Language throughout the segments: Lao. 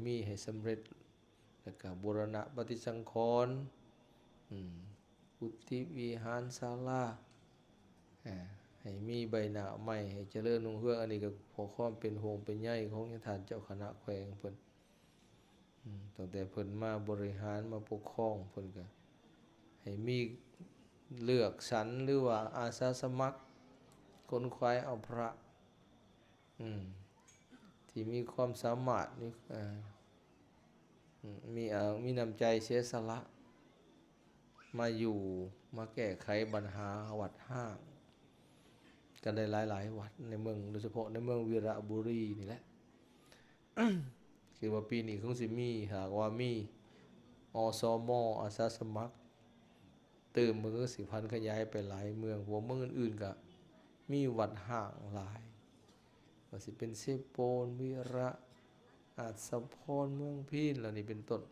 ມີໃຫ້ສຳເລັດ ແລ້ວກໍບູລະນະປະຕິສັງຂອນ ອືມ ກຸຕິວິຫານສາລາ ອາ ໃຫ້ມີໃບໜ້າໃໝ່ ໃຫ້ຈະເລີນຮຸ່ງເຮືອງ. ອັນນີ້ກໍເພາະຄວາມເປັນຫ່ວງເປັນໃຍຂອງທ່ານເຈົ້າຄະນະແຂວງເພິ່ນ ອືມ ຕັ້ງແຕ່ເພິ່ນມາບໍລິຫານມາປົກຄອງ ເພິ່ນກໍໃຫ້ມີເລືອກສັນ ຫຼືວ່າອາສາສະໝັກຂົນຂວາຍເອົາພະ ອືມ ທີ່ມີຄວາມສາມາດ ມີ ເອີ່ ອືມ ມີ ເອີ່ ມີນ້ຳໃຈເສຍສະຫຼະ ມາຢູ່ ມາແກ້ໄຂບັນຫາວັດຮ້າງກັນໄດ້ຫຼາຍໆວັດໃນເມືອງ, ໂດຍສະເພາະໃນເມືອງວິລະບູລີນີ້ແຫຼະ. ຄິດວ່າປີນີ້ຄົງຊິມີ, ຫາກວ່າມີ ອສມ ອາສາສະໝັກ ຕື່ມ ມັນກໍຊິພັນຂະຫຍາຍໄປຫຼາຍເມືອງ, ເພາະວ່າເມືອງອື່ນໆກໍມີວັດຮ້າງຫຼາຍ, ວ່າຊິເປັນເຊໂປນ, ວິລະ, ອາດສະພອນ, ເມືອງພີນ ເຫຼົ່ານີ້ເປັນຕົ້ນ.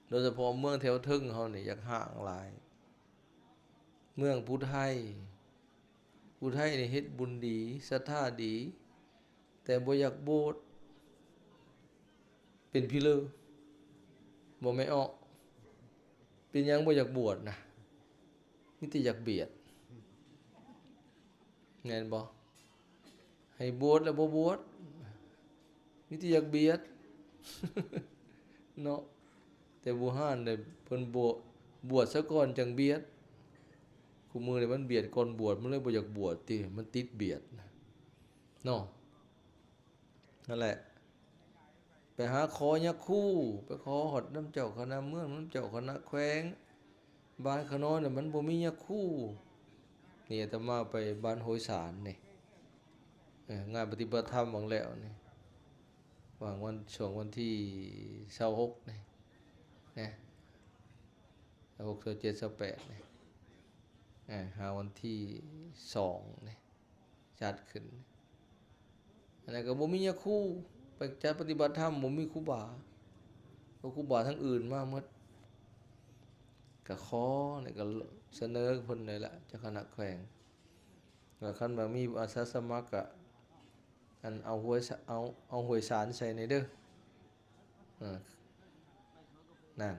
ໂດຍສະເພາະເມືອງແຖວເທິງເຮົານີ້ຢາກຮ້າງຫຼາຍ. ເມືອງຜູ້ໄທ, ຜູ້ໄທນີ້ເຮັດບຸນດີ, ສັດທາດີ, ແຕ່ບໍ່ຢາກບວດ ເປັນພີເລີ ບໍ່ແມ່ນອອກ. ເປັນຫຍັງບໍ່ຢາກບວດນະ? ມີແຕ່ຢາກບຽດ ແມ່ນບໍ່? ໃຫ້ບວດແລ້ວບໍ່ບວດ ມີແຕ່ຢາກບຽດເນາະ. ແຕ່ບູຮານເດ້ ເພິ່ນບວດ ບວດຊະກ່ອນຈັ່ງບຽດ. ຄູ່ມື້ນີ້ມັນບຽດກ່ອນບວດ ມັນເລີຍບໍ່ຢາກບວດຕິ ມັນຕິດບຽດນະເນາະ. ນັ້ນແຫຼະ ໄປຫາຂໍຍາຄູ ໄປຂໍຮອດນຳເຈົ້າຄະນະເມືອງ ນຳເຈົ້າຄະນະແຂວງ. ບ້ານຂະນ້ອຍນະມັນບໍ່ມີຍາຄູ. ນີ້ອາດຕະມາໄປບ້ານໂຮຍສານນີ້ ເອີ ງານປະຕິບັດທຳຫວ່າງແລ້ວນີ້ ຫວ່າງວັນ ຊ່ວງວັນທີຊາວຫົກນີ້ນະ ຊາວຫົກ ຊາວເຈັດ ຊາວແປດນີ້ ເອີ ຫາວັນທີສອງນີ້ ຈັດຂຶ້ນ. ອັນນັ້ນກໍບໍ່ມີຍາຄູ ໄປຈັດປະຕິບັດທຳ ບໍ່ມີຄູບາ ເພາະຄູບາທາງອື່ນມາໝົດ. ກໍຂໍ ແລ້ວກໍສະເໜີເພິ່ນນີ້ແຫຼະ ເຈົ້າຄະນະແຂວງ ວ່າຄັນວ່າມີອາສາສະໝັກ ກໍ ອັນ ເອົາຫ້ວຍສະ ເອົາ ເອົາຫ້ວຍສານໃສ່ແດ່ເດີ. ເອີ ນັ້ນ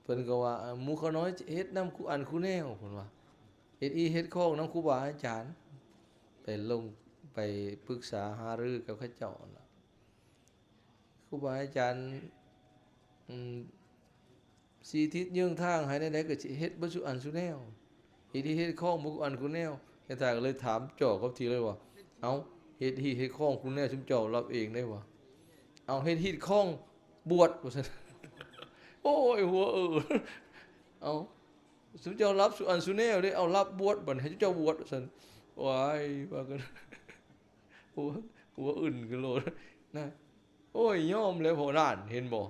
ເພິ່ນກໍວ່າ ໝູ່ຂ້ານ້ອຍເຮັດນຳຄູ່ອັນຄູ່ແນວ ເພິ່ນວ່າ ເຮັດຮີເຮັດຄອງນຳຄູບາອາຈານ. ໄປລົງ ໄປປຶກສາຫາລືກັບເຂົາເຈົ້າຫັ້ນລະ ຄູບາອາຈານ ອືມ ຊີ້ທິດເຍືອງທາງໃຫ້ແນວໃດກໍຊິເຮັດເບິດສູ່ອັນສູ່ແນວ ເຮັດຮີເຮັດຄອງເບິດຄູ່ອັນຄູ່ແນວ. ແລ້ວທ່ານກໍເລີຍຖາມຈໍ້ກັບທີ່ເລີຍວ່າ ເອົ້າ ເຮັດຮີເຮັດຄອງຄູ່ແນວ ຊຸມເຈົ້າຮັບເອງໄດ້ຫວາ? ເອົາ ເຮັດຮີເຮັດຄອງ ບວດ ວ່າຊັ້ນ. ໂອ້ຍ ຫົວເອີ ເອົາ ຊຸມເຈົ້າຮັບສູ່ອັນສູ່ແນວເດ້ ເອົາ ຮັບບວດ ບັດໃຫ້ເຈົ້າບວດ ວ່າຊັ້ນ. ໂອ້ຍ ວ່າກັນ ຫົວ ຫົວອື່ນກັນໂລດນະ. ໂອ້ຍ ຍອມແລ້ວ ເພາະນັ້ນ ເຫັນບໍ່?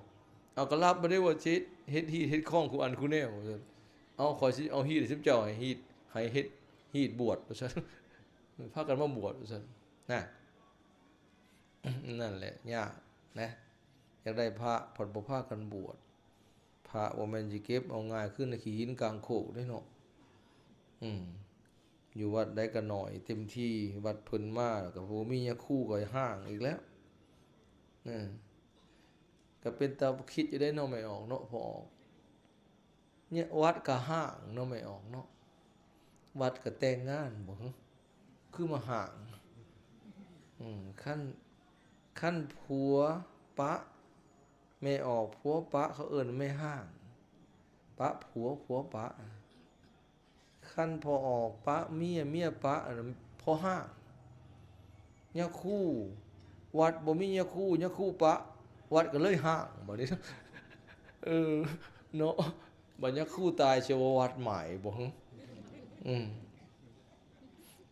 ເອົາ ກໍຮັບມາເດ້ວ່າຊິເຮັດຮີດເຮັດຄອງຄູ່ອັນຄູ່ແນວ ວ່າຊັ້ນ. ເອົາ ຂ້ອຍຊິເອົາຮີດໃຫ້ຊຸມເຈົ້າ ໃຫ້ຮີດ ໃຫ້ເຮັດຮີດບວດ ວ່າຊັ້ນ. ພາກັນມາບວດ ວ່າຊັ້ນນະ. ນັ້ນແຫຼະ ຍາກນະ ຢາກໄດ້ພະ ພັດບໍ່ພາກັນບວດ. ພະບໍ່ແມ່ນຊິເກັບເອົາງ່າຍ ຄືໃນຂີ້ຫີນກາງໂຄກເດ້ເນາະ. ອືມ ຢູ່ວັດໃດກໍໜ້ອຍເຕັມທີ່ ວັດເພິ່ນມາແລ້ວກໍບໍ່ມີຍາຄູກໍຮ້າງອີກແລ້ວ. ເອີ ກໍເປັນຕາຄິດຢູ່ເດ້ເນາະ ແມ່ອອກເນາະ ພໍ່ອອກ. ເນຍ ວັດກະຮ້າງເນາະ ແມ່ອອກເນາະ ວັດກະແຕ່ງງານບໍ່ ຄືມາຮ້າງ. ອືມ ຄັນ ຄັນຜົວປະ ແມ່ອອກຜົວປະ ເຂົາເອີ້ນແມ່ຮ້າງ ປະຜົວ ຜົວປະ. ຄັນພໍ່ອອກປະເມຍ ເມຍປະ ອັນນັ້ນພໍ່ຮ້າງ. ຍາຄູ ວັດບໍ່ມີຍາຄູ ຍາຄູປະ ວັດກໍເລີຍຮ້າງ ບັດນີ້. ເອີ ເນາະ ບັດຍາຄູຕາຍ ຊິວ່າວັດໝາຍບໍ່? ອືມ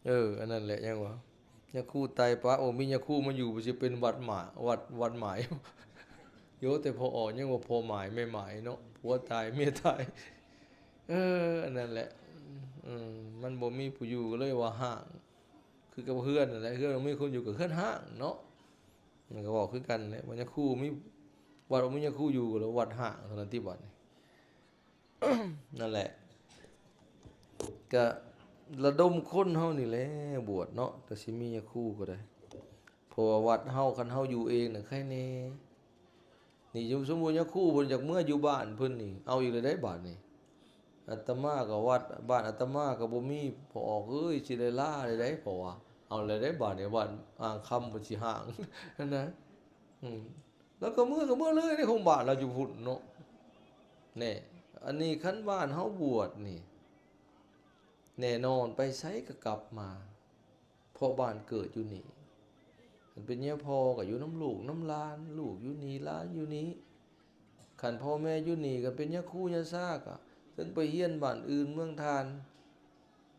ເອີ ອັນນັ້ນແຫຼະ ຍັງວ່າ ຍາຄູຕາຍປະ ໂອ້ ມີຍາຄູມາຢູ່ ຊິເປັນວັດໝາຍ ວັດ ວັດໝາຍ. ໂຍ ແຕ່ພໍອອກຍັງວ່າພໍ່ໝາຍແມ່ໝາຍເນາະ ຜົວຕາຍເມຍຕາຍ. ເອີ ອັນນັ້ນແຫຼະ ເອີ ມັນບໍ່ມີຜູ້ຢູ່ກໍເລີຍວ່າຮ້າງ. ຄືກັບເຮືອນນັ້ນແຫຼະ ເຮືອນບໍ່ມີຄົນຢູ່ກໍເຮືອນຮ້າງເນາະ. ມັນກໍເວົ້າຄືກັນແຫຼະ ວ່າຍາຄູມີ ວັດບໍ່ມີຍາຄູຢູ່ກໍເລີຍວັດຮ້າງເທົ່ານັ້ນຕິ ບັດນີ້. ນັ້ນແຫຼະ ກະລະດົມຄົນເຮົານີ້ແຫຼະບວດເນາະ ກະຊິມີຍາຄູກໍໄດ້. ພ ະວ່າວັດເຮົາ ຄັນເຮົາຢູ່ເອງນະໄຄແດ່. ນີ້ສົມມຸດຍາຄູເພິ່ນຢາກເມືອຢູ່ບ້ານເພິ່ນນີ້ ເອົາອີກແລ້ວເດ້ບາດນີ້. ອາດຕະມາກໍວັດ ບ້ານອາດຕະມາກໍບໍ່ມີ ພໍ່ອອກເອີຍ ຊິໄດ້ລາໄດ້ໃດ ເພາະວ່າ ເອົາແລ້ວເດ້ບາດນີ້ ບ້ານອ່າງຄຳເພິ່ນຊິຮ້າງຫັ້ນນະ. ອືມ ແລ້ວກໍເມືອ ກໍເມືອເລີຍໃນຂອງບ້ານລາວຢູ່ພຸ້ນເນາະ. ແນ່ ອັນນີ້ຄັນບ້ານເຮົາບວດນີ້ ແນ່ນອນ ໄປໃສກໍກັບມາ ເພາະບ້ານເກີດຢູ່ນີ້. ຄັນເປັນຍາພໍ່ກໍຢູ່ນຳລູກນຳຫຼານ ລູກຢູ່ນີ້ ຫຼານຢູ່ນີ້. ຄັນພໍ່ແມ່ຢູ່ນີ້ ຄັນເປັນຍາຄູຍາຊາກໍເຖິງໄປຮຽນບ້ານອື່ນເມືອງທ່ານ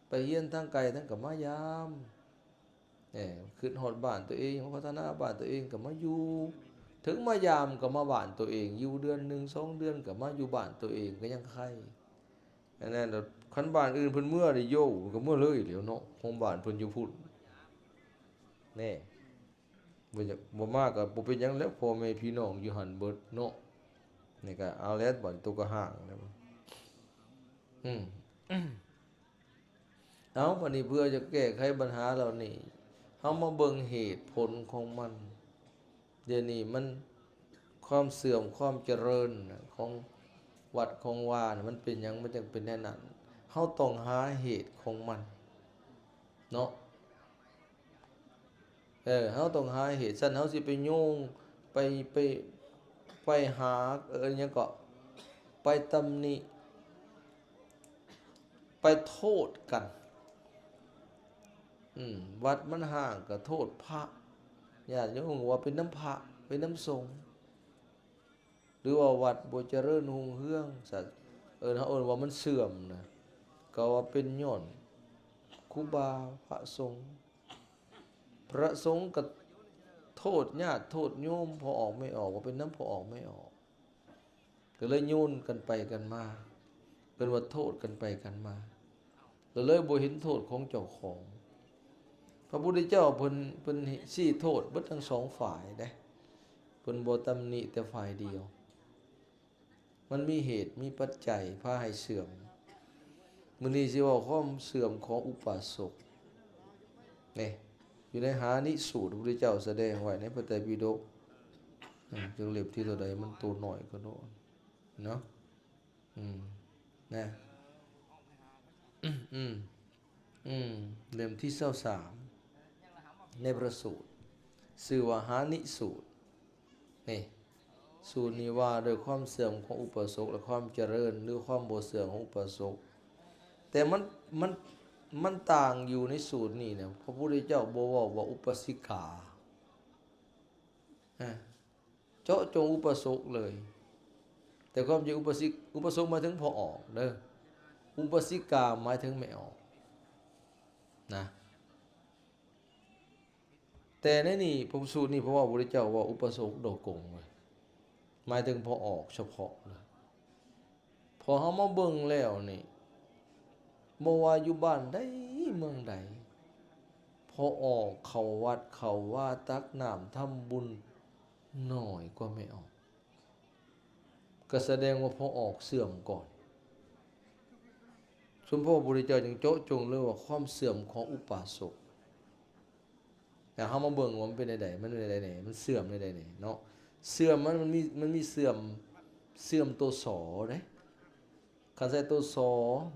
ໄປຮຽນທາງໄກ ທ່ານກໍມາຢາມ. ແນ່ ຄິດຮອດບ້ານຕົວເອງ ພັດທະນາບ້ານຕົວເອງກໍມາຢູ່ ເຖິງມາຢາມກໍມາບ້ານຕົວເອງ ຢູ່ເດືອນໜຶ່ງສອງເດືອນກໍມາຢູ່ບ້ານຕົວເອງກໍຍັງໄຄ. ອັນນັ້ນ ຄັນບ້ານອື່ນເພິ່ນເມືອໄດ້ໂຢ ກໍເມືອເລີຍແລ້ວເນາະ ຂອງບ້ານເພິ່ນຢູ່ພຸ້ນ. ແນ່ ບໍ່ຢາກ ບໍ່ມາກໍບໍ່ເປັນຫຍັງແລ້ວ ພໍ່ແມ່ພີ່ນ້ອງຢູ່ຫັ້ນເບິດເນາະ. ນີ້ກໍເອົາແລ້ວ ບາດນີ້ໂຕກໍຮ້າງແລ້ວ. ອືມ ເອົາ ບາດນີ້ເພື່ອຈະແກ້ໄຂບັນຫາເຫຼົ່ານີ້ ເຮົາມາເບິ່ງເຫດຜົນຂອງມັນ. ດຽວນີ້ມັນ ຄວາມເສື່ອມຄວາມຈະເລີນຂອງວັດຂອງວານະ ມັນເປັນຫຍັງ ມັນຈັ່ງເປັນແນວນັ້ນ? ເຮົາຕ້ອງຫາເຫດຂອງມັນເນາະ. ເອີ ເຮົາຕ້ອງຫາເຫດ. ຊັ້ນເຮົາຊິໄປໂຍງ ໄປ ໄປ ໄປຫາ ເອີ້ນຫຍັງເກາະ ໄປຕຳໜິ ໄປໂທດກັນ. ອືມ ວັດມັນຮ້າງກໍໂທດພະ ຍາດໂຍມວ່າເປັນນຳພະ ເປັນນຳສົງ ຫຼືວ່າວັດບໍ່ຈະເລີນຮຸ່ງເຮືອງ ເອີ້ນ ເຮົາເອີ້ນວ່າມັນເສື່ອມນະ ກໍວ່າເປັນຍ້ອນຄູບາພະສົງ. ພະສົງກໍໂທດຍາດໂທດໂຍມ ພໍ່ອອກແມ່ອອກ ວ່າເປັນນຳພໍ່ອອກແມ່ອອກ. ກໍເລີຍໂຍນກັນໄປກັນມາ ເອີ້ນວ່າໂທດກັນໄປກັນມາ ແລ້ວເລີຍບໍ່ເຫັນໂທດຂອງເຈົ້າຂອງ. ພະພຸດທະເຈົ້າເພິ່ນ ເພິ່ນຊີ້ໂທດເບິດທັງສອງຝ່າຍເດ້ ເພິ່ນບໍ່ຕຳໜິແຕ່ຝ່າຍດຽວ. ມັນມີເຫດມີປັດໄຈພາໃຫ້ເສື່ອມ. ມື້ນີ້ຊິເວົ້າຄວາມເສື່ອມຂອງອຸປາສົກ ນີ້ ຢູ່ໃນຫານິສູດ ພະພຸດທະເຈົ້າສະແດງໄວ້ໃນພະໄຕປິດົກ ອາ ຈັກເຫຼັ້ມທີເທົ່າໃດ ມັນໂຕນ້ອຍກະໂດດເນາະ. ອືມ ນະ ອືມ ອືມ ເຫຼັ້ມທີຊາວສາມ ໃນພະສູດ ຊື່ວ່າຫານິສູດ. ນີ້ ສູດນີ້ວ່າດ້ວຍຄວາມເສື່ອມຂອງອຸປາສົກ ແລະ ຄວາມຈະເລີນ ຫຼື ຄວາມບໍ່ເສື່ອມຂອງອຸປາສົກ. ແຕ່ມັນ ມັນ ມັນຕ່າງຢູ່ໃນສູດນີ້ນະ ພະພຸດທະເຈົ້າບໍ່ເວົ້າວ່າອຸປາສິກາ ອາ ເຈາະຈົງອຸປາສົກເລີຍ. ແຕ່ຄວາມຈິງອຸປາສິກ ອຸປາສົກໝາຍເຖິງພໍ່ອອກເດີ ອຸປາສິກາໝາຍເຖິງແມ່ອອກນະ. ແຕ່ໃນນີ້ ພະສູດນີ້ ເພາະວ່າພະພຸດທະເຈົ້າເວົ້າອຸປາສົກໂດຍກົງເລີຍ ໝາຍເຖິງພໍ່ອອກສະເພາະເລີຍ. ພໍເຮົາມາເບິ່ງແລ້ວນີ້ ບໍ່ວ່າຢູ່ບ້ານໃດເມືອງໃດ ພໍ່ອອກເຂົ້າວັດເຂົ້າວາ ຕັກນ້ຳທຳບຸນ ໜ້ອຍກວ່າແມ່ອອກ ກໍສະແດງວ່າພໍ່ອອກເສື່ອມກ່ອນ. ສົມໂພດພະພຸດທະເຈົ້າຈຶ່ງເຈາະຈົງເລີຍວ່າຄວາມເສື່ອມຂອງອຸປາສົກ. ແລ້ວເຮົາມາເບິ່ງວ່າມັນເປັນແນວໃດ ມັນເປັນແນວໃດແດ່ ມັນເສື່ອມແນວໃດແດ່ເນາະ. ເສື່ອມມັນ ມັນມີ ມັນມີເສື່ອມ ເສື່ອມໂຕ ສ ເດ້. ຄັນໃສ່ໂຕ ສ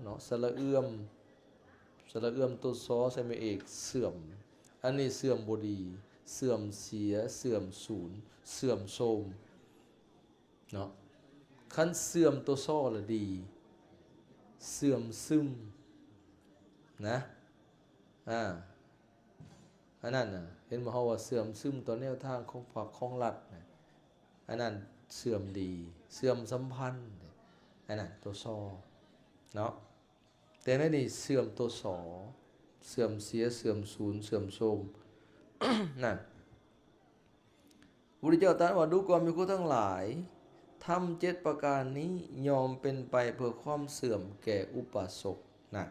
ເນາະ ສະຫຼະເອື້ອມ ສະຫຼະເອື້ອມໂຕ ສ ໃສ່ໄມ້ເອກ ເສື່ອມ. ອັນນີ້ເສື່ອມບໍ່ດີ ເສື່ອມເສຍ ເສື່ອມສູນ ເສື່ອມໂຊມເນາະ. ຄັນເສື່ອມໂຕ ສ ລະດີ ເສື່ອມຊຶມນະ. ອາ ອັນນັ້ນນະ ເຫັນບໍ່ ເຮົາວ່າເສື່ອມຊຶມຕໍ່ແນວທາງຂອງພັກຂອງລັດນະ ອັນນັ້ນເສື່ອມດີ ເສື່ອມສຳພັນ ອັນນັ້ນໂຕ ສ ເນາະ. ແຕ່ໃນນີ້ເສື່ອມໂຕ ສ ເສື່ອມເສຍ ເສື່ອມສູນ ເສື່ອມໂຊມ ນັ້ນ. ພະພຸດທະເຈົ້າຕັດວ່າ ດູກ່ອນພິກຂຸທັງຫຼາຍ ທຳເຈັດປະການນີ້ຍ່ອມເປັນໄປເພື່ອຄວາມເສື່ອມແກ່ອຸປາສົກນັ້ນ.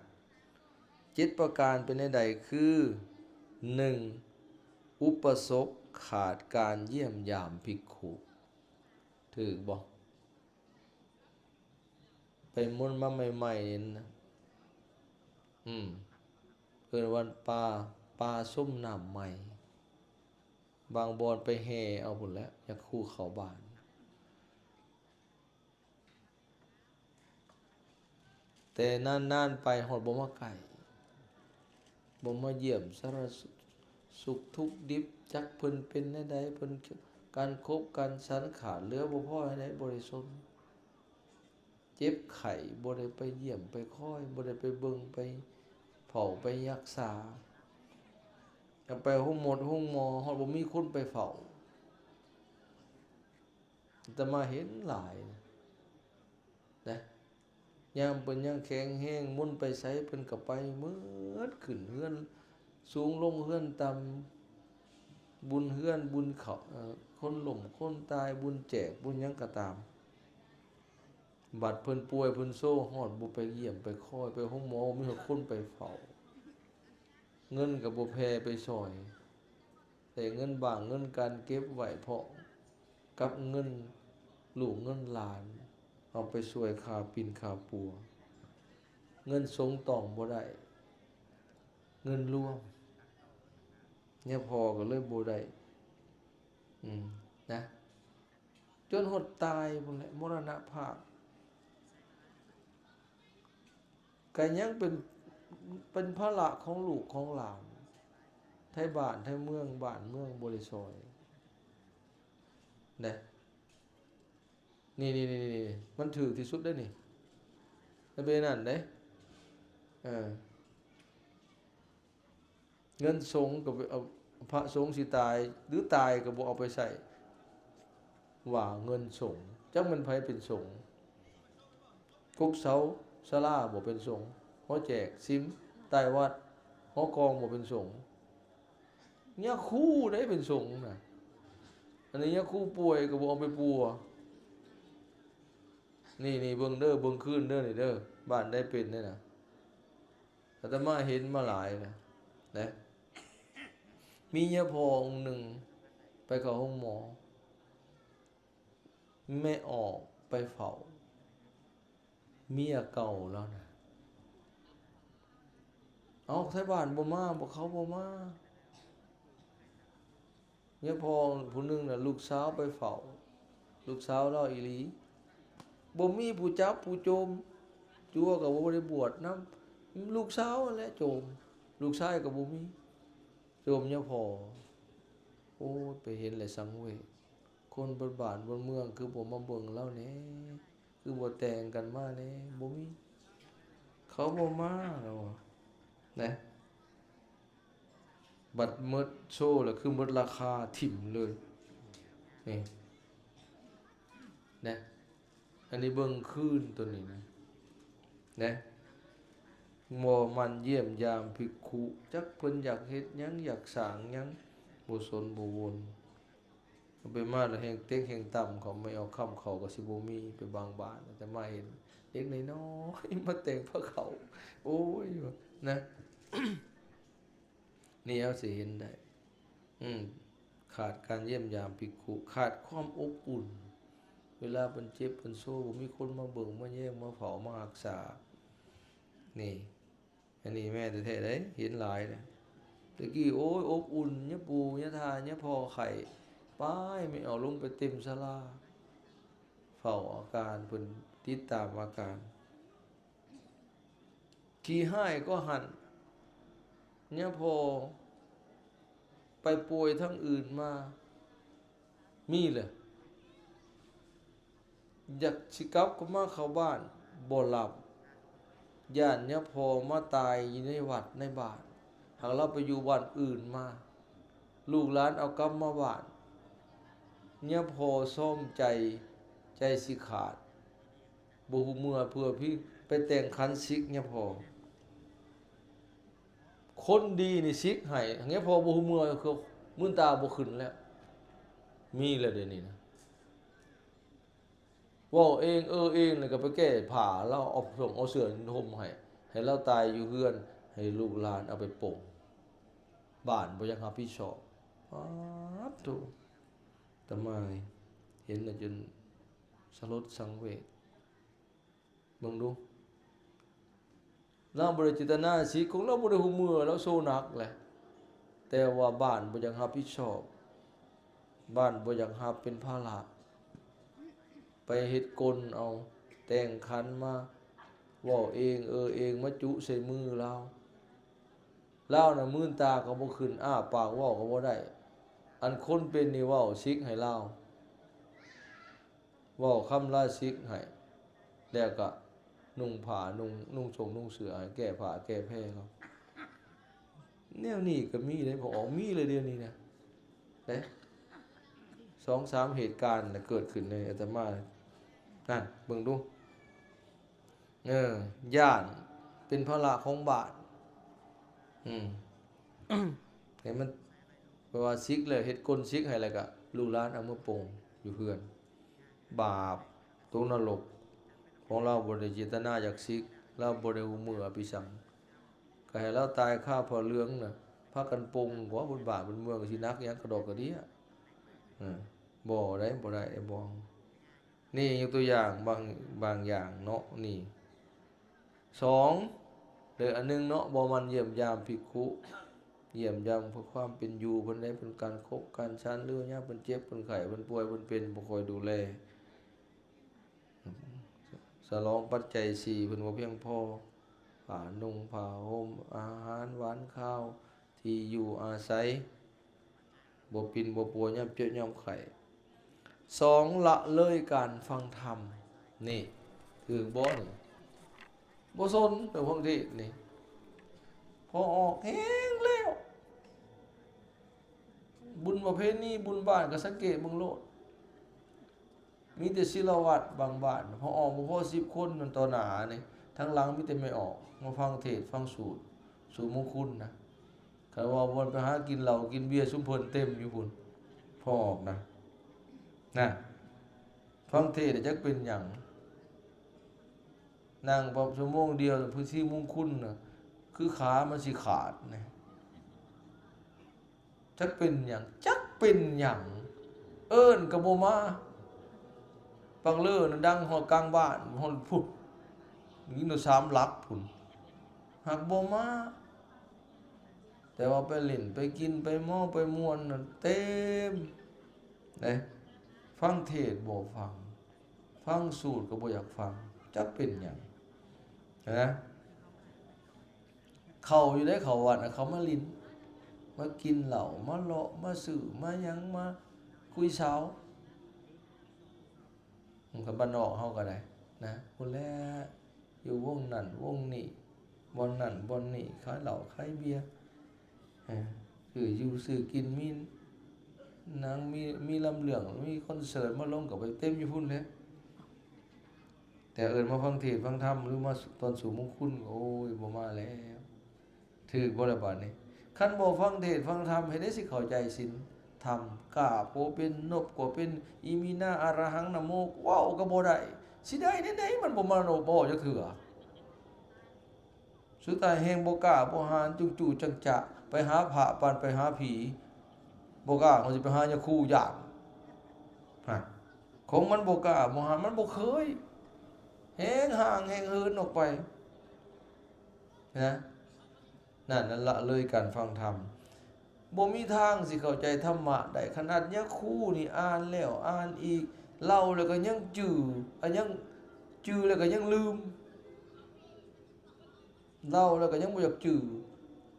ເຈັດປະການເປັນແນວໃດ? ຄື ໜຶ່ງ ອຸປາສົກຂາດການຢ້ຽມຢາມພິກຂຸ ຖືກບໍ່? ໄປມົນມາໃໝ່ໆນີ້ນະ ອືມ ເອີ້ນວ່າປ່າ ປ່າຊົມນ້ຳໃໝ່. ບາງບ່ອນໄປແຫ່ເອົາພຸ້ນແຫຼະ ຍາຄູເຂົ້າບ້ານ. ແຕ່ນານໆໄປຮອດບໍ່ມາໃກ້ ບໍ່ມາຢ້ຽມສາລະສຸກທຸກດິບ ຈັກເພິ່ນເປັນແນວໃດ ເພິ່ນການຄົບການສັນຂາດເຫຼືອບໍ່ພໍແນວໃດ ບໍ່ໄດ້ສົນ. ເຈັບໄຂ້ ບໍ່ໄດ້ໄປຢ້ຽມໄປຄອຍ ບໍ່ໄດ້ໄປເບິ່ງໄປເຝົ້າໄປຮັກສາ. ໄປໂຮງໝົດໂຮງໝໍ ຮອດບໍ່ມີຄົນໄປເຝົ້າ. ອາດຕະມາເຫັນຫຼາຍນະ ນະ ຍາມເພິ່ນຍັງແຂງແຮງ ມົນໄປໃສເພິ່ນກໍໄປໝົດ ຂຶ້ນເຮືອນສູງລົງເຮືອນຕ່ຳ ບຸນເຮືອນບຸນເຂົ້າ ເອີ ຄົນລົ້ມຄົນຕາຍ ບຸນແຈກບຸນຫຍັງກໍຕາມ. ບັດເພິ່ນປ່ວຍເພິ່ນໂຊ ຮອດບໍ່ໄປຢ້ຽມໄປຄອຍ ໄປໂຮງໝໍ ບໍ່ມີຮອດຄົນໄປເຝົ້າ. ເງິນກໍບໍ່ແຜ່ໄປຊ່ອຍ ແຕ່ເງິນບ້າງເງິນການເກັບໄວ້ເພາະກັບເງິນລູກເງິນຫຼານ ເອົາໄປຊ່ວຍຄ່າປິ່ນຄ່າປົວ. ເງິນສົງຕ້ອງບໍ່ໄດ້ ເງິນລວມ ຍາພໍ່ກໍເລີຍບໍ່ໄດ້ ອືມ ນະ ຈົນຮອດຕາຍພຸ້ນແຫຼະ ມໍລະນະພາບ ກໍຍັງເປັນ ເປັນພາລະຂອງລູກຂອງຫຼານ ໄທບ້ານໄທເມືອງ ບ້ານເມືອງບໍ່ໄດ້ຊ່ອຍ ນະ. ນີ້ໆໆ ມັນຖືກທີ່ສຸດເດ້ນີ້ ມັນເປັນອັນນັ້ນເດ້ ເອີ ເງິນສົງກໍໄປເອົາ ພະສົງຊິຕາຍ ຫຼື ຕາຍກໍບໍ່ເອົາໄປໃຊ້ ວ່າເງິນສົງ ຈັກແມ່ນໃຜເປັນສົງ. ກົກເສົາສາລາບໍ່ເປັນສົງ ຫໍແຈກສິມໃຕ້ວັດ ຫໍກອງບໍ່ເປັນສົງ. ຍາຄູໄດ້ເປັນສົງນະ ອັນນີ້ຍາຄູປ່ວຍກໍບໍ່ເອົາໄປປົວ. ນີ້ໆ ເບິ່ງເດີ ເບິ່ງຄືນເດີ ນີ້ເດີ ບ້ານໃດເປັນນີ້ນະ ອາດຕະມາເຫັນມາຫຼາຍແລ້ວນະ. ມີຍາພໍ່ອົງໜຶ່ງໄປເຂົ້າໂຮງໝໍ ແມ່ອອກໄປເຝົ້າເມຍເກົ່າລາວນະ. ເອົ້າ ໄທບ້ານບໍ່ມາ ບໍ່ ເຂົາບໍ່ມາ. ຍາພໍ່ຜູ້ໜຶ່ງນະ ລູກສາວໄປເຝົ້າ ລູກສາວລາວອີ່ຫຼີ ບໍ່ມີຜູ້ຈັບຜູ້ໂຈມ ຕົວກໍບໍ່ໄດ້ບວດນຳ ລູກສາວຫັ້ນແຫຼະໂຈມ ລູກຊາຍກໍບໍ່ມີ ໂຈມຍາພໍ່. ໂອ້ຍ ໄປເຫັນແລ້ວສັງເວດ ຄົນເບິດບ້ານເບິດເມືອງຄືບໍ່ມາເບິ່ງລາວແດ່ ຄືບໍ່ແຕ່ງກັນມາແດ່ ບໍ່ມີ ເຂົາບໍ່ມາ ລາວວ່ານະ. ບັດໝົດໂຊແລ້ວຄືໝົດລາຄາຖິ້ມເລີຍ ນີ້ນະ. ອັນນີ້ເບິ່ງຄືນໂຕນີ້ນະ ນະ ບໍ່ໝັ່ນຢ້ຽມຢາມພິກຂຸ ຈັກເພິ່ນຢາກເຮັດຫຍັງ ຢາກສ້າງຫຍັງ ບໍ່ສົນບໍ່ວົນ. ເອົາໄປມາແລ້ວແຮ່ງເຕັກແຮ່ງຕ່ຳເຂົາ ໄມ້ເອົາຄຳເຂົາກໍຊິບໍ່ມີ ໄປບາງບ້ານ ອາດຕະມາເຫັນເດັກນ້ອຍໆມາແຕ່ງພາເຂົາ ໂອ້ຍ ນະ. ນີ້ເຮົາຊິເຫັນໄດ້ ອືມ ຂາດການຢ້ຽມຢາມພິກຂຸ ຂາດຄວາມອົບອຸ່ນ ເວລາເພິ່ນເຈັບເພິ່ນໂຊ ບໍ່ມີຄົນມາເບິ່ງມາແຍງມາເຝົ້າມາຮັກສາ ນີ້ ອັນນີ້ແມ່ນແທ້ໆເດ້ ເຫັນຫຼາຍເດ້. ແຕ່ກີ້ ໂອ້ຍ ອົບອຸ່ນ ຍາປູ່ຍາທ່າຍາພໍ່ໄຂ້ ໄປແມ່ເອົາລົງໄປເຕັມສາລາ ເຝົ້າອາການ ເພິ່ນຕິດຕາມອາການ. ຂີ້ຮ້າຍກວ່າຫັ້ນ ຍາພໍ່ໄປປ່ວຍທາງອື່ນມາ ມີເລີຍ ຢາກຊິກັບກໍມາເຂົ້າບ້ານ ບໍ່ລັບ ຢ້ານຍາພໍ່ມາຕາຍຢູ່ໃນວັດໃນບ້ານ ຫາກລາວໄປຢູ່ບ້ານອື່ນມາ ລູກຫຼານເອົາກັບມາບ້ານ ຍາພໍ່ຊອມໃຈ ໃຈຊິຂາດ ບໍ່ຮູ້ເມື່ອເພື່ອພີ ໄປແຕ່ງຂັນສິກຍາພໍ່. ຄົນດີນີ້ສິກໃຫ້ ຍາພໍ່ບໍ່ຮູ້ເມື່ອ ຄືມືນຕາບໍ່ຂຶ້ນແລ້ວ ມີແລ້ວດຽວນີ້ນະ. ເວົ້າເອງເອີເອງ ແລ້ວກໍໄປແກ້ຜ້າລາວ ເອົາສົ່ງເອົາເສື້ອຫົ່ມໃຫ້ ໃຫ້ລາວຕາຍຢູ່ເຮືອນ ໃຫ້ລູກຫຼານເອົາໄປປົງ ບ້ານບໍ່ຢາກຮັບຜິດຊອບ. ປາດໂທ້ ອາດຕະມາເຫັນແລ້ວຈົນສະຫຼົດສັງເວດ. ເບິ່ງດູ ລາວບໍ່ໄດ້ເຈດຕະນາສິກ ຂອງລາວບໍ່ໄດ້ຮູ້ເມື່ອ ລາວໂຊໜັກແຫຼະ ແຕ່ວ່າບ້ານບໍ່ຢາກຮັບຜິດຊອບ ບ້ານບໍ່ຢາກຮັບເປັນພາລະ ໄປເຮັດກົນເອົາ ແຕ່ງຂັນມາເວົ້າເອງເອີເອງ ມາຈຸໃສ່ມືລາວ. ລາວນະມືນຕາກໍບໍ່ຂຶ້ນ ອ້າປາກເວົ້າກໍບໍ່ໄດ້. ອັນຄົນເປັນນີ້ເວົ້າສິກໃຫ້ລາວ ເວົ້າຄຳລາສິກໃຫ້ ແລ້ວກໍນຸ່ງຜ້າ ນຸ່ງ ນຸ່ງສົ້ງນຸ່ງເສື້ອໃຫ້ ແກ້ຜ້າແກ້ແພລາວ. ແນວນີ້ກໍມີເດ້ ພໍ່ອອກ ມີເລີຍດຽວນີ້ນະ ເດ້ ສອງສາມເຫດການນະເກີດຂຶ້ນໃນອາດຕະມາ ນັ້ນ ເບິ່ງດູ. ເອີ ຢ້ານເປັນພາລະຂອງບ້ານ. ອືມ ໃຫ້ມັນ ແປວ່າສິກແລ້ວ ເຮັດກົນສິກໃຫ້ ແລ້ວກະລູກຫຼານເອົາມາປົງຢູ່ເຮືອນ ບາບ ຕົກນະລົກ. ຂອງລາວບໍ່ໄດ້ເຈດຕະນາຢາກສິກ ລາວບໍ່ໄດ້ຮູ້ເມືອອະພິສັງ ກໍໃຫ້ລາວຕາຍຄາຜ້າເຫຼືອງນະ ພາກັນປົງກວ່າ ບົນບ້ານບົນເມືອງ ຊິໜັກຫຍັງກະດອກກະເດຍ. ເອີ ບໍ່ໄດ້ ບໍ່ໄດ້ ບໍ່. ນີ້ຍົກຕົວຢ່າງບາງ ບາງຢ່າງເນາະ ນີ້. ສອງ ເດີ ອັນໜຶ່ງເນາະ ບໍ່ໝັ່ນຢ້ຽມຢາມພິກຂຸ ຢ້ຽມຢາມເພື່ອຄວາມເປັນຢູ່ເພິ່ນໃດ ເພິ່ນການຄົບການຊັນ ຫຼືຍາມເພິ່ນເຈັບເພິ່ນໄຂ້ ເພິ່ນປ່ວຍເພິ່ນເປັນ ບໍ່ຄ່ອຍດູແລ. ສະຫຼອງປັດໄຈສີ່ ເພິ່ນບໍ່ພຽງພໍ ຜ້ານຸ່ງຜ້າຫົ່ມ ອາຫານຫວານຄາວ ທີ່ຢູ່ອາໄສ ບໍ່ປິ່ນບໍ່ປົວຍາມເຈັບຍາມໄຂ້. ສອງ ລະເລີຍການຟັງທຳ. ນີ້ຖືກບໍ່ນີ້? ບໍ່ສົນເລື່ອງຟັງເທດນີ້ ພໍອອກແຮງແລ້ວ. ບຸນປະເພນີບຸນບ້ານກໍສັງເກດເບິ່ງໂລດ ມີແຕ່ສິລະວັດບາງບ້ານ ພໍອອກບໍ່ພໍສິບຄົນ ຕໍ່ໜ້ານີ້ ທາງຫຼັງມີແຕ່ແມ່ອອກ ມາຟັງເທດຟັງສູດ ສູດມຸງຄຸນນະ. ຄັນວ່າບ່ອນໄປຫາກິນເຫຼົ້າກິນເບຍ ຊຸມເພິ່ນເຕັມຢູ່ພຸ້ນ ພໍອອກນະ ນະ ຟັງເທດຈັກເປັນຫຍັງ ນັ່ງປະມານຊົ່ວໂມງດຽວ ພິທີມຸງຄຸນນະ ຄືຂາມັນຊິຂາດນະ. ຈັກເປັນຫຍັງ ຈັກເປັນຫຍັງ ເອີ້ນກໍບໍ່ມາ. ປັກເລີນະດັງຮອດກາງບ້ານ ຮອດພຸ້ນ ຍິງໂດຍສາມຫຼັກພຸ້ນ ຫາກບໍ່ມາ. ແຕ່ວ່າໄປຫຼິ້ນໄປກິນໄປເມົາໄປມ່ວນນະເຕັມເດ້ ຟັງເທດບໍ່ຟັງ ຟັງສູດກໍບໍ່ຢາກຟັງ ຈັກເປັນຫຍັງນະ. ເຂົ້າຢູ່ໃດ ເຂົ້າວັດນະ ເຂົ້າມາຫຼິ້ນ ມາກິນເຫຼົ້າ ມາເລາະ ມາຊື້ ມາຫຍັງ ມາຄຸຍສາວ. ມັນກໍບ້ານນອກເຮົາກໍໄດ້ນະ ພຸ້ນແຫຼະ ຢູ່ວົງນັ້ນວົງນີ້ ບ່ອນນັ້ນບ່ອນນີ້ ຂາຍເຫຼົ້າຂາຍເບຍ ເອີ ຊື້ຢູ່ຊື້ກິນ ມີໜັງ ມີ ມີລຳເລື່ອງ ມີຄອນເສີດມາລົງ ກໍໄປເຕັມຢູ່ພຸ້ນແຫຼະ. ແຕ່ເອີ້ນມາຟັງເທດຟັງທຳ ຫຼືມາຕອນສູບມຸງຄຸນ ໂອ້ຍ ບໍ່ມາແລ້ວ. ຖືກບໍ່ລະບາດນີ້? ຄັນບໍ່ຟັງເທດຟັງທຳ ເຮັດໃດຊິເຂົ້າໃຈສິນທຳ? ກ້າບໍ່ເປັນ ນົບກໍເປັນ ອິມິນາ ອະລະຫັງ ນະໂມ ເວົ້າກໍບໍ່ໄດ້ ຊິໄດ້ແນວໃດ? ມັນບໍ່ມາໂນບໍ່ຈັກເທື່ອ. ສຸດທ້າຍແຮງບໍ່ກ້າບໍ່ຫານ ຈຸງຈູ່ຈັງຈະ ໄປຫາພະປານໄປຫາຜີ ບໍ່ກ້າ ມັນຊິໄປຫາຍາຄູຢ້ານ ຮະ ຂອງມັນບໍ່ກ້າບໍ່ຫານ ມັນບໍ່ເຄີຍ ແຮງຫ່າງແຮງເຫີນອອກໄປນະ. ນັ້ນລະເລີຍການຟັງທຳ ບໍ່ມີທາງຊິເຂົ້າໃຈທຳມະໄດ້. ຂະໜາດຍາຄູນີ້ອ່ານແລ້ວອ່ານອີກ ເລົ່າແລ້ວກໍຍັງຈື່ ອາ ຍັງຈື່ແລ້ວກໍຍັງລືມ ເລົ່າແລ້ວກໍຍັງບໍ່ຢາກຈື່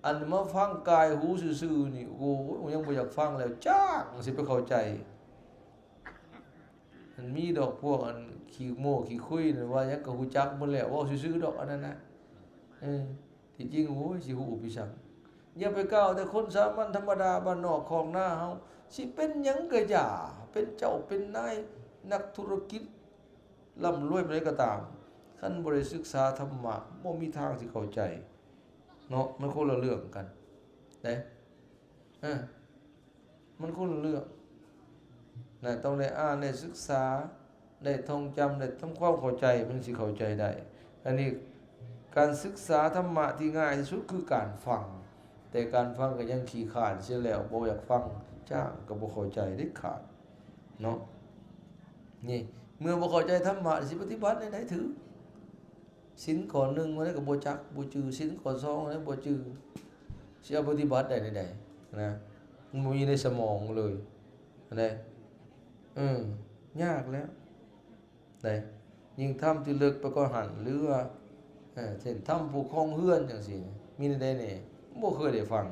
ອັນມາຟັງກາຍຫູຊື່ໆນີ້ ໂອ້ຍ ຍັງບໍ່ຢາກຟັງແລ້ວ ຈ້າງຊິໄປເຂົ້າໃຈ. ມັນມີດອກພວກອັນຂີ້ໂມ້ຂີ້ຄຸຍນັ້ນ ວ່າຫຍັງກໍຮູ້ຈັກໝົດແລ້ວ ເວົ້າຊື່ໆດອກອັນນັ້ນນະ ເອີ ທີ່ຈິງ ໂອ້ຍ ຊິຮູ້ໄປສັງ. ຢ່າໄປກ່າວແຕ່ຄົນສາມັນທຳມະດາບ້ານນອກຄອກນາເຮົາ ຊິເປັນຫຍັງກໍຢ່າ ເປັນເຈົ້າເປັນນາຍ ນັກທຸລະກິດ ລ່ຳລວຍປານໃດກໍຕາມ ຄັນບໍ່ໄດ້ສຶກສາທຳມະ ບໍ່ມີທາງຊິເຂົ້າໃຈເນາະ. ມັນຄົນລະເລື່ອງກັນເດ້ ເອີ ມັນຄົນລະເລື່ອງນະ. ຕ້ອງໄດ້ອ່ານ ໄດ້ສຶກສາ ໄດ້ທ່ອງຈຳ ໄດ້ທຳຄວາມເຂົ້າໃຈ ມັນຊິເຂົ້າໃຈໄດ້. ອັນນີ້ ການສຶກສາທຳມະທີ່ງ່າຍທີ່ສຸດຄືການຟັງ ແຕ່ການຟັງກໍຍັງຂີ້ຄ້ານເສຍແລ້ວ ບໍ່ຢາກຟັງ ຈ້າງກໍບໍ່ເຂົ້າໃຈເດັດຂາດເນາະ. ນີ້ ເມື່ອບໍ່ເຂົ້າໃຈທຳມະ ຊິປະຕິບັດແນວໃດຖືກ? ສິນຂໍ້ໜຶ່ງ ມື້ໃດກໍບໍ່ຈັກ ບໍ່ຈື່ ສິນຂໍ້ສອງ ມື້ໃດບໍ່ຈື່ ຊິເອົາປະຕິບັດໄດ້ແນວໃດນະ? ມັນບໍ່ມີໃນສະໝອງເລີຍ ເດ້ ເອີ ຍາກແລ້ວ ໄດ້ ຍິ່ງຖ້ຳທີ່ເລິກໄປກວ່າຫັ້ນ ຫຼືວ່າ ເອີ ເຊັ່ນ ຖ້ຳຜູ້ຄອງເຮືອນຈັ່ງຊີ້ ມີແນວໃດແດ່? ບໍ່ເຄີຍໄດ້ຟັງ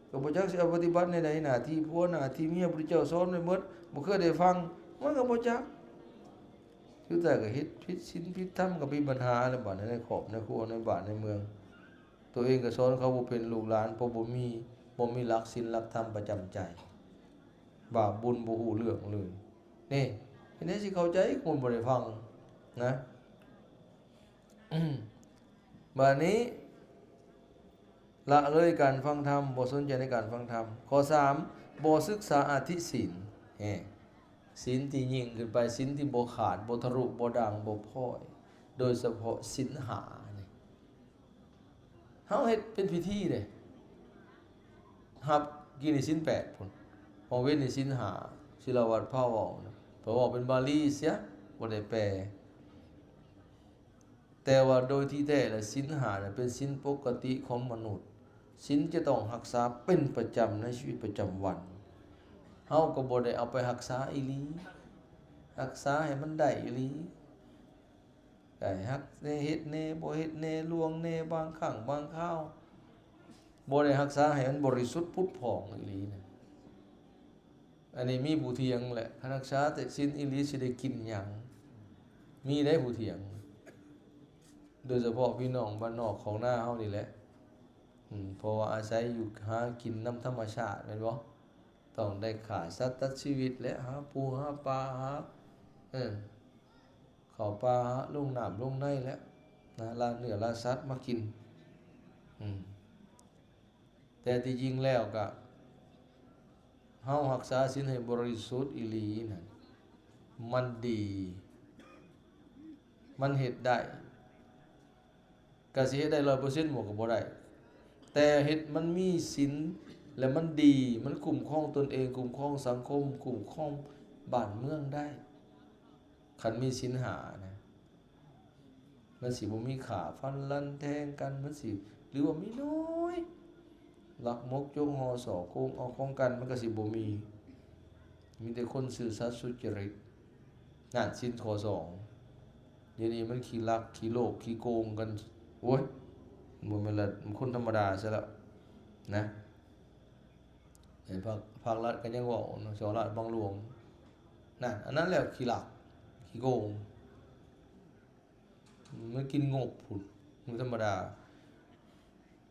ກໍບໍ່ຈັກຊິເອົາປະຕິບັດແນວໃດ. ໜ້າທີ່ຜົວ ໜ້າທີ່ເມຍ ພຸດທະເຈົ້າສອນໄວ້ໝົດ ບໍ່ເຄີຍໄດ້ຟັງ ມັນກໍບໍ່ຈັກ. ສຸດທ້າຍກໍເຮັດຜິດສິນຜິດທຳ ກໍມີບັນຫາແລ້ວ ບາດໃນຄອບໃນຄົວ ໃນບ້ານໃນເມືອງ. ຕົວເອງກໍສອນເຂົາບໍ່ເປັນ ລູກຫຼານ ເພາະບໍ່ມີ ບໍ່ມີຫຼັກສິນຫຼັກທຳປະຈຳໃຈ ບາບບຸນບໍ່ຮູ້ເລື່ອງເລີຍ. ນີ້ ເຮັດໃດຊິເຂົ້າໃຈ ຄົນບໍ່ໄດ້ຟັງນະ. ບາດນີ້ ລະເລີຍການຟັງທຳ ບໍ່ສົນໃຈໃນການຟັງທຳ. ຂໍ້ສາມ ບໍ່ສຶກສາອະທິສິນ ແຮະ ສິນທີ່ຍິ່ງຂຶ້ນໄປ ສິນທີ່ບໍ່ຂາດ ບໍ່ທະລຸ ບໍ່ດ່າງ ບໍ່ພ້ອຍ ໂດຍສະເພາະສິນຫ້ານີ້ ເຮົາເຮັດເປັນພິທີເດ້ ຮັບກິນໃນສິນແປດພຸ້ນ ເພາະເວັ້ນໃນສິນຫ້າ ສິລະວັດພາເວົ້ານະ ເພິ່ນເວົ້າເປັນບາລີເສຍ ບໍ່ໄດ້ແປ. ແຕ່ວ່າໂດຍທີ່ແທ້ແລ້ວ ສິນຫ້ານະເປັນສິນປົກກະຕິຂອງມະນຸດ ສິນຈະຕ້ອງຮັກສາເປັນປະຈຳໃນຊີວິດປະຈຳວັນ. ເຮົາກໍບໍ່ໄດ້ເອົາໄປຮັກສາອີ່ຫຼີ ຮັກສາໃຫ້ມັນໄດ້ອີ່ຫຼີ ໄດ້ຮັກແດ່ ເຮັດແດ່ ບໍ່ເຮັດແດ່ ລ່ວງແດ່ ບາງຄັ້ງບາງຄາວ ບໍ່ໄດ້ຮັກສາໃຫ້ມັນບໍລິສຸດຜຸດຜ່ອງອີ່ຫຼີນະ. ອັນນີ້ມີຜູ້ຖຽງແຫຼະ ຄັນຮັກສາແຕ່ສິນອີ່ຫຼີຊິໄດ້ກິນຫຍັງ? ມີໄດ໋ຜູ້ຖຽງ ໂດຍສະເພາະພີ່ນ້ອງບ້ານນອກຂອງນາເຮົານີ້ແຫຼະ ເພາະວ່າອາໄສຢູ່ຫາກິນນຳທຳມະຊາດແມ່ນບໍ່? ຕ້ອງໄດ້ຂ້າສັດຕັດຊີວິດແຫຼະ ຫາປູຫາປາ ຫາ ເອີ ເຂົ້າປ່າ ຫາລົງນ້ຳລົງໃນແຫຼະ ນະ ລ່າເນື້ອລ່າສັດມາກິນ ອືມ. ແຕ່ທີ່ຈິງແລ້ວກະ ເຮົາຮັກສາສິນໃຫ້ບໍລິສຸດອີ່ຫຼີນັ້ນ ມັນດີ ມັນເຮັດໄດ້ ກະຊິເຮັດໄດ້ຮ້ອຍເປີເຊັນບໍ່ ກະບໍ່ໄດ້ ແຕ່ເຮັດມັນມີສິນ ແລະ ມັນດີ ມັນຄຸ້ມຄອງຕົນເອງ ຄຸ້ມຄອງສັງຄົມ ຄຸ້ມຄອງບ້ານເມືອງໄດ້ ຄັນມີສິນຫ້ານະ. ມັນຊິບໍ່ມີຂ້າຟັນລັນແທງກັນ ມັນຊິ ຫຼືວ່າມີນ້ອຍ ລັກມົກຈົກຫໍ່ສໍ້ໂກງເອົາຂອງກັນ ມັນກໍຊິບໍ່ມີ ມີແຕ່ຄົນຊື່ສັດສຸດຈະລິດ ນັ້ນສິນຂໍ້ສອງ. ດຽວນີ້ມັນຂີ້ລັກຂີ້ໂລບຂີ້ໂກງກັນ ໂອ້ຍ ບໍ່ແມ່ນລະຄົນທຳມະດາຊະແລ້ວນະ ພາກ ພາກລັດກໍຍັງເວົ້າເນາະ ສໍ້ລາດບັງຫຼວງ ນັ້ນ ອັນນັ້ນແຫຼະຂີ້ລັກຂີ້ໂກງ ມັນກິນງົບພຸ້ນ ມັນທຳມະດາ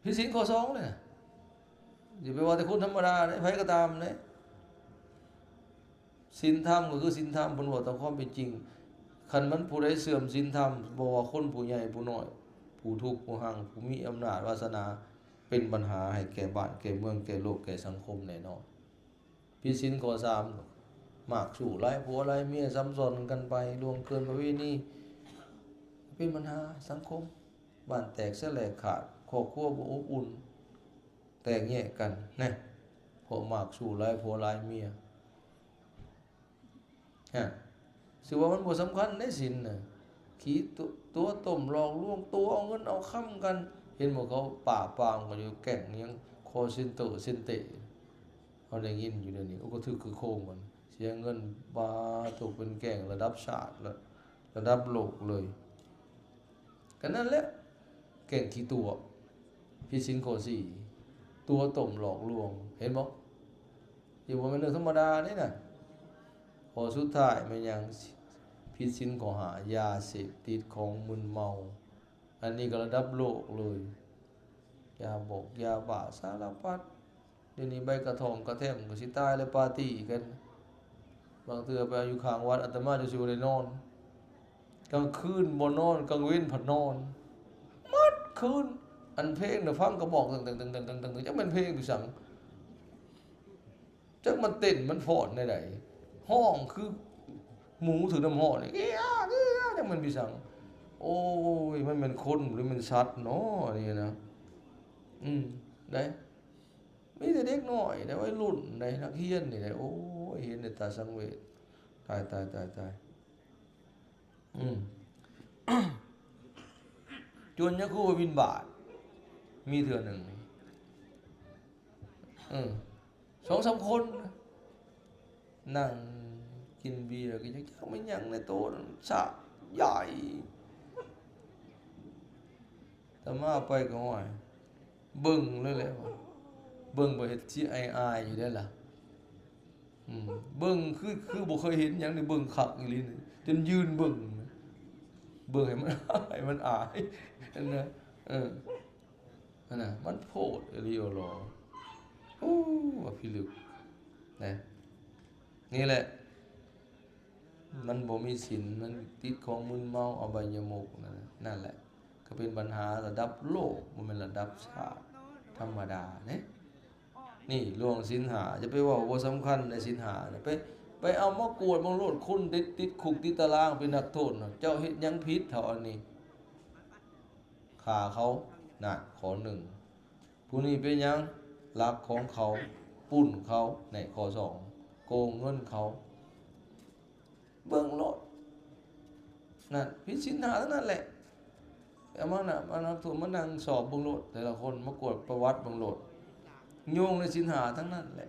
ຜິດສິນຂໍ້ສອງເລີຍນະ ຢ່າໄປວ່າແຕ່ຄົນທຳມະດາເດ້ ໃຜກໍຕາມເດ້. ສິນທຳກໍຄືສິນທຳ ເພິ່ນເວົ້າຕາມຄວາມເປັນຈິງ ຄັນມັນຜູ້ໃດເສື່ອມສິນທຳ ບໍ່ວ່າຄົນຜູ້ໃຫຍ່ຜູ້ນ້ອຍ ຜູ້ທຸກຜູ້ຮັ່ງ ຜູ້ມີອຳນາດວາສະໜາ ເປັນບັນຫາໃຫ້ແກ່ບ້ານແກ່ເມືອງ ແກ່ໂລກແກ່ສັງຄົມແນ່ນອນ. ຜິດສິນຂໍ້ສາມ ມາກຊູ້ຫຼາຍຜົວຫຼາຍເມຍ ຊ້ຳຊ້ອນກັນໄປ ລ່ວງເກີນປະເວນີ ເປັນບັນຫາສັງຄົມ ບ້ານແຕກສະແຫຼກຂາດ ຄອບຄົວບໍ່ອົບອຸ່ນ ແຕກແຍກກັນແນ່ ເພາະມາກຊູ້ຫຼາຍຜົວຫຼາຍເມຍ ຮະ ຖືວ່າມັນບໍ່ສຳຄັນໃດສິນນະ ຂີ້ຕົວະ ຕົວະຕົ້ມຫຼອກລວງ ຕົວະເອົາເງິນເອົາຄຳກັນ ເຫັນບໍ່ ເຂົາປາບປາມກັນຢູ່ ແກ້ງຫຍັງ ຄໍເຊັນເຕີ ເຊັນເຕ ເຮົາໄດ້ຍິນຢູ່ດຽວນີ້ ໂອ້ ກະຖືກຄຶກໂຄມກັນ ເສຍເງິນ ບາດ ຕົກເປັນແກ້ງລະດັບຊາດ ລະ ລະດັບໂລກເລີຍ ກະນັ້ນແຫຼະ ແກ້ງຂີ້ຕົວະ ຜິດສິນຂໍ້ສີ່ ຕົວະຕົ້ມຫຼອກລວງ ເຫັນບໍ່? ນີ້ບໍ່ແມ່ນເລື່ອງທຳມະດາເດ້ນະ. ຂໍ້ສຸດທ້າຍແມ່ນຫຍັງ? ຜິດສິນຂໍ້ຫ້າ ຢາເສບຕິດ ຂອງມຶນເມົາ ອັນນີ້ກໍລະດັບໂລກເລີຍ ຢາບອກຢາບ້າສາລະພັດ ດຽວນີ້ໃບກະທ່ອມກະແທມກໍຊິຕາຍແລ້ວ ປາຕີ້ກັນ ບາງເທື່ອໄປຢູ່ຂ້າງວັດ ອາດຕະມາຈົນຊິບໍ່ໄດ້ນອນ ກາງຄືນບໍ່ນອນ ກາງເວັນພັດນອນໝົດຄືນ ອັນເພງນະຟັງກະບອກຕຶງໆໆໆ ຈັກແມ່ນເພງອີ່ຫຍັງ ຈັກມັນເຕັ້ນມັນຟ້ອນແນວໃດ ຮ້ອງຄືໝູຖືກນ້ຳຮ້ອນນີ້ ອີຫຍັງ ອີຫຍັງ ຈັກແມ່ນອີ່ຫຍັງ ໂອ້ຍ ມັນແມ່ນຄົນຫຼືແມ່ນສັດເນາະ ອັນນີ້ນະ ອືມ ໄດ້ ມີແຕ່ເດັກນ້ອຍໄດ໋ ໄວລຸ້ນໄດ໋ ນັກຮຽນນີ້ໄດ໋ ໂອ້ຍ ເຫັນແລ້ວຕາສັງເວດ ຕາຍ ຕາຍ ຕາຍ ຕາຍ ອືມ ຈົນຍາຄູບາບິນບາດ ມີເທື່ອໜຶ່ງ ເອີ ສອງສາມຄົນ ນັ່ງກິນເບຍກໍຍັງຈັກແມ່ນຫຍັງໃນໂຕະນັ້ນ ສາກໃຫຍ່. ອາດຕະມາໄປກໍ ໂອ້ຍ ເບິ່ງເລີຍແຫຼະ ວ່າເບິ່ງບໍ່ເຮັດຊິອາຍໆຢູ່ເດ້ລະ. ອືມ ເບິ່ງຄື ຄືບໍ່ເຄີຍເຫັນຫຍັງນີ້ ເບິ່ງຄັກອີ່ຫຼີນີ້ ຈົນຢືນເບິ່ງ ເບິ່ງໃຫ້ມັນ ໃຫ້ມັນອາຍຫັ້ນນະ. ເອີ ຫັ້ນນະ ມັນໂພດອີ່ຫຼີອີ່ຫຼໍ. ໂອ້ ວ່າພິລຶກນະ. ນີ້ແຫຼະ ມັນບໍ່ມີສິນ ມັນຕິດຂອງມຶນເມົາ ອະບາຍະມຸກນັ້ນ ນັ້ນແຫຼະ ກໍເປັນບັນຫາລະດັບໂລກ ບໍ່ແມ່ນລະດັບຊາດທຳມະດາເດ້. ນີ້ ເລື່ອງສິນຫ້າ ຢ່າໄປເວົ້າບໍ່ສຳຄັນໃນສິນຫ້ານະ ໄປ ໄປເອົາມາກວດເບິ່ງໂລດ ຄົນຕິດ ຕິດຄຸກຕິດຕາລາງ ເປັນນັກໂທດນະ ເຈົ້າເຮັດຫຍັງຜິດເທົ່າອັນນີ້? ຂ້າເຂົາ ນັ້ນ ຂໍ້ໜຶ່ງ. ຜູ້ນີ້ເປັນຫຍັງ? ລັກຂອງເຂົາ ປຸ້ນເຂົາ ໃນຂໍ້ສອງ ໂກງເງິນເຂົາ. ເບິ່ງໂລດ ນັ້ນ ຜິດສິນຫ້າທັງນັ້ນແຫຼະ. ເອົາມານະ ມານັ່ງໂທດ ມານັ່ງສອບເບິ່ງໂລດ ແຕ່ລະຄົນ ມາກວດປະຫວັດເບິ່ງໂລດ ໂຍງໃນສິນຫ້າທັງນັ້ນແຫຼະ.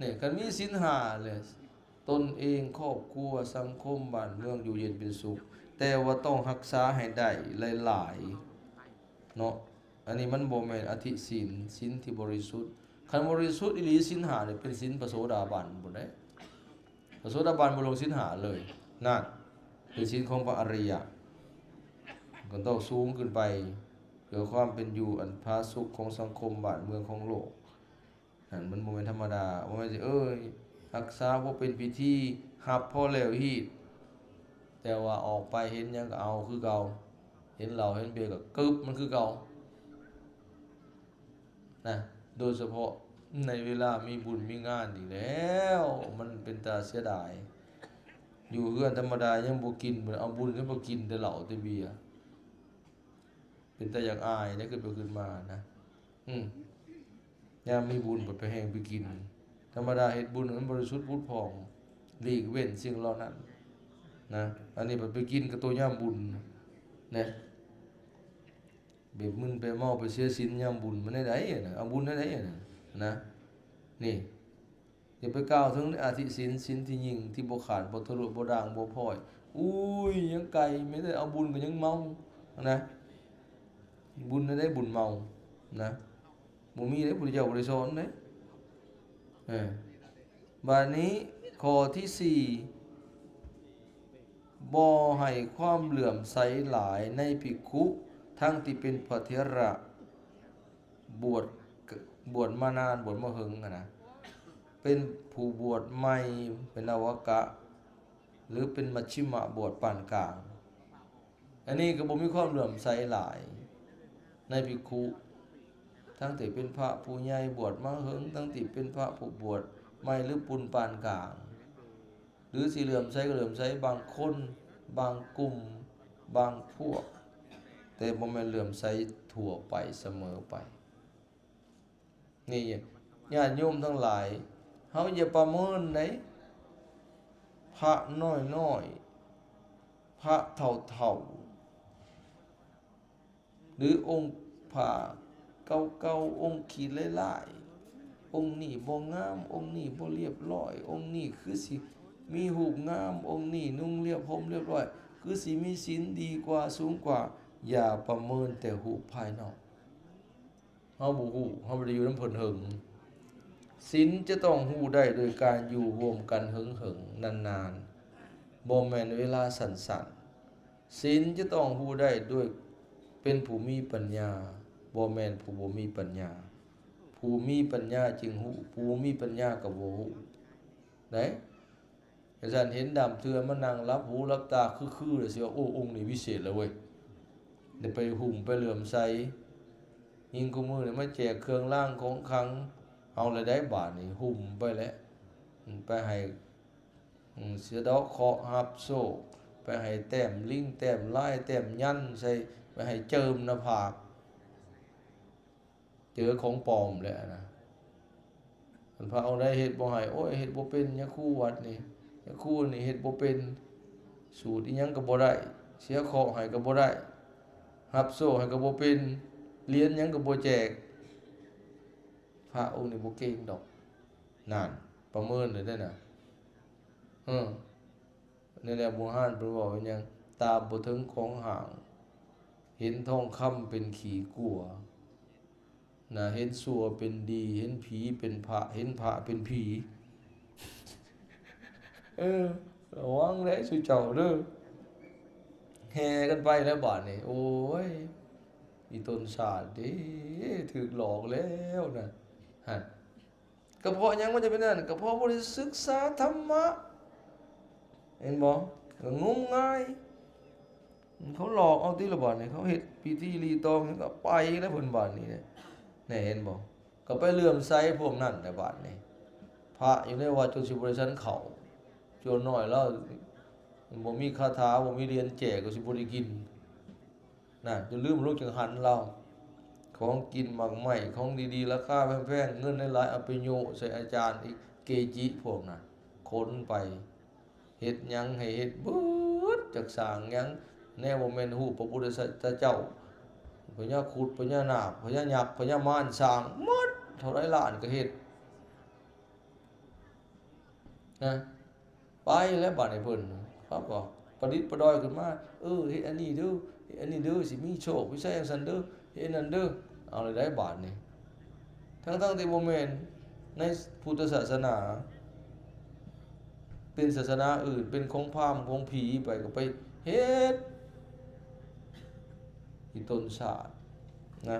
ນີ້ ຄັນມີສິນຫ້າແລ້ວ ຕົນເອງ ຄອບຄົວ ສັງຄົມ ບ້ານເມືອງ ຢູ່ເຢັນເປັນສຸກ ແຕ່ວ່າຕ້ອງຮັກສາໃຫ້ໄດ້ຫຼາຍໆເນາະ. ອັນນີ້ມັນບໍ່ແມ່ນອະທິສິນ ສິນທີ່ບໍລິສຸດ. ຄັນບໍລິສຸດອີ່ຫຼີ ສິນຫ້ານີ້ເປັນສິນພະໂສດາບັນພຸ້ນເດ້. ພະໂສດາບັນບໍ່ລົງສິນຫ້າເລີຍ ນັ້ນ ເປັນສິນຂອງພະອະລິຍະ ກໍຕ້ອງສູງຂຶ້ນໄປ ເພື່ອຄວາມເປັນຢູ່ອັນຜາສຸກຂອງສັງຄົມ ບ້ານເມືອງຂອງໂລກ. ນັ້ນມັນບໍ່ແມ່ນທຳມະດາ ບໍ່ແມ່ນຊິ ເອີຍ ຮັກສາພໍເປັນພິທີ ຮັບພໍແລ້ວຮີດ ແຕ່ວ່າອອກໄປເຫັນຫຍັງກໍເອົາຄືເກົ່າ ເຫັນເຫຼົ້າເຫັນເບຍກໍກຶບມັນຄືເກົ່ານະ. ໂດຍສະເພາະໃນເວລາມີບຸນມີງານນີ້ແລ້ວ ມັນເປັນຕາເສຍດາຍ. ຢູ່ເຮືອນທຳມະດາຍັງບໍ່ກິນ ເອົາບຸນຂຶ້ນມາກິນແຕ່ເຫຼົ້າແຕ່ເບຍ. ເປັນຕາຢາກອາຍເດ້ ຄິດໄປຄິດມານະ. ອືມ ຍາມມີບຸນກໍໄປແຮ່ງໄປກິນ. ທຳມະດາເຮັດບຸນໃຫ້ມັນບໍລິສຸດຜຸດຜ່ອງ ຫຼີກເວັ້ນສິ່ງເຫຼົ່ານັ້ນນະ. ອັນນີ້ບັດໄປກິນກັບໂຕຍາມບຸນນະ ແບບມຶນໄປເມົາໄປເສຍສິນຍາມບຸນ ມັນແນວໃດນະ? ເອົາບຸນແນວໃດນະ? ນະ ນີ້ ຢ່າໄປກ່າວເຖິງອະທິສິນ ສິນທີ່ຍິ່ງ ທີ່ບໍ່ຂາດ ບໍ່ທະລຸ ບໍ່ດ່າງ ບໍ່ພ້ອຍ. ອຸ້ຍ ຍັງໄກ ແມ້ແຕ່ເອົາບຸນກໍຍັງເມົານະ. ບຸນແນວໃດ? ບຸນເມົານະ ບໍ່ມີເດ້ ພຸດທະເຈົ້າບໍ່ໄດ້ສອນເດ້. ເອີ ບາດນີ້ຂໍ້ທີສີ່ ບໍ່ໃຫ້ຄວາມເຫຼື້ອມໃສຫຼາຍໃນພິກຂຸ ທັງທີ່ເປັນພະເຖລະ ບວດ ບວດມານານ ບວດມາເຫິງຫັ້ນນະ ເປັນຜູ້ບວດໃໝ່ ເປັນນະວະກະ ຫຼື ເປັນມັດຊິມະ ບວດປານກາງ. ອັນນີ້ກໍບໍ່ມີຄວາມເຫຼື້ອມໃສຫຼາຍໃນພິກຂຸ ທັງທີ່ເປັນພະຜູ້ໃຫຍ່ບວດມາເຫິງ ທັງທີ່ເປັນພະຜູ້ບວດໃໝ່ ຫຼື ປຸ້ນປານກາງ ຫຼື ຊິເຫຼື້ອມໃສກໍເຫຼື້ອມໃສບາງຄົນ ບາງກຸ່ມ ບາງພວກ ແຕ່ບໍ່ແມ່ນເຫຼື້ອມໃສທົ່ວໄປສະເໝີໄປ. ນີ້ ຍາດໂຍມທັງຫຼາຍ ເຮົາຢ່າປະເມີນໃດ ພະນ້ອຍໆ ພະເຖົ້າໆ ຫຼື ອົງຜ້າເກົ່າໆ ອົງຂີ້ຫຼາຍໆ ອົງນີ້ບໍ່ງາມ ອົງນີ້ບໍ່ລຽບຮ້ອຍ ອົງນີ້ຄືຊິມີຮູບງາມ ອົງນີ້ນຸ່ງລຽບ ຫົ່ມລຽບຮ້ອຍ ຄືຊິມີສິນດີກວ່າ ສູງກວ່າ. ຢ່າປະເມີນແຕ່ຮູບພາຍນອກ. ເຮົາບໍ່ຮູ້ ເຮົາບໍ່ໄດ້ຢູ່ນຳເພິ່ນເຫິງ. ສິນຈະຕ້ອງຮູ້ໄດ້ໂດຍການຢູ່ຮ່ວມກັນເຫິງໆ ນານໆ ບໍ່ແມ່ນເວລາສັ້ນໆ. ສິນຈະຕ້ອງຮູ້ໄດ້ໂດຍເປັນຜູ້ມີປັນຍາ ບໍ່ແມ່ນຜູ້ບໍ່ມີປັນຍາ. ຜູ້ມີປັນຍາຈຶ່ງຮູ້ ຜູ້ບໍ່ມີປັນຍາກໍບໍ່ຮູ້ໄດ໋. ຈັ່ງຊັ້ນເຫັນດຳເຖື່ອມານັ່ງຫຼັບຫູຫຼັບຕາຄືໆ ແລ້ວຊິວ່າ ໂອ້ ອົງນີ້ວິເສດແລ້ວເວີຍ ໄດ້ໄປຫຸ້ມໄປເຫຼື້ອມໃສ. ຍິ່ງຄູ່ມື້ນີ້ມາແຈກເຄື່ອງລາງຂອງຂັງ ເອົາແລ້ວໄດ໋ ບາດນີ້ຫຸ້ມໄປແລ້ວ ໄປໃຫ້ ອືມ ສະເດາະເຄາະຮັບໂຊກ ໄປໃຫ້ແຕ້ມລິງແຕ້ມລາຍແຕ້ມຍັນໃສ່ ໄປໃຫ້ເຈິມໜ້າຜາກ ເຈີຂອງປອມແຫຼະນະ. ຄັນພະອົງໃດເຮັດບໍ່ໃຫ້ ໂອ້ຍ ເຮັດບໍ່ເປັນ ຍາຄູວັດນີ້ ຍາຄູນີ້ເຮັດບໍ່ເປັນ ສູດອີ່ຫຍັງກໍບໍ່ໄດ້ ເສຍເຄາະໃຫ້ກໍບໍ່ໄດ້ ຮັບໂຊກໃຫ້ກໍບໍ່ເປັນ ຫຼຽນຫຍັງກໍບໍ່ແຈກ. ພະອົງນີ້ບໍ່ເກັ່ງດອກ ນັ້ນ. ປະເມີນເລີຍເດ້ນະ. ເອີ ນີ້ແຫຼະບູຮານເພິ່ນເວົ້າວ່າຫຍັງ? ຕາບໍ່ເຖິງຂອງຫ້າງ ເຫັນທອງຄຳເປັນຂີ້ກົວ ນະ ເຫັນຊົ່ວເປັນດີ ເຫັນຜີເປັນພະ ເຫັນພະເປັນຜີ. ເອີ ລະວັງເດ້ຊຸເຈົ້າເດີ. ແຫ່ກັນໄປແລ້ວບາດນີ້ ໂອ້ຍ ອີຕົນຊາດເດ້ ຖືກຫຼອກແລ້ວນະ ຫັ້ນ. ກະເພາະຫຍັງມັນຈະເປັນນັ້ນ? ກະເພາະບໍ່ໄດ້ສຶກສາທຳມະ ເຫັນບໍ່? ກະງົມງາຍ ເຂົາຫຼອກເອົາຕິລະບາດນີ້ ເຂົາເຮັດພິທີລີຕອງຫຍັງກະໄປແລ້ວເພິ່ນບາດນີ້ ແນ່ ເຫັນບໍ່? ກະໄປເຫຼື້ອມໃສພວກນັ້ນແຫຼະບາດນີ້. ພະຢູ່ໃນວັດຈົນຊິບໍ່ໄດ້ສັນເຂົ້າ ສ່ວນໜ້ອຍລາວບໍ່ມີຄາຖາ ບໍ່ມີຫຼຽນແຈກ ກະຊິບໍ່ໄດ້ກິນ. ນະ ຈົນລືມ ລູກຈຶ່ງຫັນລາວ ຂອງກິນໝາກໄມ້ ຂອງດີໆ ລາຄາແພງໆ ເງິນຫຼາຍໆ ເອົາໄປໂຍະໃສ່ອາຈານອີກ ເກຈິພວກນັ້ນ ຂົນໄປ ເຮັດຫຍັງໃຫ້ເຮັດເບິດ ຈັກສ້າງຫຍັງ ແນວບໍ່ແມ່ນຮູບພະພຸດທະເຈົ້າ ພະຍາຄຸດ ພະຍານາກ ພະຍາຍັກ ພະຍາມານ ສ້າງໝົດ ເທົ່າໃດລ້ານກະເຮັດ ນະ. ໄປແລ້ວບາດນີ້ເພິ່ນ ເຂົາກໍປະດິດປະດອຍຂຶ້ນມາ ເອີ ເຮັດອັນນີ້ເດີ ເຮັດອັນນີ້ເດີ ຊິມີໂຊກມີໄຊຈັ່ງຊັ້ນເດີ ເຮັດອັນນັ້ນເດີ ເອົາແລ້ວໄດ໋ບາດນີ້. ທັງໆທີ່ບໍ່ແມ່ນ ໃນພຸດທະສາສະໜາ ເປັນສາສະໜາອື່ນ ເປັນຂອງພາມຂອງຜີໄປ ກໍໄປເຮັດ ອີຕົນຊາດນະ.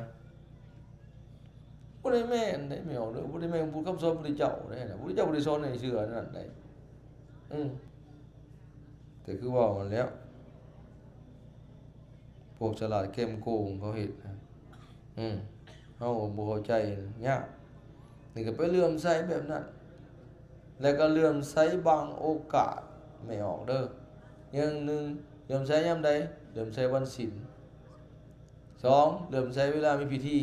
ບໍ່ໄດ້ແມ່ນເດ້ ແມ່ອອກເດີ ບໍ່ໄດ້ແມ່ນຄຳສອນພະພຸດທະເຈົ້າເດ້ນະ ພະພຸດທະເຈົ້າບໍ່ໄດ້ສອນໃຫ້ເຊື່ອອັນນັ້ນເດ້. ອືມ ແຕ່ຄືເວົ້າຫັ້ນແລ້ວ ພວກສະຫຼາດແຄມໂກງເຂົາເຮັດນະ. ອືມ ເຮົາບໍ່ເຂົ້າໃຈ ຍາກ. ນີ້ກະໄປເຫຼື້ອມໃສແບບນັ້ນ ແລ້ວກະເຫຼື້ອມໃສບາງໂອກາດ ແມ່ອອກເດີ. ຢ່າງໜຶ່ງ ເຫຼື້ອມໃສຍາມໃດ? ເຫຼື້ອມໃສວັນສິນ. ສອງ ເຫຼື້ອມໃສເວລາມີພິທີ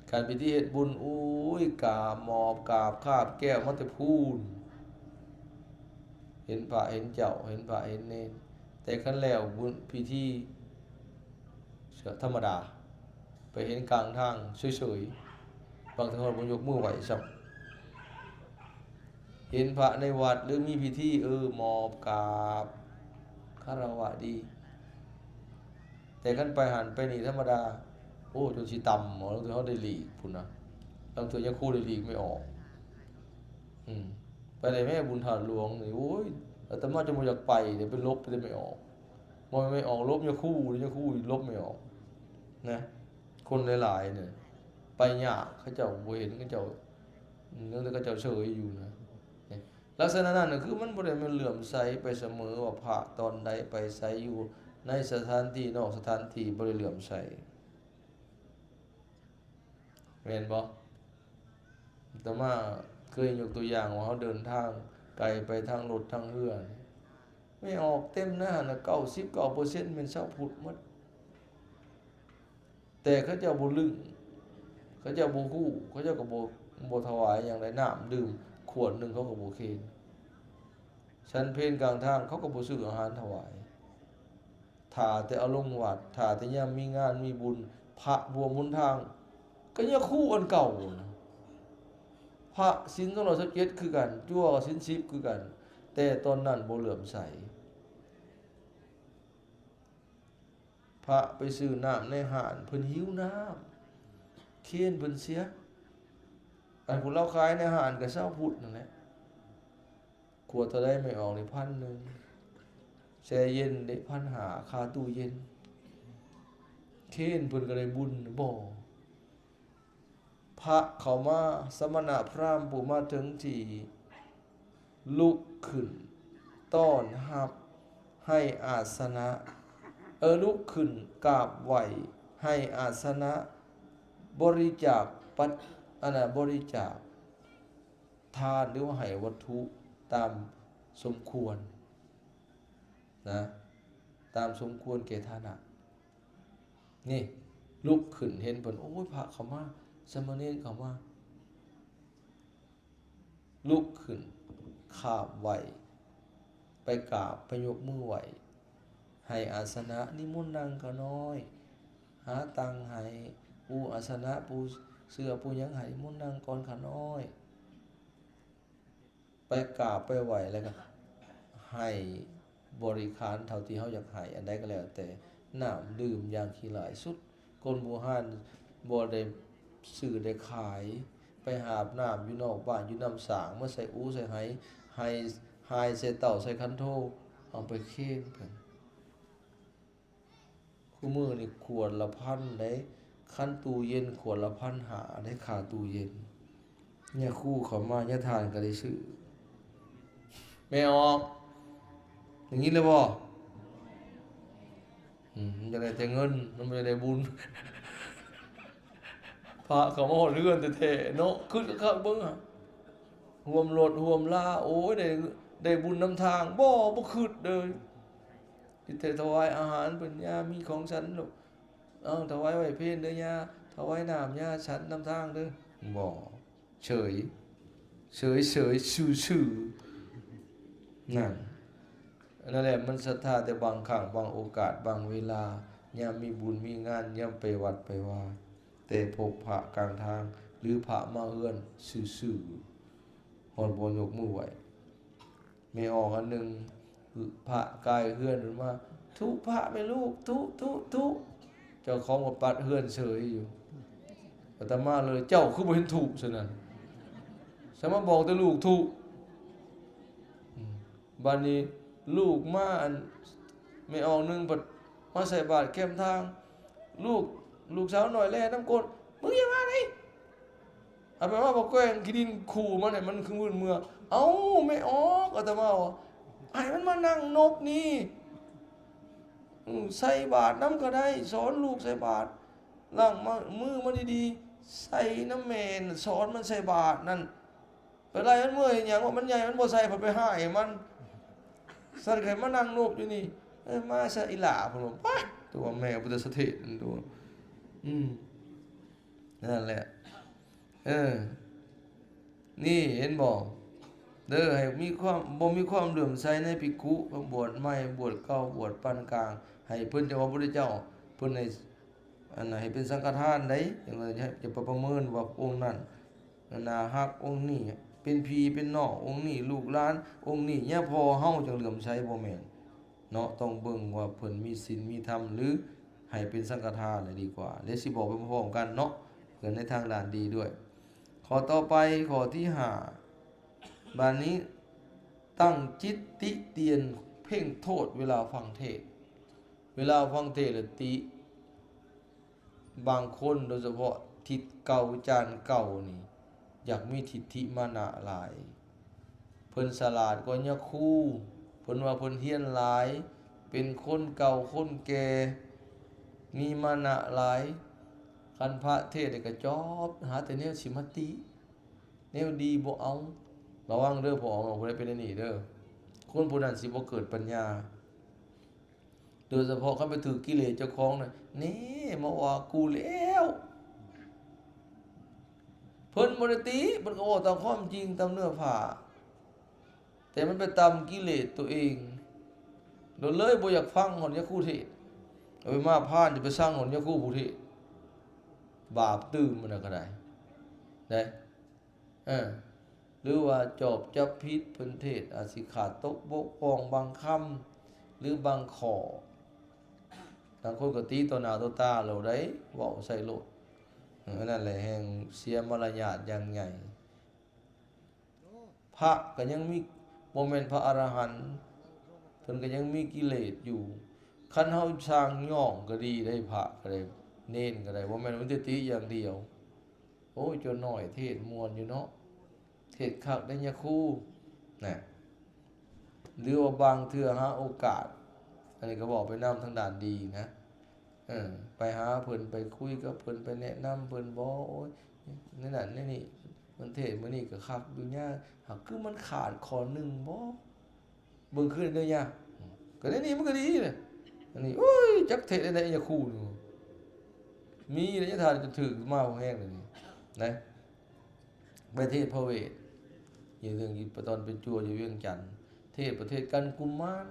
ຄັນພິທີເຮັດບຸນ ໂອ້ຍ ກາບໝອບ ກາບຄາບແກ້ວມາແຕ່ພຸ້ນ ເຫັນພະເຫັນເຈົ້າ ເຫັນພະເຫັນເນນ. ແຕ່ຄັນແລ້ວບຸນພິທີທຳມະດາ ໄປເຫັນກາງທາງເສີຍໆ ບາງເທື່ອຮອດບໍ່ຍົກມືໄຫວ້ຊ້ຳ. ເຫັນພະໃນວັດ ຫຼື ມີພິທີ ເອີ ໝອບກາບຄາລະວະດີ. ແຕ່ຄັນໄປຫັ້ນໄປນີ້ທຳມະດາ ໂອ້ ຈົນຊິຕຳ ລາງເທື່ອເຮົາໄດ້ຫຼີກພຸ້ນນະ ລາງເທື່ອຍາຄູໄດ້ຫຼີກໄມ່ອອກ. ອືມ ໄປໄດ້ແມ້ ບຸນທາດຫຼວງນີ້ ໂອ້ຍ ອາດຕະມາຈົນບໍ່ຢາກໄປເດ້ ໄປຫຼົບແຕ່ໄມ່ອອກ. ບໍ່ແມ່ນໄມ້ອອກຫຼົບຍາຄູ ຍາຄູຫຼົບໄມ້ອອກນະ. ຄົນຫຼາຍໆນີ້ໄປຍາກ ເຂົາເຈົ້າບໍ່ເຫັນ ເຂົາເຈົ້າ ເຂົາເຈົ້າເສີຍຢູ່ນະ. ລັກສະນະນັ້ນກໍຄືມັນບໍ່ໄດ້ແມ່ນເຫຼື້ອມໃສໄປສະເໝີວ່າພະຕອນໃດໄປໃສ ຢູ່ໃນສະຖານທີ່ນອກສະຖານທີ່ ບໍ່ໄດ້ເຫຼື້ອມໃສ ແມ່ນບໍ່? ອາດຕະມາເຄີຍຍົກຕົວຢ່າງວ່າ ເຮົາເດີນທາງໄກໄປທາງລົດທາງເຮືອ ແມ່ອອກເຕັມໃນຫັ້ນນະ ເກົ້າສິບເກົ້າເປີເຊັນແມ່ນຊາວພຸດໝົດ. ແຕ່ເຂົາເຈົ້າບໍ່ລຶ້ງ ເຂົາເຈົ້າບໍ່ຮູ້ ເຂົາເຈົ້າກໍບໍ່ ບໍ່ຖວາຍຫຍັງໃດ ນ້ຳດື່ມຂວດໜຶ່ງເຂົາກໍບໍ່ເຄນ. ສັນເພນກາງທາງເຂົາກໍບໍ່ຊື້ອາຫານຖວາຍ. ຖ້າແຕ່ເອົາລົງວັດ ຖ້າແຕ່ຍາມມີງານມີບຸນ ພະບວມຫົນທາງ ກໍຍາຄູອັນເກົ່ານະ. ພະສິນສອງຮ້ອຍຊາວເຈັດຄືກັນ ຈົວກໍສິນສິບຄືກັນ ແຕ່ຕອນນັ້ນບໍ່ເຫຼື້ອມໃສ. ພະໄປຊື້ນ້ຳໃນຮ້ານ ເພິ່ນຫິວນ້ຳ ເຄນເພິ່ນເສຍ. ອັນຜູ້ລາວຂາຍໃນຮ້ານກໍຊາວພຸດນັ້ນແຫຼະ. ຂວດເທົ່າໃດ? ແມ່ອອກນີ້ພັນໜຶ່ງ ແຊ່ເຢັນເດ້ ພັນຫ້າ ຄ່າຕູ້ເຢັນ. ເຄນເພິ່ນກໍໄດ້ບຸນບໍ? ພະເຂົ້າມາ ສະມະນະພຣາມຜູ້ມາເຖິງທີ່ ລຸກຂຶ້ນຕ້ອນຮັບ ໃຫ້ອາສະນະ ເອີ ລຸກຂຶ້ນກາບໄຫວ້ ໃຫ້ອາສະນະ ບໍລິຈາກປັດ ອັນນະ ບໍລິຈາກທານ ຫຼືວ່າໃຫ້ວັດຖຸຕາມສົມຄວນນະ ຕາມສົມຄວນແກ່ຖານະ. ນີ້ ລຸກຂຶ້ນເຫັນເພິ່ນ ໂອ້ຍ ພະເຂົ້າມາ ສາມະເນນເຂົ້າມາ ລຸກຂຶ້ນຂາບໄຫວ້ ໄປກາບ ໄປຍົກມືໄຫວ້ ໃຫ້ອາສະນະ ນິມົນນັ່ງຂ້ານ້ອຍ ຫາຕັ່ງໃຫ້ ປູອາສະນະ ປູເສື່ອ ປູຫຍັງໃຫ້ ນິມົນນັ່ງກ່ອນຂ້ານ້ອຍ. ໄປກາບໄປໄຫວ້ ແລ້ວກໍໃຫ້ບໍລິການເທົ່າທີ່ເຮົາຢາກໃຫ້ ອັນໃດກໍແລ້ວແຕ່ ນ້ຳດື່ມຢ່າງທີ່ຫຼາຍສຸດ. ຄົນບູຮານບໍ່ໄດ້ຊື້ໄດ້ຂາຍ ໄປຫາບນ້ຳຢູ່ນອກບ້ານ ຢູ່ນ້ຳສ້າງ ມາໃສ່ອູໃສ່ໄຫ ໃຫ້ ຫາຍໃສ່ເຕົ້າໃສ່ຄັນໂທ ເອົາໄປເຄນເພິ່ນ. ຄູ່ມື້ນີ້ຂວດລະພັນເດ້ ຄັນຕູ້ເຢັນຂວດລະພັນຫ້າເດ້ ຄ່າຕູ້ເຢັນ. ຍາຄູເຂົ້າມາ ຍາທ່ານກໍໄດ້ຊື້. ແມ່ອອກ ໄດ້ຍິນແລ້ວບໍ່? ອືມ ມັນຢາກໄດ້ແຕ່ເງິນ ມັນບໍ່ຢາກໄດ້ບຸນ. ພະເຂົ້າມາຮອດເຮືອນແທ້ໆເນາະ ຄຶດຄັກໆເບິ່ງຫາ ຮ່ວມລົດຮ່ວມລາ ໂອ້ຍ ໄດ້ ໄດ້ບຸນນຳທາງ ບໍ່ ບໍ່ຄຶດເລີຍ. ມີແຕ່ຖວາຍອາຫານເພິ່ນ ຍ່າມີຂອງສັນລູກ ເອົາຖວາຍໄວ້ເພນເດີຍ່າ ຖວາຍນ້ຳຍ່າສັນນຳທາງເດີ. ບໍ່ ເສີຍ ເສີຍໆ ຊື່ໆ ນັ້ນ ນັ້ນແຫຼະ ມັນສັດທາແຕ່ບາງຄັ້ງ ບາງໂອກາດ ບາງເວລາ ຍາມມີບຸນມີງານ ຍາມໄປວັດໄປວາ ແຕ່ພົບພະກາງທາງ ຫຼືພະມາເຮືອນຊື່ໆ ຮອດບໍ່ຍົກມືໄຫວ້. ແມ່ອອກອັນໜຶ່ງ ພະກາຍເຮືອນມາ ທຸພະແມ່ລູກ ທຸ ທຸ ທຸ ເຈົ້າຂອງກໍປັດເຮືອນເສີຍຢູ່. ອາດຕະມາເລີຍ ເຈົ້າຄືບໍ່ເຫັນທຸຊັ້ນນັ້ນ ສະມາບອກແຕ່ລູກທຸ. ອືມ ບາດນີ້ລູກມາ ອັນ ແມ່ອອກໜຶ່ງພັດມາໃສ່ບາດແຄມທາງ ລູກ ລູກສາວນ້ອຍແລ່ນຳກົ້ນ ມຶງຢ່າມານີ້ ອາດຕະມາບອກແກວ່ງຂີ້ດິນຂູ່ມັນໃຫ້ມັນຄືວືນເມືອ. ເອົ້າ ແມ່ອອກ ອາດຕະມາວ່າ ໃຫ້ມັນມານັ່ງນົບນີ້ ອື ໃສ່ບາດນຳກໍໄດ້ ສອນລູກໃສ່ບາດ ລ້າງມາ ມືມັນດີໆ ໃສ່ນຳແມ່ ສອນມັນໃສ່ບາດນັ້ນ. ໄປໄລ່ມັນເມື່ອເຮັດຫຍັງວະ ມັນໃຫຍ່ມັນບໍ່ໃສ່ ເພິ່ນໄປຮ້າຍໃຫ້ມັນ ສັນໃຫ້ມານັ່ງນົບຢູ່ນີ້. ເອີ ມາຊະອີ່ຫຼ້າ ເພິ່ນວ່າ ປາດ ຕົວະແມ່ບໍ່ໄດ້ສະເທດ ຕົວະ ອືມ ນັ້ນແຫຼະ ເອີ ນີ້ເຫັນບໍ່ ເດີ ໃຫ້ມີຄວາມ ບໍ່ມີຄວາມເຫຼື້ອມໃສໃນພິກຂຸ ບວດໃໝ່ ບວດເກົ່າ ບວດປານກາງ ໃຫ້ເພິ່ນ ຈັ່ງວ່າ ພຸດທະເຈົ້າ ເພິ່ນໃຫ້ ອັນນັ້ນ ໃຫ້ເປັນສັງຄະທານໃດ ຈັ່ງວ່າ ຈະໄປປະເມີນວ່າອົງນັ້ນໜ້າຮັກ ອົງນີ້ເປັນພີ່ເປັນນ້ອງ ອົງນີ້ລູກຫຼານ ອົງນີ້ຍາພໍ່ເຮົາຈັ່ງເຫຼື້ອມໃສ ບໍ່ແມ່ນເນາະ. ຕ້ອງເບິ່ງວ່າເພິ່ນມີສິນມີທຳ ຫຼື ໃຫ້ເປັນສັງຄະທານລະດີກວ່າ. ແລ້ວຊິບອກໄປພ້ອມໆກັນເນາະ ເພື່ອໃນທາງດ້ານດີດ້ວຍ. ຂໍ້ຕໍ່ໄປ ຂໍ້ທີຫ້າ ບາດນີ້ ຕັ້ງຈິດຕິຕຽນເພັ່ງໂທດເວລາຟັງເທດ. ເວລາຟັງເທດລະຕິ ບາງຄົນ ໂດຍສະເພາະທິດເກົ່າຈານເກົ່ານີ້ ຢາກມີທິດຖິມານະຫຼາຍ. ເພິ່ນສະຫຼາດກວ່າຍາຄູ ເພິ່ນວ່າເພິ່ນຮຽນຫຼາຍ ເປັນຄົນເກົ່າຄົນແກ່ ມີມານະຫຼາຍ. ຄັນພະເທດນີ້ກະຈອບ ຫາແຕ່ແນວຊິມາຕິ ແນວດີບໍ່ເອົາ. ລະວັງເດີ ພໍ່ອອກນ້ອງ ຜູ້ໃດເປັນແນວນີ້ເດີ ຄົນຜູ້ນັ້ນຊິບໍ່ເກີດປັນຍາ. ໂດຍສະເພາະຄັນໄປຖືກກິເລດເຈົ້າຂອງນະ ແນ່ ມາວ່າກູແລ້ວ. ເພິ່ນບໍ່ໄດ້ຕິ ເພິ່ນກໍເວົ້າຕາມຄວາມຈິງ ຕາມເນື້ອຜ້າ ແຕ່ມັນໄປຕຳກິເລດໂຕເອງ ໂດຍເລີຍບໍ່ຢາກຟັງຮອດຍາຄູເທດ. ເອົາໄປມາພານ ຈະໄປຊັງຮອດຍາຄູຜູ້ເທດ ບາບຕື່ມມັນນະກໍໄດ້ ໄດ້. ເອີ ຫຼືວ່າຈອບຈັບຜິດ ເພິ່ນເທດອາດຊິຂາດຕົກບົກຜ່ອງບາງຄຳ ຫຼືບາງຂໍ້. ບາງຄົນກໍຕິຕໍ່ໜ້າຕໍ່ຕາໂລດໄດ໋ ເວົ້າໃສ່ໂລດ. ເອີ ອັນນັ້ນແຫຼະແຮ່ງເສຍມາລະຍາດຢ່າງໃຫຍ່. ພະກໍຍັງມີ ບໍ່ແມ່ນພະອະລະຫັນ ເພິ່ນກໍຍັງມີກິເລດຢູ່. ຄັນເຮົາສ້າງຍ້ອງກໍດີໄດ໋ ພະກໍໄດ້ ເນນກໍໄດ້ ບໍ່ແມ່ນວ່າມີແຕ່ຕິຢ່າງດຽວ. ໂອ້ຍ ຈົນນ້ອຍເທດມ່ວນຢູ່ເນາະ ເທດຄັກໄດ໋ຍາຄູນະ. ຫຼືວ່າບາງເທື່ອຫາໂອກາດ ອັນນີ້ກໍເວົ້າໄປນຳທາງດ້ານດີນະ ເອີ ໄປຫາເພິ່ນ ໄປຄຸຍກັບເພິ່ນ ໄປແນະນຳເພິ່ນ ບໍ່ ໂອ້ຍ ແນວນັ້ນແນວນີ້ ມັນເທດມື້ນີ້ກໍຄັກຢູ່ຍາ ຫາກຄືມັນຂາດຂໍ້ໜຶ່ງບໍ່? ເບິ່ງຄືນເດີຍາ ກໍໄດ້ນີ້ມັນກໍດີນະ. ອັນນີ້ ໂອ້ຍ ຈັກເທດໄດ້ໃດຍາຄູນີ້ ມີໄດ໋ ຍາທ່ານຈະຖືກມາແຮງເລີຍນີ້ນະ. ໄປເທດພະເວດ ຢູ່ເລື່ອງ ຢູ່ຕອນເປັນຈົວຢູ່ວຽງຈັນ ເທດປະເທດກັນກຸມມານ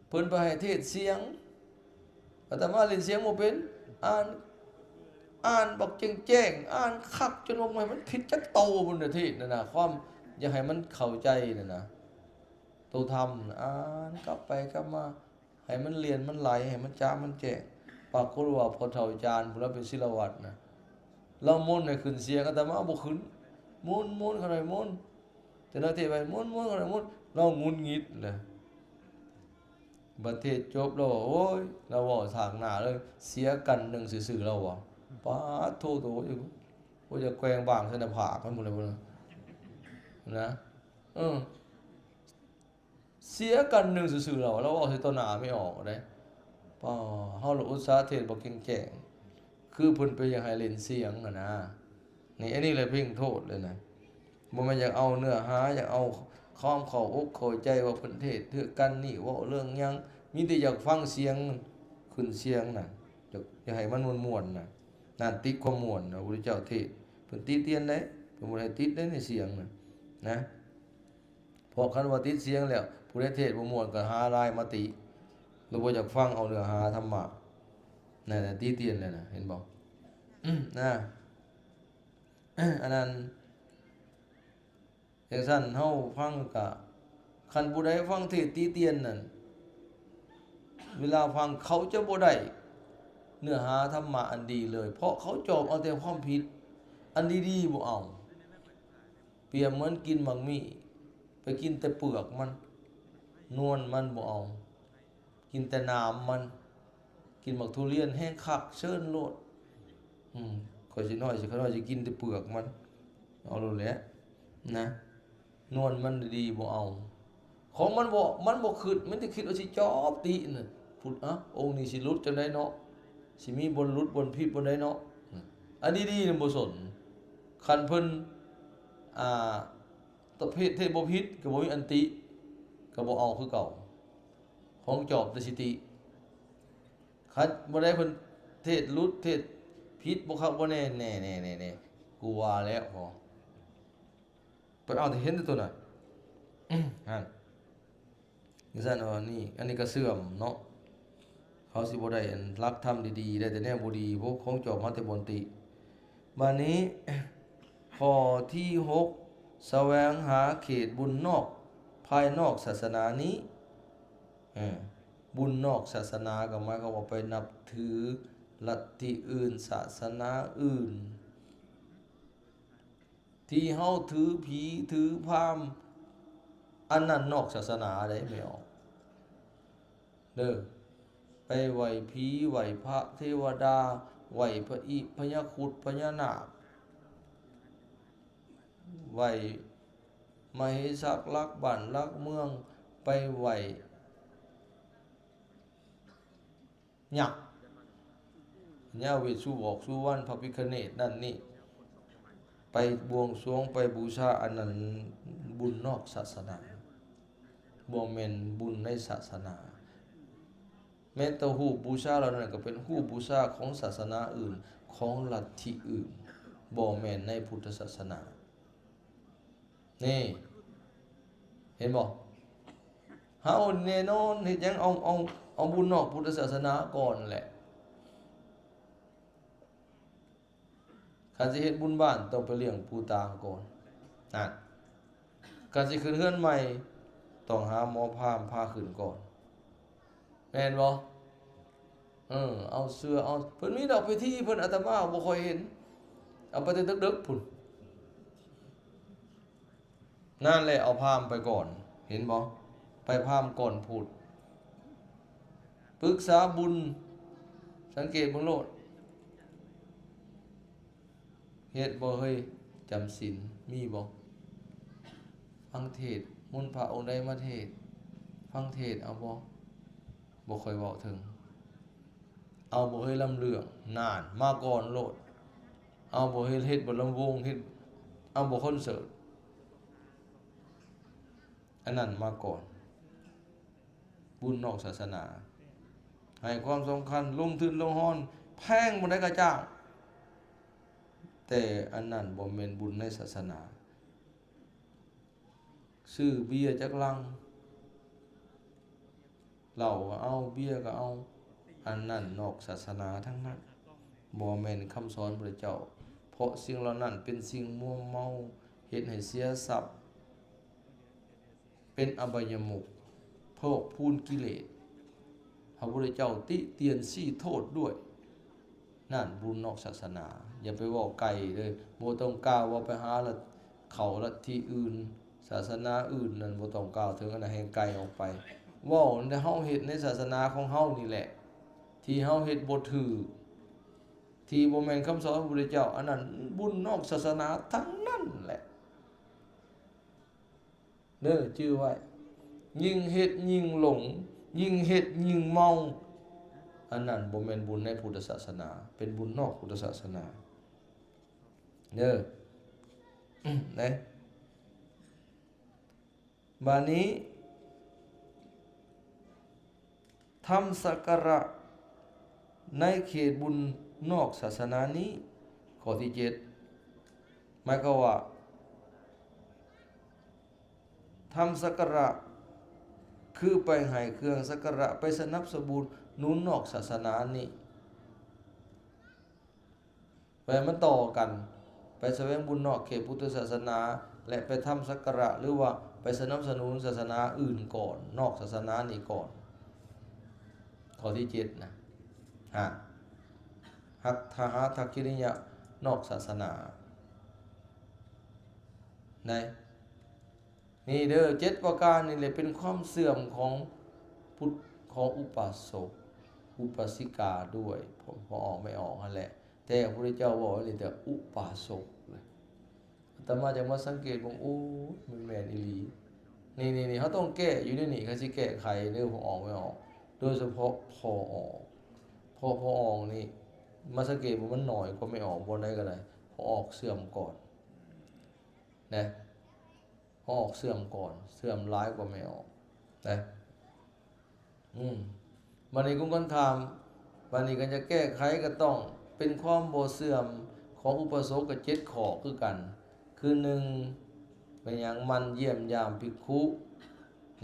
ເພິ່ນໄປໃຫ້ເທດສຽງ. ອາດຕະມາຫຼິ້ນສຽງບໍ່ເປັນ ອ່ານ ອ່ານບັກແຈ້ງໆ ອ່ານຄັກຈົນວ່າບໍ່ໃຫ້ມັນຜິດຈັກໂຕພຸ້ນນະ ເທດນັ້ນນະ ຄວາມ ຢາກໃຫ້ມັນເຂົ້າໃຈນັ້ນນະ ໂຕທຳນະ ອ່ານກັບໄປກັບມາ ໃຫ້ມັນລຽນມັນໄຫຼ ໃຫ້ມັນຈາງມັນແຈ້ງ. ປາກົດວ່າພໍ່ເຖົ້າຈານຜູ້ລາວເປັນສິລະວັດນະ ລາວມົນໃຫ້ຂຶ້ນສຽງ ອາດຕະມາບໍ່ຂຶ້ນ ມົນໆ ຂ້ານ້ອຍມົນ ເຈົ້າໜ້າທີ່ໄປມົນໆ ຂ້ານ້ອຍມົນ ລາວຫງຸດຫງິດແຫຼະ. ບັດເທດຈົບລາວວ່າ ໂອ້ຍ ລາວເວົ້າທາງໜ້າເລີຍ ເສຍກັນໜຶ່ງຊື່ໆ ລາວວ່າ ປາດໂທ້ ໂອ້ຍ ຢາກແກວ່ງບາງໃສ່ໜ້າຜາກມັນພຸ້ນແຫຼະ ພຸ້ນນະ ນະ ເອີ ເສຍກັນໜຶ່ງຊື່ໆ ລາວ ລາວເວົ້າໃສ່ຕໍ່ໜ້າແມ່ອອກເດ້. ປ້າ ເຮົາລະອຸດສາເທດບໍ່ເກັ່ງແຈ້ງ ຄືເພິ່ນໄປຢາກໃຫ້ຫຼິ້ນສຽງຫັ້ນນະ. ນີ້ ອັນນີ້ແຫຼະເພງໂທດເລີຍນະ. ບໍ່ແມ່ນຢາກເອົາເນື້ອຫາ ຢາກເອົາຄວາມເຂົ້າອົກເຂົ້າໃຈວ່າເພິ່ນເທດເທື່ອກັນນີ້ເວົ້າເລື່ອງຫຍັງ ມີແຕ່ຢາກຟັງສຽງ ຂຶ້ນສຽງນະ ຢາກ ຢາກໃຫ້ມັນມ່ວນໆນະ. ນັ້ນຕິດຄວາມມ່ວນນະ ພະພຸດທະເຈົ້າເທດ ເພິ່ນຕິຕຽນໄດ໋ ເພິ່ນບໍ່ໄດ້ຕິດໄດ໋ໃນສຽງນະ ນະ. ເພາະຄັນວ່າຕິດສຽງແລ້ວ ຜູ້ໃດເທດບໍ່ມ່ວນກໍຫາລາຍມາຕິ ຫຼືບໍ່ຢາກຟັງເອົາເນື້ອຫາທຳມະ ນັ້ນນະ ຕິຕຽນແລ້ວນະ ເຫັນບໍ່? ນະ ອັນນັ້ນ ຈັ່ງຊັ້ນເຮົາຟັງກະ ຄັນຜູ້ໃດຟັງເທດຕິຕຽນນັ້ນ ເວລາຟັງເຂົາຈະບໍ່ໄດ້ເນື້ອຫາທຳມະອັນດີເລີຍ ເພາະເຂົາຈອບເອົາແຕ່ຄວາມຜິດ ອັນດີໆບໍ່ເອົາ. ປຽບເໝືອນກິນໝາກມີ້ ໄປກິນແຕ່ເປືອກມັນ ນວນມັນບໍ່ເອົາ ກິນແຕ່ໜາມມັນ. ກິນໝາກທຸລຽນແຮງຄັກ ເຊີນໂລດ. ອືມ ຂ້ອຍຊິນ້ອຍ ຊິຂ້ານ້ອຍຊິກິນແຕ່ເປືອກມັນ ເອົາໂລດແຫຼະນະ. ນວນມັນດີໆບໍ່ເອົາ ຂອງມັນບໍ່ ມັນບໍ່ຄິດ ມັນຈະຄິດວ່າຊິຈອບຕິນະ ພຸດ ອະ ອົງນີ້ຊິຫຼຸດຈັ່ງໃດເນາະ ຊິມີບ່ອນຫຼຸດບ່ອນຜິດບ່ອນໃດເນາະ. ອັນດີໆນີ້ບໍ່ສົນ ຄັນເພິ່ນ ອ່າ ປະເພດເທດບໍ່ຜິດກໍບໍ່ມີອັນຕິ ກໍບໍ່ເອົາຄືເກົ່າ ຂອງຈອບແຕ່ຊິຕິ. ຄັນບໍ່ໄດ້ເພິ່ນເທດຫຼຸດເທດຜິດບໍ່ຄັກບໍ່ແນ່ ແນ່ໆໆໆ ກູວ່າແລ້ວ ພໍ ໄປເອົາແຕ່ເຫັນແຕ່ໂຕນັ້ນ ຫັ້ນ. ຈັ່ງຊັ້ນ ອັນນີ້ ອັນນີ້ກໍເສື່ອມເນາະ ເຂົາຊິບໍ່ໄດ້ອັນຫຼັກທຳດີໆ ໄດ້ແຕ່ແນວບໍ່ດີ ພວກຂອງຈອບມາແຕ່ບ່ອນຕິ. ບາດນີ້ ຂໍ້ທີຫົກ ສະແຫວງຫາເຂດບຸນນອກ ພາຍນອກສາສະໜານີ້. ເອີ ບຸນນອກສາສະໜາກໍໝາຍຄວາມວ່າໄປນັບຖືລັດທິອື່ນ ສາສະໜາອື່ນ ທີ່ເຮົາຖືຜີຖືພາມ ອັນນັ້ນນອກສາສະໜາເດ້ ແມ່ອອກເດີ. ໄປໄຫວ້ຜີໄຫວ້ພະເທວະດາ ໄຫວ້ພະອິພະຍາຄຸດພະຍານາກ ໄຫວ້ມະເຫສັກຫຼັກບ້ານຫຼັກເມືອງ ໄປໄຫວ້ ຍັກ ພະຍາເວດສຸ ອອກສຸວັນ ພະພິຄະເນດ ນັ້ນນີ້ ໄປບວງສວງ ໄປບູຊາ ອັນນັ້ນບຸນນອກສາສະໜາ ບໍ່ແມ່ນບຸນໃນສາສະໜາ. ແມ້ແຕ່ຮູບບູຊາເຫຼົ່ານັ້ນກໍເປັນຮູບບູຊາຂອງສາສະໜາອື່ນ ຂອງລັດທິອື່ນ ບໍ່ແມ່ນໃນພຸດທະສາສະໜາ. ນີ້ ເຫັນບໍ່? ເຮົາແນ່ນອນເຮັດຫຍັງ ເອົາ ເອົາ ເອົາບຸນນອກພຸດທະສາສະໜາກ່ອນແຫຼະ. ຄັນຊິເຮັດບຸນບ້ານຕ້ອງໄປລ້ຽງປູຕາງກ່ອນ ນັ້ນ. ຄັນຊິຂຶ້ນເຮືອນໃໝ່ຕ້ອງຫາໝໍພາມພາຂຶ້ນກ່ອນ ແມ່ນບໍ່? ເອີ ເອົາເສື້ອ ເອົາ ເພິ່ນມີດອກພິທີເພິ່ນ ອາດຕະມາບໍ່ຄ່ອຍເຫັນ ເອົາໄປແຕ່ເດິກໆ ພຸ້ນ ນັ້ນແຫຼະ ເອົາພາມໄປກ່ອນ ເຫັນບໍ່? ໄປພາມກ່ອນພຸດ ປຶກສາບຸນ ສັງເກດເບິ່ງໂລດ ເຮັດບໍ່ເຮີ້ຍ? ຈຳສິນມີບໍ່? ຟັງເທດ ມົນພະອົງໃດມາເທດ? ຟັງເທດເອົາບໍ່? ບໍ່ຄ່ອຍເວົ້າເຖິງ. ເອົາບໍ່ເຮີ້ຍ? ລຳເລື່ອງ ນັ້ນ ມາກ່ອນໂລດ. ເອົາບໍ່ເຮີ້ຍ? ເຮັດບໍ່ລຳວົງ? ເຮັດ ເອົາບໍ່ຄອນເສີດ? ອັນນັ້ນມາກ່ອນ. ບຸນນອກສາສະໜາ ໃຫ້ຄວາມສຳຄັນ ລົງທຶນລົງຮອນ ແພງປານໃດກໍຈ້າງ ແຕ່ອັນນັ້ນບໍ່ແມ່ນບຸນໃນສາສະໜາ. ຊື້ເບຍຈັກລັງ ເຫຼົ້າກໍເອົາ ເບຍກໍເອົາ ອັນນັ້ນນອກສາສະໜາທັງນັ້ນ ບໍ່ແມ່ນຄຳສອນພະເຈົ້າ ເພາະສິ່ງເຫຼົ່ານັ້ນເປັນສິ່ງມົວເມົາ ເຮັດໃຫ້ເສຍຊັບ ເປັນອະບາຍະມຸກ ພອກພູນກິເລດ. ພະພຸດທະເຈົ້າຕິຕຽນຊີ້ໂທດດ້ວຍ. ນັ້ນບຸນນອກສາສະໜາ. ຢ່າໄປເວົ້າໄກເດີ້. ບໍ່ຕ້ອງກ່າວວ່າໄປຫາລັດ ເຂົ້າລັດທິອື່ນ, ສາສະໜາອື່ນນັ້ນ ບໍ່ຕ້ອງກ່າວເຖິງ, ອັນນັ້ນແຮ່ງໄກອອກໄປ. ເວົ້າແຕ່ເຮົາເຮັດໃນສາສະໜາຂອງເຮົານີ້ແຫຼະ ທີ່ເຮົາເຮັດບໍ່ຖືກ, ທີ່ບໍ່ແມ່ນຄຳສອນຂອງພະພຸດທະເຈົ້າ, ອັນນັ້ນບຸນນອກສາສະໜາທັງນັ້ນແຫຼະ. ເດີ ຈື່ໄວ້, ຍິ່ງເຮັດຍິ່ງຫຼົງ, ຍິ່ງເຮັດຍິ່ງເມົາ. ອັນນັ້ນບໍ່ແມ່ນບຸນໃນພຸດທະສາສະໜາ, ເປັນບຸນນອກພຸດທະສາສະໜາ. ເດີ ນະ. ບາດນີ້ ທຳສັກກາລະໃນເຂດບຸນນອກສາສະໜານີ້. ຂໍ້ທີເຈັດ ໝາຍຄວາມວ່າ ທຳສັກກາລະ ຄືໄປໃຫ້ເຄື່ອງສັກກາລະ, ໄປສະໜັບສະໜູນນອກສາສະໜານີ້. ແປມັນຕໍ່ກັນ, ໄປສະແຫວງບຸນນອກເຂດພຸດທະສາສະໜາ ແລະ ໄປທຳສັກກາລະ ຫຼືວ່າໄປສະໜັບສະໜູນສາສະໜາອື່ນກ່ອນ, ນອກສາສະໜານີ້ກ່ອນ. ຂໍ້ທີເຈັດນະ ຫາ ຫັດຖະຫາທັກຂະນິຍະນອກສາສະໜາ. ໃນ ນີ້ເດີ ເຈັດປະການນີ້ແຫຼະ ເປັນຄວາມເສື່ອມຂອງພຸດ ຂອງອຸປາສົກ ອຸປາສິກາດ້ວຍ ພໍ່ອອກແມ່ອອກຫັ້ນແຫຼະ. ແຕ່ພະພຸດທະເຈົ້າເວົ້າອັນນີ້ແຕ່ອຸປາສົກເລີຍ. ອາດຕະມາຈັ່ງມາສັງເກດເບິ່ງ ໂອ້ຍ ມັນແມ່ນອີ່ຫຼີ. ນີ້ໆໆ ເຮົາຕ້ອງແກ້ຢູ່ໃນນີ້ ຄັນຊິແກ້ໄຂເດີ ພໍ່ອອກແມ່ອອກ ໂດຍສະເພາະພໍ່ອອກ. ເພາະພໍ່ອອກນີ້ ມາສັງເກດວ່າມັນໜ້ອຍກວ່າແມ່ອອກບ່ອນໃດກໍໄດ້. ພໍ່ອອກເສື່ອມກ່ອນນະ. ພໍອອກເສື່ອມກ່ອນ, ເສື່ອມຫຼາຍກວ່າແມ່ອອກນະ. ອືມ ບັດນີ້ກຸມກັນຖາມ, ບັດນີ້ຄັນຈະແກ້ໄຂກໍຕ້ອງເປັນຄວາມບໍ່ເສື່ອມຂອງອຸປາສົກກໍເຈັດຂໍ້ຄືກັນ. ຄືໜຶ່ງ ເປັນຫຍັງ? ໝັ່ນຢ້ຽມຢາມພິກຂຸ.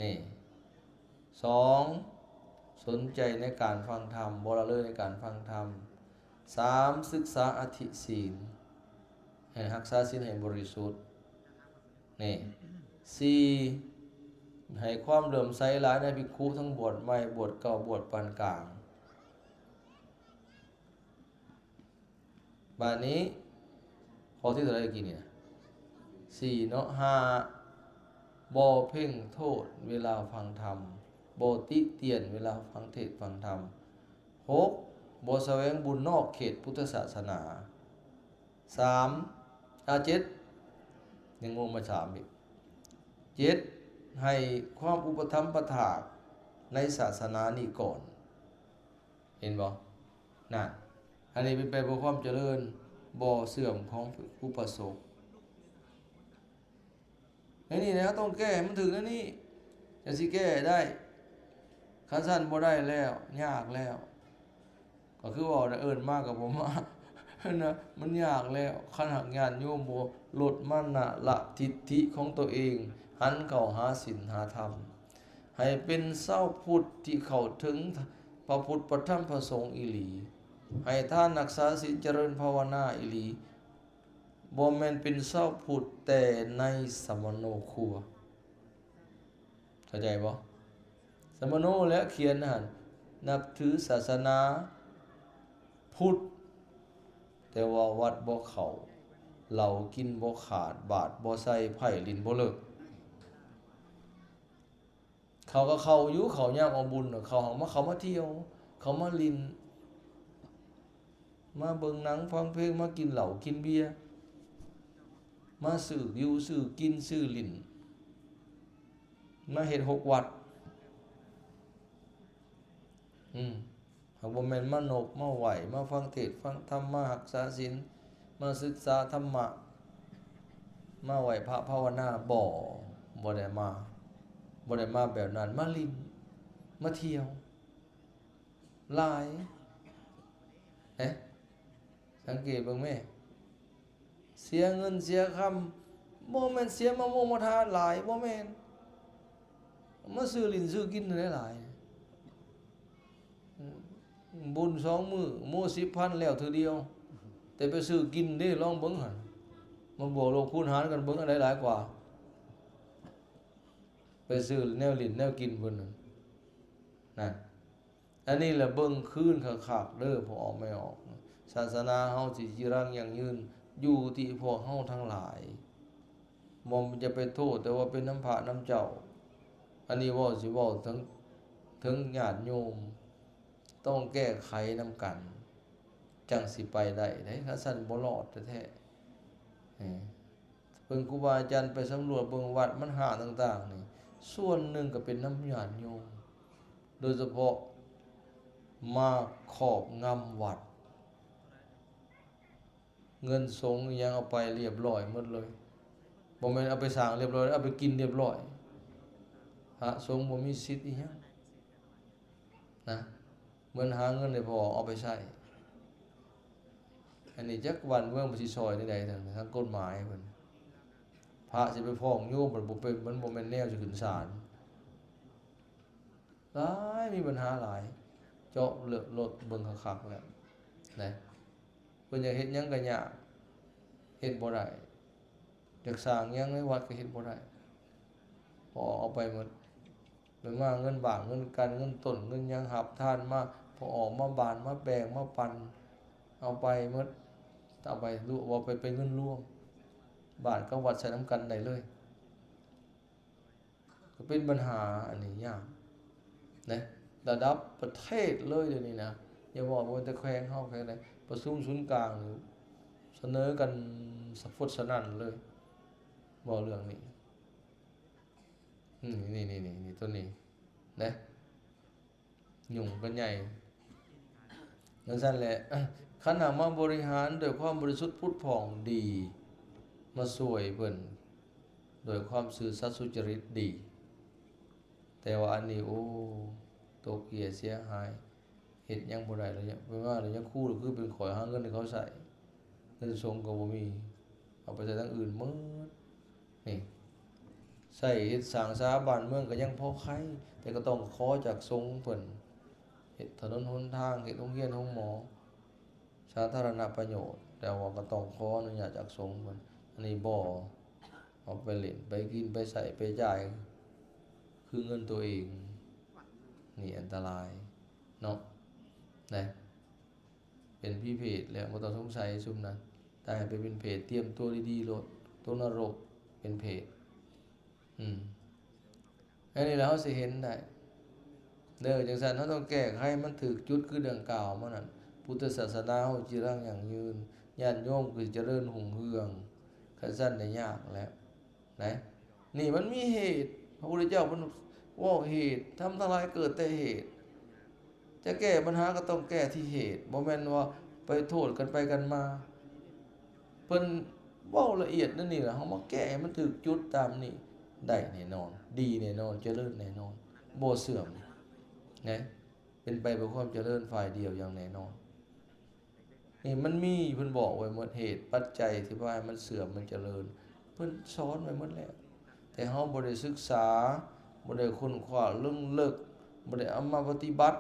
ນີ້ ສອງ ສົນໃຈໃນການຟັງທຳ, ບໍ່ລະເລີໃນການຟັງທຳ. ສາມ ສຶກສາອະທິສິນ, ໃຫ້ຮັກສາສິນໃຫ້ບໍລິສຸດ. ນີ້ ສີ່ ໃຫ້ຄວາມເຫຼື້ອມໃສຫຼາຍໃນພິກຂຸ ທັງບວດໃໝ່, ບວດເກົ່າ, ບວດປານກາງ. ບາດນີ້ ຂໍ້ທີເທົ່າໃດກີ້ນີ້ນະ? ສີ່ເນາະ. ຫ້າ ບໍ່ເພັ່ງໂທດເວລາຟັງທຳ, ບໍ່ຕິຕຽນເວລາຟັງເທດຟັງທຳ. ຫົກ ບໍ່ສະແຫວງບຸນນອກເຂດພຸດທະສາສະໜາ. ສາມ ອາ ເຈັດ ຍັງລົງມາສາມອີກ. ເຈັດ ໃຫ້ຄວາມອຸປະຖຳປະຖາກໃນສາສະໜານີ້ກ່ອນ. ເຫັນບໍ່? ນັ້ນ ອັນນີ້ເປັນໄປເພື່ອຄວາມຈະເລີນ ບໍ່ເສື່ອມຂອງອຸປາສົກ. ໃນນີ້ແຫຼະ ເຮົາຕ້ອງແກ້ໃຫ້ມັນຖືກໃນນີ້ ຈັ່ງຊິແກ້ໄດ້. ຄັນຊັ້ນບໍ່ໄດ້ແລ້ວ ຍາກແລ້ວ. ກໍຄືເວົ້ານະ ເອີ້ນມາກໍບໍ່ມານະ ມັນຍາກແລ້ວ. ຄັນຫາກຍາດໂຍມບໍ່ລົດມານະ ລະທິດຖິຂອງຕົວເອງ ຫັນເຂົ້າຫາສິນຫາທຳ ໃຫ້ເປັນຊາວພຸດທີ່ເຂົ້າເຖິງພະພຸດ ພະທຳ ພະສົງອີ່ຫຼີ, ໃຫ້ທານ ຮັກສາສິນ ຈະເລີນພາວະນາອີ່ຫຼີ, ບໍ່ແມ່ນເປັນຊາວພຸດແຕ່ໃນສະມະໂນຄົວ. ເຂົ້າໃຈບໍ່? ສະມະໂນແຫຼະຂຽນຫັ້ນ ນັບຖືສາສະໜາພຸດ ແຕ່ວ່າວັດບໍ່ເຂົ້າ, ເຫຼົ້າກິນບໍ່ຂາດ, ບາດບໍ່ໃສ່, ໄພ້ຫຼິ້ນບໍ່ເລີກ. ເຂົາກໍເຂົ້າຢູ່, ເຂົ້າຍາມອອກບຸນ, ເຂົາມາ, ເຂົາມາທ່ຽວ, ເຂົາມາຫຼິ້ນ, ມາເບິ່ງໜັງ, ຟັງເພງ, ມາກິນເຫຼົ້າ, ກິນເບຍ, ມາຊື້ຢູ່, ຊື້ກິນ, ຊື້ຫຼິ້ນ, ມາເຮັດຫົກວັດ. ອືມ. ຫາກບໍ່ແມ່ນມານົບມາໄຫວ້ ມາຟັງເທດຟັງທຳ ມາຮັກສາສິນ ມາສຶກສາທຳມະ ມາໄຫວ້ພະພາວະນາ. ບໍ່, ບໍ່ໄດ້ມາ, ບໍ່ໄດ້ມາແບບນັ້ນ. ມາຫຼິ້ນ ມາທ່ຽວຫຼາຍ. ເອະ ສັງເກດເບິ່ງແມ້. ເສຍເງິນເສຍຄຳ, ບໍ່ແມ່ນເສຍມະມ່ວງມະທານຫຼາຍ, ບໍ່ແມ່ນ. ມາຊື້ຫຼິ້ນຊື້ກິນນັ້ນແຫຼະຫຼາຍ. ບຸນສອງມື້ ໝູສິບພັນແລ້ວເທື່ອດຽວ, ແຕ່ໄປຊື້ກິນເດ້, ລອງເບິ່ງຫັ້ນ. ມາບວກລົບຄູນຫານກັນເບິ່ງ ອັນໃດຫຼາຍກວ່າ. ໄປຊື້ແນວຫຼິ້ນແນວກິນເພິ່ນນັ້ນ ນັ້ນ. ອັນນີ້ລະເບິ່ງຄືນຄັກໆເດີ ພໍ່ອອກແມ່ອອກ. ສາສະໜາເຮົາຊິຈີລັງຢັ້ງຢືນ ຢູ່ທີ່ພວກເຮົາທັງຫຼາຍ. ບໍ່ ຢ່າໄປໂທດແຕ່ວ່າເປັນນຳພະນຳເຈົ້າ. ອັນນີ້ເວົ້າ ຊິເວົ້າເຖິງ ເຖິງຍາດໂຍມ ຕ້ອງແກ້ໄຂນຳກັນ ຈັ່ງຊິໄປໄດ້ເດ້. ຄັນຊັ້ນບໍ່ລອດແທ້ໆ. ເອີ ເບິ່ງຄູບາອາຈານໄປສຳຫຼວດເບິ່ງວັດມັນຮ້າງຕ່າງໆນີ້ ສ່ວນໜຶ່ງກໍເປັນນຳຍາດໂຍມ ໂດຍສະເພາະມາຄອບງຳວັດ. ເງິນສົງອີ່ຫຍັງເອົາໄປລຽບລ້ອຍໝົດເລີຍ. ບໍ່ແມ່ນເອົາໄປສ້າງລຽບລ້ອຍ ເອົາໄປກິນລຽບລ້ອຍ. ພະສົງບໍ່ມີສິດອີ່ຫຍັງນະ. ເໝືອນຫາເງິນໃຫ້ພໍ່ເອົາໄປໃຊ້. ອັນນີ້ຈັກບ້ານເມືອງມັນຊິຊ່ອຍແນວໃດ ທາງ ທາງກົດໝາຍເພິ່ນ. ພະຊິໄປຟ້ອງໂຍມ ມັນບໍ່ເປັນ ມັນບໍ່ແມ່ນແນວຊິຂຶ້ນສານ. ຫຼາຍ ມີບັນຫາຫຼາຍ. ເຈາະເລືອກໂລດ ເບິ່ງຄັກໆແລ້ວນະ. ເພິ່ນຢາກເຮັດຫຍັງກໍຍາກ ເຮັດບໍ່ໄດ້. ຢາກສ້າງຫຍັງໃນວັດກໍເຮັດບໍ່ໄດ້ ເພາະເອົາໄປໝົດ. ແມ່ນວ່າເງິນບາງ ເງິນກັນ ເງິນຕົ້ນ ເງິນຫຍັງ ຮັບທານມາ ພໍອອກມາບານ ມາແບ່ງ ມາປັນ ເອົາໄປໝົດ. ເອົາໄປລວມ ເອົາໄປເປັນເງິນລວມ ບາດກັບວັດໃຊ້ນຳກັນໄດ້ເລີຍ. ກໍເປັນບັນຫາ ອັນນີ້ຍາກນະ ລະດັບປະເທດເລີຍດຽວນີ້ນະ. ຢ່າເວົ້າວ່າແຕ່ແຂວງເຮົາ ແຂວງໃດ ປະຊຸມສູນກາງນີ້ ສະເໜີກັນສະຟົດສະໜັ່ນເລີຍ ເວົ້າເລື່ອງນີ້. ອືມ ນີ້ໆໆ ໂຕນີ້ນະ ຫຍຸ້ງກັນໃຫຍ່. ຈັ່ງຊັ້ນແຫຼະ ຄັນຫາກມາບໍລິຫານດ້ວຍຄວາມບໍລິສຸດຜຸດຜ່ອງດີ ມາຊ່ວຍເພິ່ນດ້ວຍຄວາມຊື່ສັດສຸຈະລິດດີ ແຕ່ວ່າອັນນີ້ ໂອ້ ຕົກເຫຍື່ອເສຍຫາຍ ເຮັດຫຍັງບໍ່ໄດ້ແລ້ວ. ເວລານີ້ຍັງຄູ ຄືເປັນຂ້ອຍຫາເງິນໃຫ້ເຂົາໃຊ້ ເງິນສົງກໍບໍ່ມີ ເອົາໄປໃຊ້ທາງອື່ນໝົດ. ນີ້ ໃຊ້ເຮັດສ້າງສາບ້ານເມືອງກໍຍັງພໍໄຄ ແຕ່ກໍຕ້ອງຂໍຈາກສົງເພິ່ນ ເຮັດຖະໜົນຫົນທາງ ເຮັດໂຮງຮຽນໂຮງໝໍ ສາທາລະນະປະໂຫຍດ ແຕ່ວ່າກໍຕ້ອງຂໍອະນຸຍາດຈາກສົງເພິ່ນ. ອັນນີ້ບໍ່ ເອົາໄປຫຼິ້ນ ໄປກິນ ໄປໃຊ້ ໄປຈ່າຍ ຄືເງິນໂຕເອງ ນີ້ອັນຕະລາຍເນາະ ນະ. ເປັນຜີເຜດແລ້ວ ບໍ່ຕ້ອງສົງໄສຊຸມນັ້ນ. ຖ້າໃຫ້ໄປເປັນເຜດ ຕຽມຕົວດີໆໂລດ ຕົກນະລົກເປັນເຜດ. ອືມ ອັນນີ້ລະເຮົາຊິເຫັນໄດ້ເດີ. ຈັ່ງຊັ້ນເຮົາຕ້ອງແກ້ໄຂໃຫ້ມັນຖືກຈຸດ ຄືດັ່ງກ່າວມານັ້ນ ພຸດທະສາສະໜາເຮົາຈິລັງຢັ້ງຢືນ ຍາດໂຍມກໍຈະເລີນຮຸ່ງເຮືອງ. ຄັນຊັ້ນໄດ້ຍາກແລ້ວ. ນະ ນີ້ມັນມີເຫດ ພະພຸດທະເຈົ້າເພິ່ນເວົ້າເຫດ ທຳທັງຫຼາຍເກີດແຕ່ເຫດ. ຈະແກ້ບັນຫາກໍຕ້ອງແກ້ທີ່ເຫດ ບໍ່ແມ່ນວ່າໄປໂທດກັນໄປກັນມາ. ເພິ່ນເວົ້າລະອຽດແນວນີ້ລະ ເຮົາມາແກ້ໃຫ້ມັນຖືກຈຸດຕາມນີ້ ໄດ້ແນ່ນອນ ດີແນ່ນອນ ຈະເລີນແນ່ນອນ ບໍ່ເສື່ອມນະ ເປັນໄປເພື່ອຄວາມຈະເລີນຝ່າຍດຽວຢ່າງແນ່ນອນ. ນີ້ມັນມີ ເພິ່ນບອກໄວ້ໝົດ ເຫດປັດໄຈທີ່ພາໃຫ້ມັນເສື່ອມມັນຈະເລີນ ເພິ່ນສອນໄວ້ໝົດແລ້ວ ແຕ່ເຮົາບໍ່ໄດ້ສຶກສາ ບໍ່ໄດ້ຄົ້ນຄວ້າເລິງເລິກ ບໍ່ໄດ້ເອົາມາປະຕິບັດ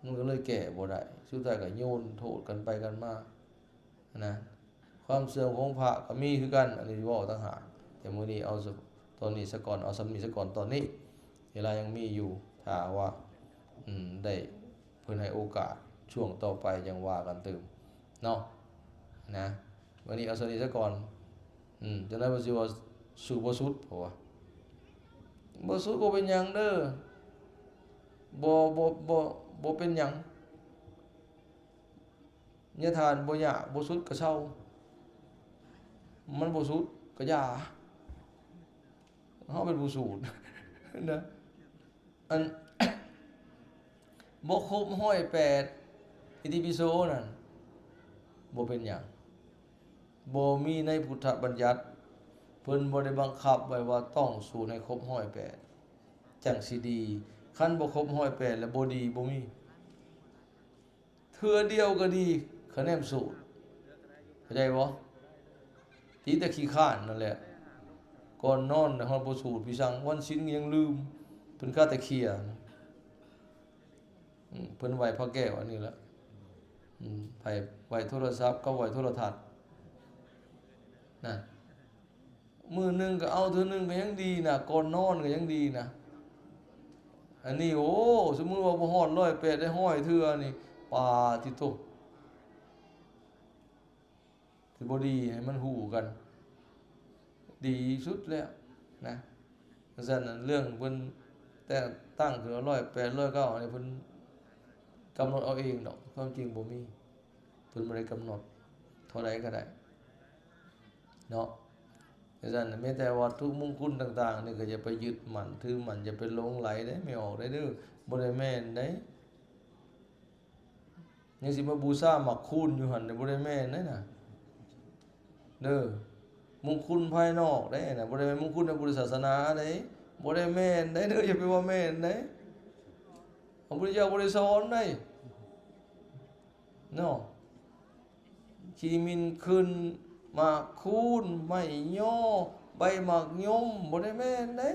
ມັນກໍເລີຍແກ້ບໍ່ໄດ້ ສຸດທ້າຍກໍໂຍນໂທດກັນໄປກັນມານະ. ຄວາມເສື່ອມຂອງພະກໍມີຄືກັນ ອັນນີ້ເວົ້າຕ່າງຫາກ ແຕ່ມື້ນີ້ເອົາ ຕອນນີ້ສາກ່ອນ ເອົາສ່ຳນີ້ສາກ່ອນຕອນນີ້ ເວລາຍັງມີຢູ່ ຖ້າວ່າ ອືມ ໄດ້ ເພິ່ນໃຫ້ໂອກາດ ຊ່ວງຕໍ່ໄປຈັ່ງວ່າກັນຕື່ມເນາະ ນະ. ມື້ນີ້ເອົາສ່ຳນີ້ສາກ່ອນ ອືມ ຈັ່ງໃດເພິ່ນຊິວ່າສູ້ບໍ່ສຸດ ເພາະວ່າບໍ່ສຸດບໍ່ເປັນຫຍັງເດີ ບໍ່ ບໍ່ ບໍ່ ບໍ່ເປັນຫຍັງ. ຢ່າທ່ານບໍ່ຢາກ ບໍ່ສຸດກໍເຊົາ ມັນບໍ່ສຸດກໍຢ່າ ເຮົາເປັນຜູ້ສູດນະ. ອັນ ບໍ່ຄົບຮ້ອຍແປດ ອິຕິປິໂສນັ້ນ ບໍ່ເປັນຫຍັງ ບໍ່ມີໃນພຸດທະບັນຍັດ ເພິ່ນບໍ່ໄດ້ບັງຄັບໄວ້ວ່າຕ້ອງສູດໃຫ້ຄົບຮ້ອຍແປດ ຈັ່ງຊິດີ ຄັນບໍ່ຄົບຮ້ອຍແປດແລ້ວບໍ່ດີ ບໍ່ມີ. ເທື່ອດຽວກໍດີ ຂະແນນສູດ ເຂົ້າໃຈບໍ່? ຕີແຕ່ຂີ້ຄ້ານນັ້ນແຫຼະ ກ່ອນນອນນະ ຮອດບໍ່ສູດພິສັງ ວັນສິນຍັງລືມ ເພິ່ນຄາແຕ່ເຂ່ຍ ອືມ ເພິ່ນໄຫວ້ພະແກ້ວອັນນີ້ລະ ອືມ ໄຫວ້ ໄຫວ້ໂທລະສັບກັບໄຫວ້ໂທລະທັດ ນະ. ມື້ໜຶ່ງກໍເອົາເທື່ອໜຶ່ງກໍຍັງດີນະ, ກ່ອນນອນກໍຍັງດີນະ. ອັນນີ້ ໂອ້ ສົມມຸດວ່າບໍ່ຮອດຮ້ອຍແປດ ໄດ້ຮ້ອຍເທື່ອນີ້ ປາຕິໂທ ຊິບໍ່ດີໃຫ້ມັນຮູ້ກັນ ດີສຸດແລ້ວນະ. ຈັ່ງຊັ້ນ ເລື່ອງເພິ່ນແຕ່ງຕັ້ງຂຶ້ນວ່າຮ້ອຍແປດ ຮ້ອຍເກົ້າ ອັນນີ້ເພິ່ນກຳນົດເອົາເອງດອກ, ຄວາມຈິງບໍ່ມີ, ເພິ່ນບໍ່ໄດ້ກຳນົດ ເທົ່າໃດກໍໄດ້ເນາະ. ຈັ່ງຊັ້ນ ແມ້ແຕ່ວັດຖຸມຸງຄຸນຕ່າງໆນີ້ ກໍຢ່າໄປຍຶດໝັ້ນຖືໝັ້ນ, ຢ່າໄປຫຼົງໄຫຼເດ້ ແມ່ອອກເດີ, ບໍ່ໄດ້ແມ່ນເດ້. ຍັງຊິມາບູຊາໝາກຄູນຢູ່ຫັ້ນ ບໍ່ໄດ້ແມ່ນເດ້ນະ ເດີ. ມຸງຄຸນພາຍນອກເດ້ນະ, ບໍ່ໄດ້ແມ່ນມຸງຄຸນໃນພຸດທະສາສະໜາເດ້, ບໍ່ໄດ້ແມ່ນເດ້ເດີ, ຢ່າໄປວ່າແມ່ນເດ້. ພະພຸດທະເຈົ້າບໍ່ໄດ້ສອນເດ້ເນາະ. ຂີ້ໝິ່ນຂຶ້ນ, ໝາກຄູນ, ໄມ້ຍໍ, ໃບໝາກຍົມ, ບໍ່ໄດ້ແມ່ນເດ້.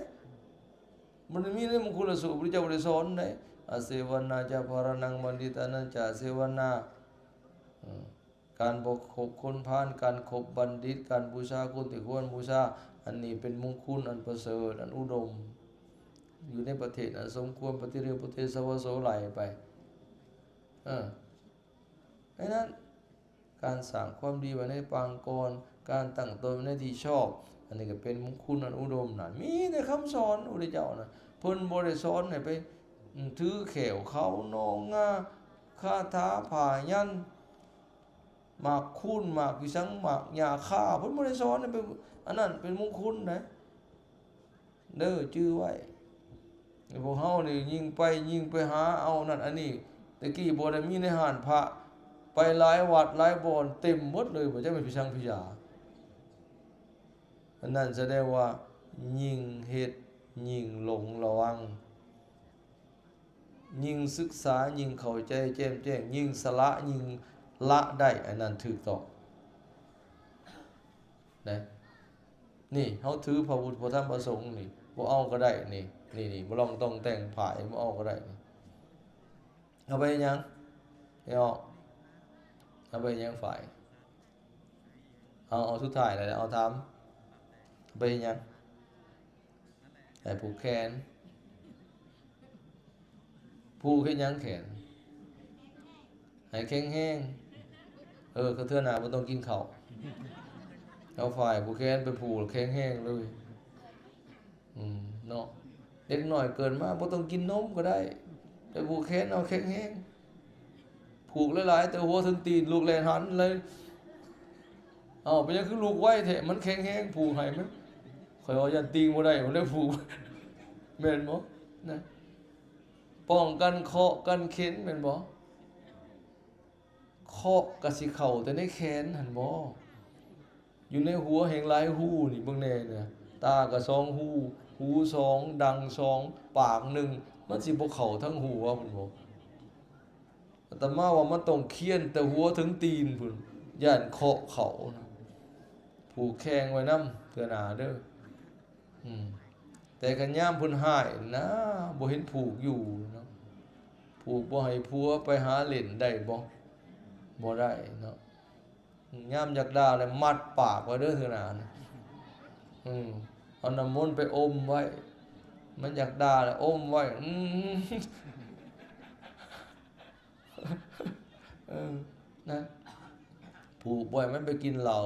ບໍ່ໄດ້ມີໃນມຸງຄຸນລະສູດ, ພະພຸດທະເຈົ້າບໍ່ໄດ້ສອນໃດ. ອາເສວະນາຈະພະລະນັງບັນດິຕານັນຈະອາເສວະນາ. ເອີ ການບໍ່ຄົບຄົນພານ, ການຄົບບັນດິດ, ການບູຊາຄົນທີ່ຄວນບູຊາ, ອັນນີ້ເປັນມຸງຄຸນອັນປະເສີດ, ອັນອຸດົມ, ຢູ່ໃນປະເທດອັນສົມຄວນ, ປະຕິເຣວະປະເຕສະວະໂສ ໄລ່ໄປ. ເອີ ໃນນັ້ນ ການສ້າງຄວາມດີໄວ້ໃນປາງກ່ອນ, ການຕັ້ງຕົນໃນທີ່ຊອບ, ອັນນີ້ກໍເປັນມຸງຄຸນອັນອຸດົມນັ້ນ. ມີແຕ່ຄຳສອນພະພຸດທະເຈົ້ານະ, ເພິ່ນບໍ່ໄດ້ສອນໃຫ້ໄປ ອືມ ຖືແຂ້ວເຂົາໜອງງາ, ຄາຖາຜ້າຍັນ, ໝາກຄູນ, ໝາກພິສັງ, ໝາກຫຍ້າຄາ, ເພິ່ນບໍ່ໄດ້ສອນໃຫ້ໄປ ອັນນັ້ນເປັນມຸງຄຸນໃດ. ເດີ ຈື່ໄວ້. ພວກເຮົານີ້ຍິ່ງໄປ ຍິ່ງໄປຫາເອົານັ້ນອັນນີ້. ແຕ່ກີ້ບໍ່ໄດ້ມີໃນຮ້ານພະ, ໄປຫຼາຍວັດຫຼາຍບ່ອນເຕັມໝົດເລີຍ, ບໍ່ຈັກແມ່ນພິສັງພິຢາ. ອັນນັ້ນສະແດງວ່າຍິ່ງເຮັດຍິ່ງຫຼົງລະວັງ. ຍິ່ງສຶກສາຍິ່ງເຂົ້າໃຈແຈ່ມແຈ້ງ, ຍິ່ງສະຫຼະຍິ່ງລະໄດ້, ອັນນັ້ນຖືກຕ້ອງນະ. ນີ້ ເຮົາຖືພະພຸດ ພະທຳ ພະສົງນີ້ ບໍ່ເອົາກໍໄດ້ນີ້, ນີ້ ນີ້ ບໍ່ລອງຕ້ອງແຕ່ງຜາຍ ບໍ່ເອົາກໍໄດ້ນີ້. ເອົາໄປເຮັດຫຍັງ? ເອົາ ເອົາໄປເຮັດຫຍັງ? ຝ້າຍ ເອົາ ເອົາສຸດທ້າຍແລ້ວ ເອົາຖາມ ໄປເຮັດຫຍັງ? ໃຫ້ຜູກແຂນ. ຜູກເຮັດຫຍັງແຂນ? ໃຫ້ແຂງແຮງ. ເອີ ກະເທື່ອໜ້າບໍ່ຕ້ອງກິນເຂົ້າ. ເອົາຝ້າຍຜູກແຂນໄປຜູກແຂງແຮງເລີຍ. ອືມ ເນາະ. ເດັກນ້ອຍເກີດມາບໍ່ຕ້ອງກິນນົມກໍໄດ້, ໄປຜູກແຂນເອົາແຂງແຮງ. ຜູກຫຼາຍໆ ແຕ່ຫົວເຖິງຕີນ ລູກແລ່ນຫັນເລີຍ. ເອົ້າ ເປັນຫຍັງຄືລູກໄວແທ້? ມັນແຂງແຮງ ຜູກໃຫ້ມັນ. ຂ້ອຍວ່າຢ້ານຕີງບໍ່ໄດ້ ມັນເລີຍຜູກ. ແມ່ນບໍ່? ນະ ປ້ອງກັນເຄາະກັນເຂັນ ແມ່ນບໍ່? ເຄາະກະຊິເຂົ້າແຕ່ໃນແຂນຫັ້ນບໍ? ຢູ່ໃນຫົວແຮ່ງຫຼາຍຮູນີ້ ເບິ່ງແດ່ນະ, ຕາກະສອງຮູ, ຫູສອງ, ດັງສອງ, ປາກໜຶ່ງ, ມັນຊິບໍ່ເຂົ້າທັງຫົວພຸ້ນບໍ? ອາດຕະມາວ່າມັນຕ້ອງຄຽນແຕ່ຫົວເຖິງຕີນພຸ້ນ, ຢ້ານເຄາະເຂົ້ານະ. ຜູກແຂງໄວ້ນຳເທື່ອໜ້າເດີ. ອືມ ແຕ່ຄັນຍາມເພິ່ນຮ້າຍນະ ບໍ່ເຫັນຜູກຢູ່ເນາະ. ຜູກບໍ່ໃຫ້ຜົວໄປຫາຫຼິ້ນໄດ້ບໍ່? ບໍ່ໄດ້ເນາະ. ຍາມຢາກດ່າແລ້ວມັດປາກໄວ້ເດີເທື່ອໜ້ານະ. ອືມ ເອົານ້ຳມົນໄປອົມໄວ້, ມັນຢາກດ່າແລ້ວອົມໄວ້. ອືມ ເອີ ນະ ຜູກບໍ່ໃຫ້ມັນໄປກິນເຫຼົ້າ,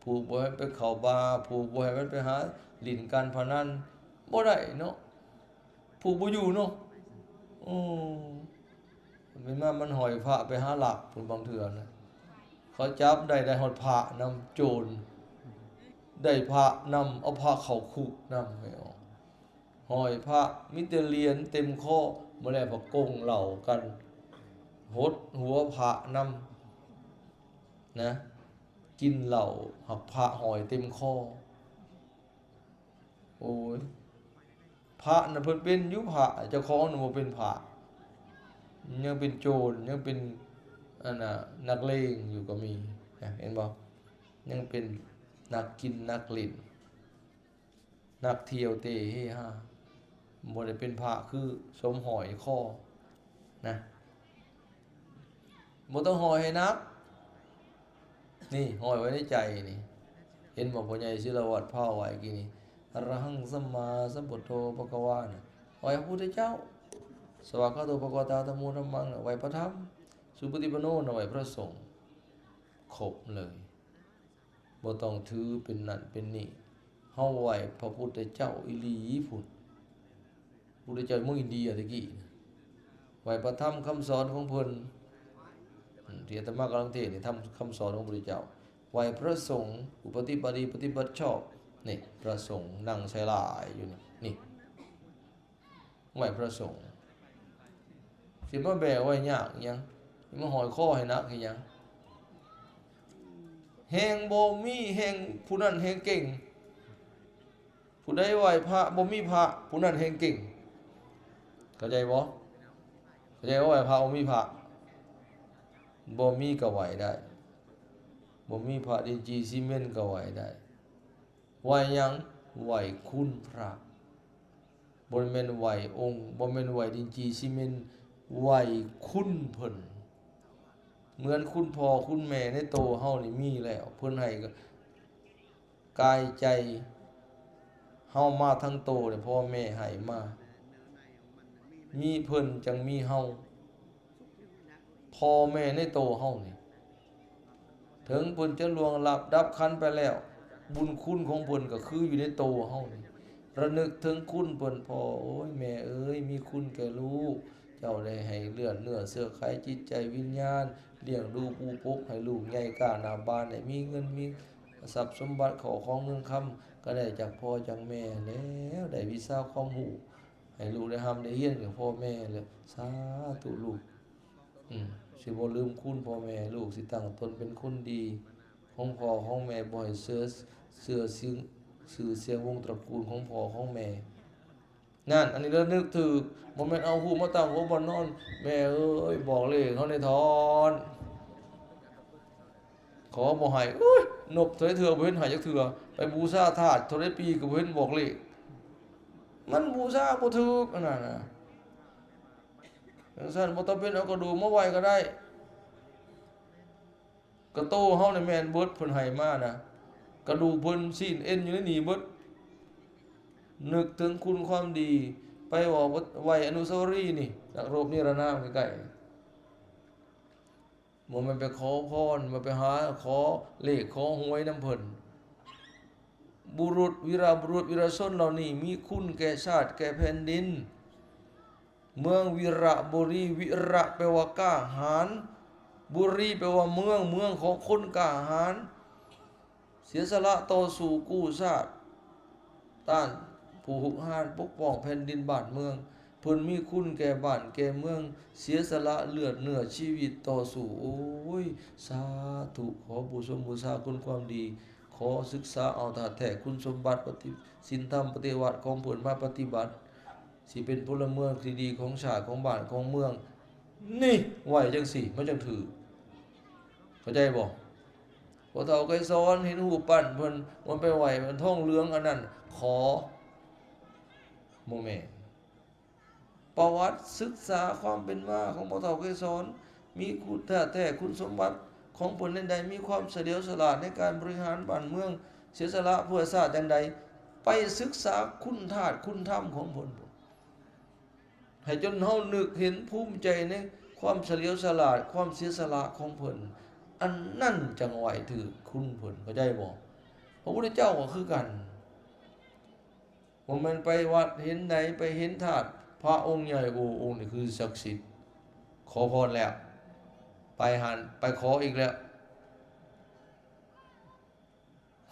ຜູກບໍ່ໃຫ້ມັນໄປເຂົ້າບາ, ຜູກບໍ່ໃຫ້ມັນໄປຫາຫຼິ້ນການພະນັນ, ບໍ່ໄດ້ເນາະ, ຜູກບໍ່ຢູ່ເນາະ. ໂອ້ ແມ່ນວ່າມັນຫ້ອຍພະໄປຫາລັກພຸ້ນ ບາງເທື່ອນະ ເຂົາຈັບໄດ້ ໄດ້ຮອດພະນຳ, ໂຈນໄດ້ພະນຳ, ເອົາພະເຂົ້າຄຸກນຳ ໃຫ້ອອກ. ຫ້ອຍພະ ມີແຕ່ຫຼຽນເຕັມຄໍ, ບໍ່ແລ້ວພະກົງເຫຼົ້າກັນ, ຫົດຫົວພະນຳນະ, ກິນເຫຼົ້າ ຫາກພະຫ້ອຍເຕັມຄໍ. ໂອ້ຍ ພະນະເພິ່ນເປັນຢູ່ພະ, ເຈົ້າຂອງນະບໍ່ເປັນພະ, ຍັງເປັນໂຈນ, ຍັງເປັນ ອັນນະ ນັກເລງຢູ່ກໍມີນະ, ເຫັນບໍ່? ຍັງເປັນນັກກິນນັກຫຼິ້ນ. ນັກທ່ຽວເຕເຮຮາ, ບໍ່ໄດ້ເປັນພະຄືສົມຫ້ອຍຄໍນະ. ບໍ່ຕ້ອງຫ້ອຍໃຫ້ໜັກ, ນີ້ ຫ້ອຍໄວ້ໃນໃຈນີ້. ເຫັນບໍ່ ພໍ່ໃຫຍ່ສິລະວັດພາໄຫວ້ກີ້ນີ້ ອະລະຫັງສຳມາສຳພຸດໂທພະຄະວານະ ໄຫວ້ພະພຸດທະເຈົ້າ ສະວາກຂາໂຕພະຄະວະຕາ ທຳໂມທຳມັງ ໄຫວ້ພະທຳ ສຸປະຕິປັນໂນນະ ໄຫວ້ພະສົງ ຄົບເລີຍ ບໍ່ຕ້ອງຖືເປັນນັ້ນເປັນນີ້ ເຮົາໄຫວ້ພະພຸດທະເຈົ້າອີ່ຫຼີພຸ້ນ. ພຸດທະເຈົ້າເມືອງອິນເດຍແຕ່ກີ້ນະ ໄຫວ້ພະທຳຄຳສອນຂອງເພິ່ນ ອາ ທີ່ອາດຕະມາກຳລັງເທດນີ້ ທຳຄຳສອນຂອງພຸດທະເຈົ້າ ໄຫວ້ພະສົງ ຜູ້ປະຕິບັດດີປະຕິບັດຊອບ ນີ້ ພະສົງນັ່ງໃສ່ຫຼາຍຢູ່ນີ້ ນີ້ ໄຫວ້ພະສົງ ຊິມາແບກໄຫວ້ຍາກອີ່ຫຍັງ ຊິມາຫ້ອຍຄໍໃຫ້ໜັກເຮັດຫຍັງ ແຮ່ງບໍ່ມີ ແຮ່ງຜູ້ນັ້ນແຮ່ງເກັ່ງ. ຜູ້ໃດໄຫວ້ພະບໍ່ມີພະ ຜູ້ນັ້ນແຮ່ງເກັ່ງ ເຂົ້າໃຈບໍ່? ເຂົ້າໃຈບໍ່? ໄຫວ້ພະບໍ່ມີພະ ບໍ່ມີກໍໄຫວ້ໄດ້ ບໍ່ມີພະດິນຈີຊີເມັນກໍໄຫວ້ໄດ້ ໄຫວ້ຫຍັງ? ໄຫວ້ຄຸນພະ ບໍ່ແມ່ນໄຫວ້ອົງ ບໍ່ແມ່ນໄຫວ້ດິນຈີຊີເມັນ ໄຫວ້ຄຸນເພິ່ນ ເໝືອນຄຸນພໍ່ຄຸນແມ່ໃນໂຕເຮົານີ້ມີແລ້ວ ເພິ່ນໃຫ້ ກາຍໃຈເຮົາມາທັງໂຕເດ້ ພໍ່ແມ່ໃຫ້ມາ ມີເພິ່ນຈັ່ງມີເຮົາ ພໍ່ແມ່ໃນໂຕເຮົານີ້ ເຖິງເພິ່ນຈະລ່ວງລັບດັບຂັນໄປແລ້ວ ບຸນຄຸນຂອງເພິ່ນກໍຄືຢູ່ໃນໂຕເຮົານີ້ ລະນຶກເຖິງຄຸນເພິ່ນ ພໍ່ເອີຍ ແມ່ເອີຍ ມີຄຸນແກ່ລູກ ເຈົ້າໄດ້ໃຫ້ເລືອດເນື້ອເຊື້ອໄຂຈິດໃຈວິນຍານ ລ້ຽງດູປູປົກໃຫ້ລູກໃຫຍ່ກ້າໜ້າບ້ານ ໃຫ້ມີເງິນມີ ຊັບສົມບັດເຂົ້າຂອງເງິນຄຳ ກໍໄດ້ຈາກພໍ່ຈາກແມ່ແລ້ວ ໄດ້ວິຊາຄວາມຮູ້ໃຫ້ລູກໄດ້ຮ່ຳໄດ້ຮຽນຈາກພໍ່ແມ່ແລ້ວ ສາທຸລູກ ອືມ ຊິບໍ່ລືມຄຸນພໍ່ແມ່ ລູກຊິຕັ້ງຕົນເປັນຄົນດີຂອງພໍ່ຂອງແມ່ ບໍ່ໃຫ້ເສຍ ເສຍຊື່ ຊື່ສຽງວົງຕະກູນຂອງພໍ່ຂອງແມ່. ນັ້ນ ອັນນີ້ລະນຶກຖືກ ບໍ່ແມ່ນເອົາຮູບມາຕັ້ງຫົວບ່ອນນອນ ແມ່ເອີຍ ບອກເລກເຮົາແດ່ທ້ອນ ຂໍບໍ່ໃຫ້ ໂອ້ຍ ນົບເທົ່າໃດເທື່ອບໍ່ເຫັນໃຫ້ຈັກເທື່ອ ໄປບູຊາທາດເທົ່າໃດປີກໍບໍ່ເຫັນບອກເລກ ມັນບູຊາບໍ່ຖືກ ອັນນັ້ນນະ ຈັ່ງຊັ້ນບໍ່ຈຳເປັນເອົາກະດູກມາໄຫວ້ກໍໄດ້. ກະໂຕເຮົານີ້ແມ່ນເບິດ ເພິ່ນໃຫ້ມານະ ກະດູກເພິ່ນ ຊີ້ນເອັນຢູ່ໃນນີ້ເບິດ ນຶກເຖິງຄຸນຄວາມດີ ໄປເວົ້າໄຫວ້ອະນຸສາວະລີນີ້ ນັກລົບນິລະນາມໃກ້ໆ ບໍ່ແມ່ນໄປຂໍພອນ ບໍ່ໄປຫາຂໍເລກຂໍຫວຍນຳເພິ່ນ ບຸລຸດ ວີລະບຸລຸດ ວີລະຊົນເຫຼົ່ານີ້ມີຄຸນແກ່ຊາດແກ່ແຜ່ນດິນ. ເມືອງວິລະບູລີ ວິລະແປວ່າກ້າຫານ ບູລີແປວ່າເມືອງ ເມືອງຂອງຄົນກ້າຫານ ເສຍສະຫຼະຕໍ່ສູ້ກູ້ຊາດ ຕ້ານຜູ້ຮຸກຮານ ປົກປ້ອງແຜ່ນດິນບ້ານເມືອງ ເພິ່ນມີຄຸນແກ່ບ້ານແກ່ເມືອງ ເສຍສະຫຼະເລືອດເນື້ອຊີວິດຕໍ່ສູ້ ໂອ້ຍ ສາທຸ ຂໍບູຊົມບູຊາຄຸນຄວາມດີ ຂໍສຶກສາເອົາທາດແທ້ຄຸນສົມບັດ ປະຕິ ສິນທຳປະຕິວັດຂອງເພິ່ນມາປະຕິບັດ ຊິເປັນພົນລະເມືອງທີ່ດີຂອງຊາດ ຂອງບ້ານ ຂອງເມືອງ ນີ້ ໄຫວ້ຈັ່ງຊີ້ ມັນຈັ່ງຖືກ ເຂົ້າໃຈບໍ່? ພໍ່ເຖົ້າໄກສອນເຫັນຮູບປັ້ນເພິ່ນ ມັນໄປໄຫວ້ທອງເຫຼືອງອັນນັ້ນ ຂໍ ບໍ່ແມ່ນ ປະຫວັດສຶກສາຄວາມເປັນມາຂອງພໍ່ເຖົ້າໄກສອນ ມີຄຸນທາດແທ້ ຄຸນສົມບັດຂອງເພິ່ນແນວໃດ ມີຄວາມສະຫຼຽວສະຫຼາດໃນການບໍລິຫານບ້ານເມືອງ ເສຍສະຫຼະເພື່ອຊາດຈັ່ງໃດ ໄປສຶກສາຄຸນທາດຄຸນທຳຂອງເພິ່ນ ໃຫ້ຈົນເຮົານຶກເຫັນພູມໃຈໃນຄວາມສະຫຼຽວສະຫຼາດ ຄວາມເສຍສະຫຼະຂອງເພິ່ນ ອັນນັ້ນຈັ່ງໄຫວ້ຖືກຄຸນເພິ່ນ ເຂົ້າໃຈບໍ່? ພະພຸດທະເຈົ້າກໍຄືກັນ ບໍ່ແມ່ນໄປວັດເຫັນໃດ ໄປເຫັນທາດພະອົງໃຫຍ່ ໂອ້ ອົງນີ້ຄືສັກສິດ ຂໍພອນແລ້ວ ໄປຫັ້ນ ໄປຂໍອີກແລ້ວ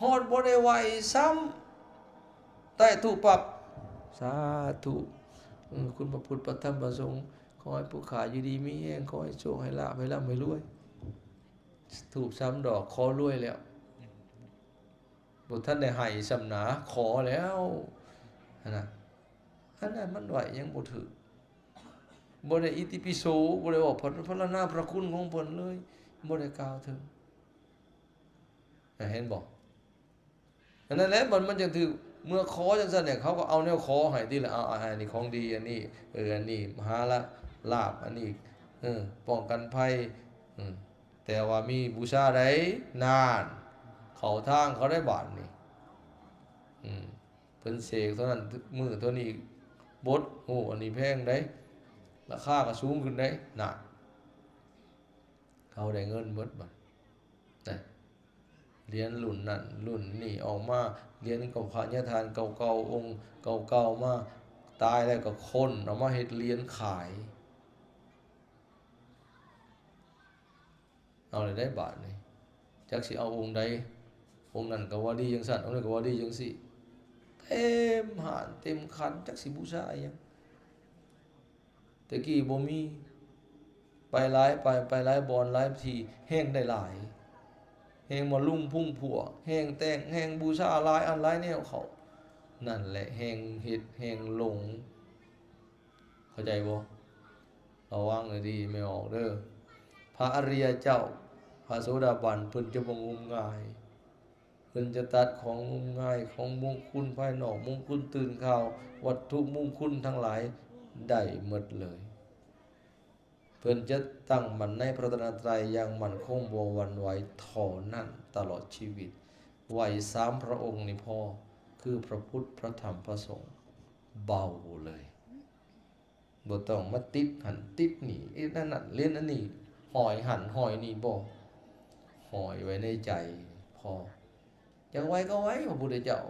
ຮອດບໍ່ໄດ້ໄຫວ້ຊ້ຳ ໃຕ້ທູບປັບ ສາທຸ ເອີ ຄຸນພະພຸດ ພະທຳ ພະສົງ ຂໍໃຫ້ຜູ້ຂ້າຢູ່ດີມີແຮງ ຂໍໃຫ້ໂຊກໃຫ້ລາບ ໃຫ້ລ່ຳໃຫ້ລວຍ ທູບສາມດອກ ຂໍລວຍແລ້ວ ບໍ່ທັນໄດ້ໃຫ້ຊ້ຳນາ ຂໍແລ້ວຫັ້ນນະ ອັນນັ້ນມັນໄຫວ້ຍັງບໍ່ຖືກ ບໍ່ໄດ້ອິຕິປິໂສ ບໍ່ໄດ້ເວົ້າພັນລະນາພະຄຸນຂອງເພິ່ນເລີຍ ບໍ່ໄດ້ກ່າວເຖິງ ເຫັນບໍ່? ອັນນັ້ນແຫຼະ ມັນ ມັນຈັ່ງຖືກ ເມື່ອຂໍຈັ່ງຊັ້ນແຫຼະ ເຂົາກໍເອົາແນວຂໍໃຫ້ຕິລະ ເອົາ ເອົາ ອັນນີ້ຂອງດີ ອັນນີ້ ເອີ ອັນນີ້ມະຫາລາ ລາບ ອັນນີ້ ເອີ ປ້ອງກັນໄພ ເອີ ແຕ່ວ່າມີບູຊາໃດ ນານ ເຂົ້າທາງເຂົາໄດ້ບາດນີ້. ອືມ ເພິ່ນເສກເທົ່ານັ້ນມື້ເທົ່ານີ້ ບົດ ໂອ້ ອັນນີ້ແພງໃດ໋ ລາຄາກໍສູງຂຶ້ນໃດ໋ ນະ ເຂົາໄດ້ເງິນເບິດບາດ ນະ ຫຼຽນລຸ້ນນັ້ນລຸ້ນນີ້ອອກມາ ຫຼຽນຂອງພະຍາທ່ານເກົ່າໆ ອົງເກົ່າໆມາ ຕາຍແລ້ວກໍຄົ້ນເອົາມາເຮັດຫຼຽນຂາຍ. ເອົາແລ້ວໄດ໋ບາດນີ້ ຈັກຊິເອົາອົງໃດ ອົງນັ້ນກໍວ່າດີຈັ່ງຊັ້ນ ອົງນີ້ກໍວ່າດີຈັ່ງຊີ້ ເຕັມຮ້ານເຕັມຄັນ ຈັກຊິບູຊາອີ່ຫຍັງ. ແຕ່ກີ້ບໍ່ມີ ໄປຫຼາຍ ໄປ ໄປຫຼາຍບ່ອນຫຼາຍທີ່ ແຮ່ງໄດ້ຫຼາຍ ແຮ່ງມາລຸມພຸງພວກ ແຮ່ງແຕ່ງ ແຮ່ງບູຊາຫຼາຍອັນຫຼາຍແນວເຂົ້າ ນັ້ນແຫຼະແຮ່ງເຮັດແຮ່ງຫຼົງ. ເຂົ້າໃຈບໍ່? ລະວັງໃຫ້ດີ ແມ່ອອກເດີ. ພະອະລິຍະເຈົ້າ ພະໂສດາບັນ ເພິ່ນຈະບໍ່ງມງາຍ ເພິ່ນຈະຕັດຂອງງມງາຍ ຂອງມຸງຄຸນພາຍນອກ ມຸງຄຸນຕື່ນຂ່າວ ວັດຖຸມຸງຄຸນທັງຫຼາຍໄດ້ໝົດເລີຍ. ເພິ່ນຈະຕັ້ງໝັ້ນໃນພະລັດຕະນະໄຕຢ່າງໝັ້ນຄົງບໍ່ຫວັ່ນໄຫວເທົ່ານັ້ນຕະຫຼອດຊີວິດ. ໄຫວ້ສາມພະອົງນີ້ພໍ ຄືພະພຸດ ພະທຳ ພະສົງ ເບົາເລີຍ. ບໍ່ຕ້ອງມາຕິດຫັ້ນຕິດນີ້ ເຮັດອັນນັ້ນເຫຼັ້ນອັນນີ້ ຫ້ອຍຫັ້ນຫ້ອຍນີ້ ບໍ່ ຫ້ອຍໄວ້ໃນໃຈພໍ. ຢາກໄຫວ້ກໍໄຫວ້ ພະພຸດທະເຈົ້າ.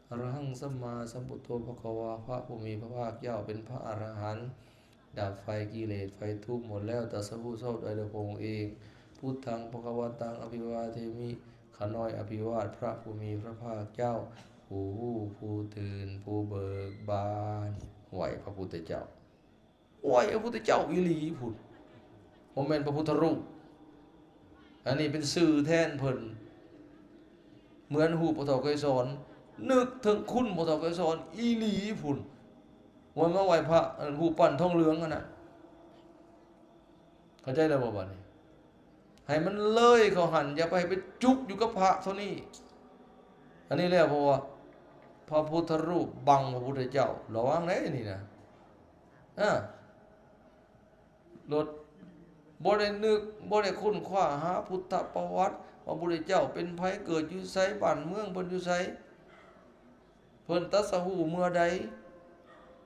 ອະລະຫັງ ສຳມາສຳພຸດໂທ ພະຄະວາ ພະຜູ້ມີພະພາກເຈົ້າເປັນພະອະລະຫັນ ດັບໄຟກິເລດໄຟທຸກໝົດແລ້ວ ຕັດສະຮູ້ຊອບໄດ້ໂດຍພະອົງເອງ. ພຸດທັງ ພະຄະວັດຕັງ ອະພິວາເທມິ. ຂ້ານ້ອຍອະພິວາດພະຜູ້ມີພະພາກເຈົ້າ ຜູ້ຮູ້ ຜູ້ຕື່ນ ຜູ້ເບີກບານ. ໄຫວ້ພະພຸດທະເຈົ້າ ໄຫວ້ພະພຸດທະເຈົ້າອີ່ຫຼີພຸ້ນ ບໍ່ແມ່ນພະພຸດທະຮູບ. ອັນນີ້ເປັນຊື່ແທນເພິ່ນ ເໝືອນຮູບພໍ່ເຖົ້າໄກສອນ ນຶກເຖິງຄຸນພໍ່ເຖົ້າໄກສອນອີ່ຫຼີພຸ້ນ ບໍ່ແມ່ນມາໄຫວ້ພະ ອັນ ຮູບປັ້ນທອງເຫຼືອງຫັ້ນນະ. ເຂົ້າໃຈແລ້ວບໍ່ບາດນີ້? ໃຫ້ມັນເລີຍເຂົ້າຫັ້ນ ຢ່າໄປ ໃຫ້ໄປຈຸກຢູ່ກັບພະເທົ່ານີ້. ອັນນີ້ແຫຼະ ເພາະວ່າພະພຸດທະຮູບບັງພະພຸດທະເຈົ້າ ລະວັງເດ້ນີ້ນະ. ອາ ລົດ ບໍ່ໄດ້ນຶກ ບໍ່ໄດ້ຄົ້ນຄວ້າຫາພຸດທະປະຫວັດ ວ່າພະພຸດທະເຈົ້າເປັນໃຜ ເກີດຢູ່ໃສ ບ້ານເມືອງເພິ່ນຢູ່ໃສ ເພິ່ນຕັດສະຮູ້ເມື່ອໃດ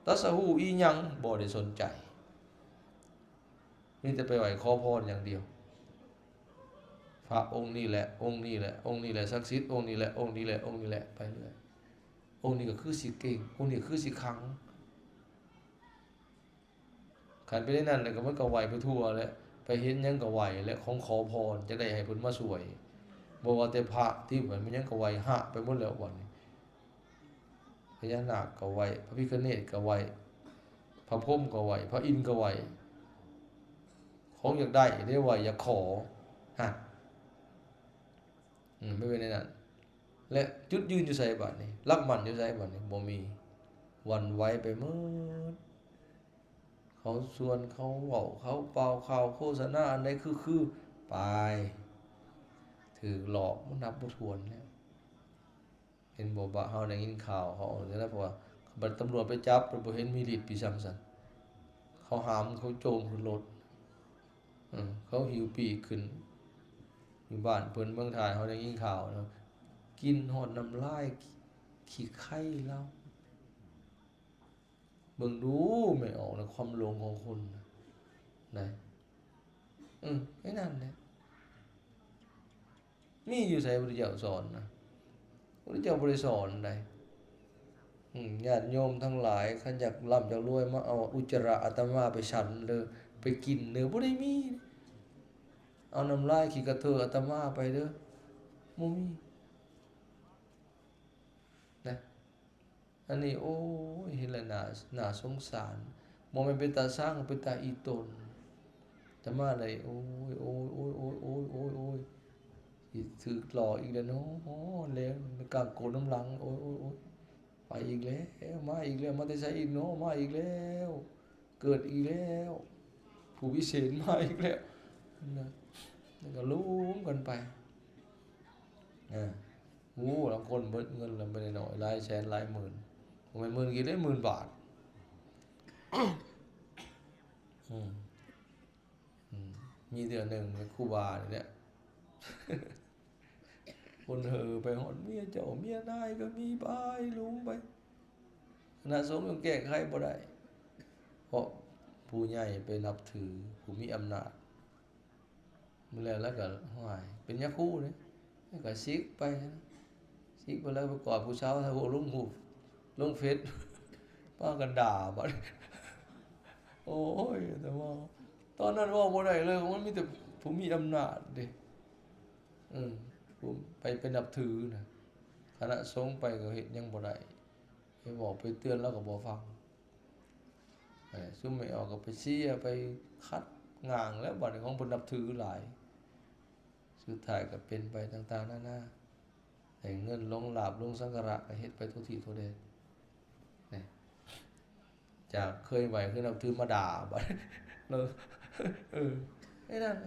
ຕັດສະຮູ້ອີ່ຫຍັງ ບໍ່ໄດ້ສົນໃຈ. ມີແຕ່ໄປໄຫວ້ຂໍພອນຢ່າງດຽວ ພະອົງນີ້ແຫຼະ ອົງນີ້ແຫຼະ ອົງນີ້ແຫຼະສັກສິດ ອົງນີ້ແຫຼະ ອົງນີ້ແຫຼະ ອົງນີ້ແຫຼະ ໄປເລື້ອຍ. ອົງນີ້ກໍຄືຊິເກັ່ງ ອົງນີ້ຄືຊິຂັງ. ຄັນເປັນແນວນັ້ນແລ້ວກໍມັນກໍໄຫວ້ໄປທົ່ວແຫຼະ ໄປເຫັນຫຍັງກໍໄຫວ້ແຫຼະ ຂອງຂໍພອນ ຈະໄດ້ໃຫ້ເພິ່ນມາຊ່ວຍ. ບໍ່ວ່າແຕ່ພະ ທີ່ມັນຫຍັງກໍໄຫວ້ ຮະ ໄປໝົດແລ້ວບັດນີ້. ພະຍານາກກໍໄຫວ້ ພະພິຄະເນດກໍໄຫວ້ ພະພົມກໍໄຫວ້ ພະອິນກໍໄຫວ້ ຂອງຢາກໄດ້ເດ້ໄຫວ້ ຢາກຂໍ ຮະ ອືມ ມັນເປັນແນວນັ້ນ. ແລະ ຈຸດຢືນຢູ່ໃສບາດນີ້? ຫຼັກໝັ້ນຢູ່ໃສບາດນີ້? ບໍ່ມີ ຫວັ່ນໄຫວໄປໝົດ. ເຂົາຊວນ ເຂົາເວົ້າ ເຂົາປ່າວ ຂ່າວໂຄສະນາອັນໃດຄືໆ ໄປ ຖືກຫຼອກ ມັນນັບບໍ່ຖ້ວນແລ້ວ. ເຫັນບໍ່ ບາດເຮົາໄດ້ຍິນຂ່າວເຂົາເອົາແລ້ວ ເພາະວ່າບັດຕຳຫຼວດໄປຈັບ ເພິ່ນບໍ່ເຫັນມີລິດປີສັງຊັ້ນ ເຂົາຫາມ ເຂົາໂຈມຂຶ້ນລົດ ເອີ ເຂົາຫິ້ວປີກຂຶ້ນ ຢູ່ບ້ານເພິ່ນເມືອງທ່າຍ ເຮົາໄດ້ຍິນຂ່າວເນາະ ກິນຮອດນ້ຳລາຍຂີ້ໄຄລາວ. ເບິ່ງດູແມ່ອອກນະ ຄວາມຫຼົງຂອງຄົນນະ ນະ ອື ໄອ້ນັ້ນແຫຼະ ມີຢູ່ໃສ ພະພຸດທະເຈົ້າສອນນະ? ພະພຸດທະເຈົ້າບໍ່ໄດ້ສອນໃດ. ອື ຍາດໂຍມທັງຫຼາຍ ຄັນຢາກລ່ຳຢາກລວຍ ມາເອົາອຸດຈະລະອາດຕະມາໄປສັນເດີ ໄປກິນເດີ ບໍ່ໄດ້ມີ. ເອົານ້ຳລາຍຂີ້ກະເທີອາດຕະມາໄປເດີ ບໍ່ມີນະ. ອັນນີ້ ໂອ້ຍ ເຫັນແລ້ວໜ້າ ໜ້າສົງສານ ບໍ່ແມ່ນເປັນຕາຊັງ ເປັນຕາອີ່ຕົນ. ອາດຕະມາໄດ້ ໂອ້ຍ ໂອ້ຍ ໂອ້ຍ ຊິຖືກຫຼອກອີກແລ້ວເນາະ ແລ້ວກາງໂກນນຳຫຼັງ ໂອ້ຍ ໂອ້ຍ ໂອ້ຍ ໄປອີກແລ້ວ ມາອີກແລ້ວ ມາແຕ່ໃສອີກເນາະ ມາອີກແລ້ວ ເກີດອີກແລ້ວ ຜູ້ວິເສດມາອີກແລ້ວ ນະ ແລ້ວກໍລົມກັນໄປ ເອີ. ໂອ້ ລາງຄົນເບິດເງິນລະບໍ່ໄດ້ໜ້ອຍ ຫຼາຍແສນຫຼາຍໝື່ນ ບໍ່ແມ່ນໝື່ນກີບເດ້ ໝື່ນບາດ. ອືມ ອືມ ມີເທື່ອໜຶ່ງ ແມ່ນຄູບານີ້ແຫຼະ ຄົນເຫີໄປຮອດເມຍເຈົ້າເມຍນາຍກໍມີ ໄປລົງໄປ. ຄະນະສົງຍັງແກ້ໄຂບໍ່ໄດ້ ເພາະຜູ້ໃຫຍ່ໄປນັບຖືຜູ້ມີອຳນາດ. ມື້ແລ້ວລາວກໍ ຫ້ວຍ ເປັນຍາຄູເດ້ ລາວກໍສິກໄປ ສິກໄປແລ້ວໄປກອດຜູ້ສາວ ຖ່າຍຮູບລົງຮູບ ລົງເຟສ ພາກັນດ່າບັດ. ໂອ້ຍ ແຕ່ວ່າຕອນນັ້ນເວົ້າບໍ່ໄດ້ເລີຍ ມັນມີແຕ່ຜູ້ມີອຳນາດເດ້. ເອີ ຜູ້ໄປ ໄປນັບຖືນະ ຄະນະສົງໄປກໍເຮັດຫຍັງບໍ່ໄດ້ ໄປບອກໄປເຕືອນລາວກໍບໍ່ຟັງ. ເອີ ຊຸມແມ່ອອກກໍໄປເຊຍ ໄປຂັດຫງ່າງແລ້ວ ບັດນີ້ຂອງເພິ່ນນັບຖືຫຼາຍ ສຸດທ້າຍກໍເປັນໄປຕ່າງໆນານາ ໄດ້ເງິນຫຼົງລາບຫຼົງສັກກາລະ ກໍເຮັດໄປທົ່ວທີ່ທົ່ວແດນນະ. ຈາກເຄີຍໄຫວ້ເຄີຍນັບຖືມາດ່າບັດ ເອີ ໄອ້ນັ້ນ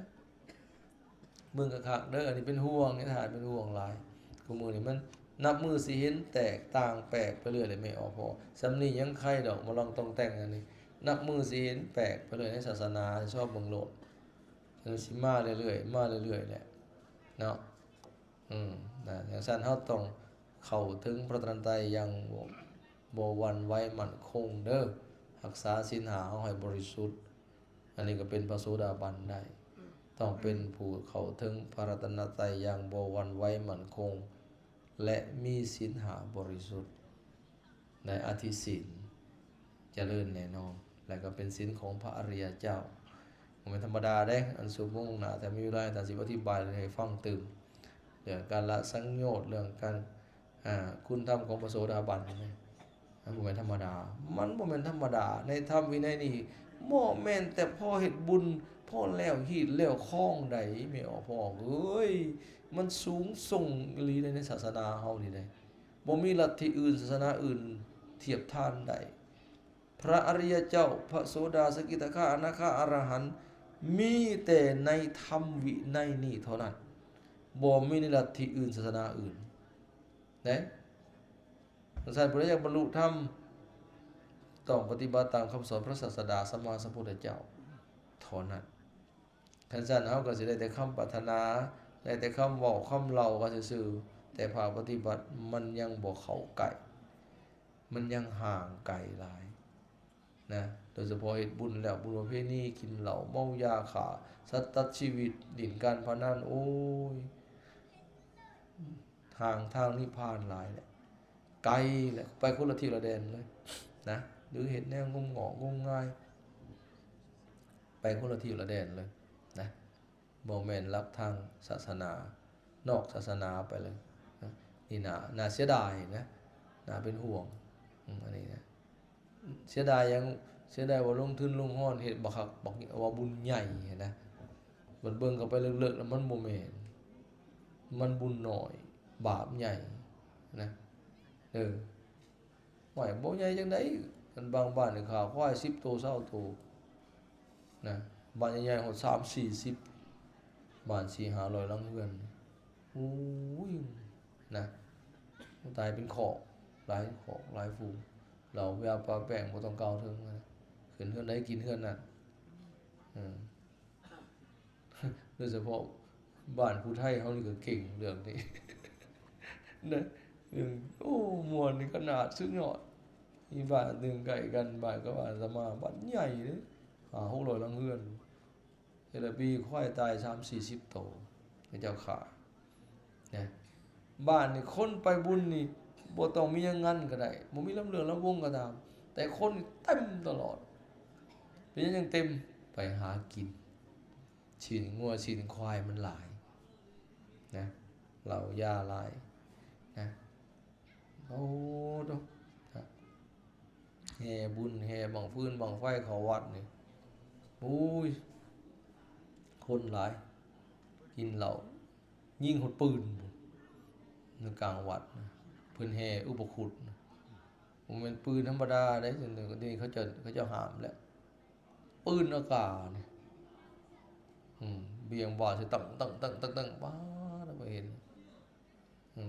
ເບິ່ງຄັກໆເດີ ອັນນີ້ເປັນຫ່ວງ ໃຫ້ທ່ານເປັນຫ່ວງຫຼາຍ. ຄູ່ມື້ນີ້ມັນນັບມື້ຊິເຫັນແຕກຕ່າງແປກໄປເລື້ອຍເລີຍ ແມ່ອອກພໍ່ ສ່ຳນີ້ຍັງໄຄດອກ ມາລອງຕ້ອງແຕ່ງອັນນີ້ ນັບມື້ຊິເຫັນແປກໄປເລື້ອຍໃນສາສະໜາ ຊອບເບິ່ງໂລດ ມັນຊິມາເລື້ອຍໆ ມາເລື້ອຍໆແຫຼະເນາະ. ອືມ ນະ ຈັ່ງຊັ້ນເຮົາຕ້ອງເຂົ້າເຖິງພະລັດຕະນະໄຕຢ່າງບໍ່ ບໍ່ຫວັ່ນໄຫວໝັ້ນຄົງເດີ ຮັກສາສິນຫ້າເຮົາໃຫ້ບໍລິສຸດ. ອັນນີ້ກໍເປັນພະໂສດາບັນໄດ້ ອືມ ຕ້ອງເປັນຜູ້ເຂົ້າເຖິງພະລັດຕະນະໄຕຢ່າງບໍ່ຫວັ່ນໄຫວໝັ້ນຄົງ ແລະ ມີສິນຫ້າບໍລິສຸດ ໄດ້ອະທິສິນ ຈະເລີນແນ່ນອນ ແລະ ກໍເປັນສິນຂອງພະອະລິຍະເຈົ້າ. ບໍ່ແມ່ນທຳມະດາເດ້ ອັນຊົ່ວໂມງໜ້າ ຖ້າມີເວລາ ທ່ານຊິອະທິບາຍໃຫ້ຟັງຕື່ມ ເລື່ອງການລະສັງໂຍດ ເລື່ອງການ ອາ ຄຸນທຳຂອງພະໂສດາບັນນີ້ນະ ມັນບໍ່ແມ່ນທຳມະດາ ມັນບໍ່ແມ່ນທຳມະດາ. ໃນທຳວິໄນນີ້ ບໍ່ແມ່ນແຕ່ພໍເຮັດບຸນ ພໍແລ້ວຮີດແລ້ວຄອງໃດ ແມ່ອອກພໍ່ເອີຍ ມັນສູງສົ່ງອີ່ຫຼີໃດ ໃນສາສະໜາເຮົານີ້ໃດ. ບໍ່ມີລັດທິອື່ນ ສາສະໜາອື່ນທຽບທານໄດ້. ພະອະລິຍະເຈົ້າ ພະໂສດາ ສະກິທາຄາ ອະນາຄາ ອະລະຫັນ ມີແຕ່ໃນທຳວິໄນນີ້ເທົ່ານັ້ນ ບໍ່ມີໃນລັດທິອື່ນ ສາສະໜາອື່ນເດ້. ຈັ່ງຊັ້ນ ຜູ້ໃດຢາກບັນລຸທຳ ຕ້ອງປະຕິບັດຕາມຄຳສອນພະສາສະດາສຳມາສຳພຸດທະເຈົ້າເທົ່ານັ້ນ. ຄັນຊັ້ນເຮົາກໍຊິໄດ້ແຕ່ຄຳປາດຖະໜາ ໄດ້ແຕ່ຄຳເວົ້າຄຳເລົ່າກັນຊື່ໆ ແຕ່ພາກປະຕິບັດມັນຍັງບໍ່ເຂົ້າໃກ້ ມັນຍັງຫ່າງໄກຫຼາຍນະ. ໂດຍສະເພາະເຮັດບຸນແລ້ວ ບຸນປະເພນີ ກິນເຫຼົ້າເມົາຢາ ຂ້າສັດຕັດຊີວິດ ຫຼິ້ນການພະນັນ ໂອ້ຍ ຫ່າງທາງນິບພານຫຼາຍແຫຼະ ໄກແຫຼະ ໄປຄົນລະທິດລະແດນເລີຍນະ ຫຼືເຮັດແນວງົມງອກງົມງາຍ ໄປຄົນລະທິດລະແດນເລີຍນະ ບໍ່ແມ່ນຫຼັກທາງສາສະໜາ ນອກສາສະໜາໄປເລີຍນະ. ນີ້ໜ້າ ໜ້າເສຍດາຍນະ ໜ້າເປັນຫ່ວງ ອືມ ອັນນີ້ນະ. ເສຍດາຍຫຍັງ? ເສຍດາຍວ່າລົງທຶນລົງຮອນເຮັດບັກຄັກບັກ ວ່າບຸນໃຫຍ່ຫັ້ນນະ ບັດເບິ່ງເຂົ້າໄປເລິກໆແລ້ວມັນບໍ່ແມ່ນ ມັນບຸນໜ້ອຍ ບາບໃຫຍ່ນະ. ເອີ ໂອ້ຍ ບໍ່ໃຫຍ່ຈັ່ງໃດ ອັນບາງບ້ານນີ້ຂ້າຄວາຍສິບໂຕ ຊາວໂຕນະ ບ້ານໃຫຍ່ໆຮອດສາມສີ່ສິບ ບ້ານສີ່ຫ້າຮ້ອຍຫຼັງເຮືອນ ໂອ້ຍ ນະ ຕາຍເປັນຄອກ ຫຼາຍຄອກຫຼາຍຝູງ ເຫຼົ້າເບຍປາແປ້ງບໍ່ຕ້ອງກ່າວເຖິງນະ ຂຶ້ນເຮືອນໃດກິນເຮືອນນັ້ນ ເອີ ໂດຍສະເພາະບ້ານຜູ້ໄທເຮົານີ້ກໍເກັ່ງເລື່ອງນີ້ນະ ເລື່ອງ ໂອ້ ມ່ວນນີ້ຂະໜາດສຸດຍອດ ມີບ້ານໜຶ່ງໃກ້ກັນ ບ້ານກັບອາດຕະມາ ບ້ານໃຫຍ່ເດ້ ຫ້າຫົກຮ້ອຍຫຼັງເຮືອນ ແຕ່ລະປີຄວາຍຕາຍສາມສີ່ສິບໂຕ ເຂົາເຈົ້າຂ້ານະ. ບ້ານນີ້ຄົນໄປບຸນນີ້ບໍ່ຕ້ອງມີຫຍັງງານກໍໄດ້ ບໍ່ມີລຳເລື່ອງລຳວົງກໍຕາມ ແຕ່ຄົນນີ້ເຕັມຕະຫຼອດ. ເປັນຫຍັງຈັ່ງເຕັມ? ໄປຫາກິນ ຊີ້ນງົວຊີ້ນຄວາຍມັນຫຼາຍນະ ເຫຼົ້າຢາຫຼາຍນະ. ໂອ້ ໂທ້ ແຫ່ບຸນແຫ່ບັ້ງຟືນບັ້ງໄຟເຂົ້າວັດນີ້ ໂອ້ຍ ຄົນຫຼາຍ ກິນເຫຼົ້າ ຍິງຮອດປືນໃນກາງວັດນະ ເພິ່ນແຫ່ອຸປະຄຸດນະ ບໍ່ແມ່ນປືນທຳມະດາເດ້ ດຽວນີ້ເຂົາເຈົ້າ ເຂົາເຈົ້າຫ້າມແລ້ວ ປືນອາການນີ້ ອືມ ບຽງບ່າໃສ່ ຕັງ ຕັງ ຕັງ ຕັງ ຕັງ ປາດ ໄປເຫັນ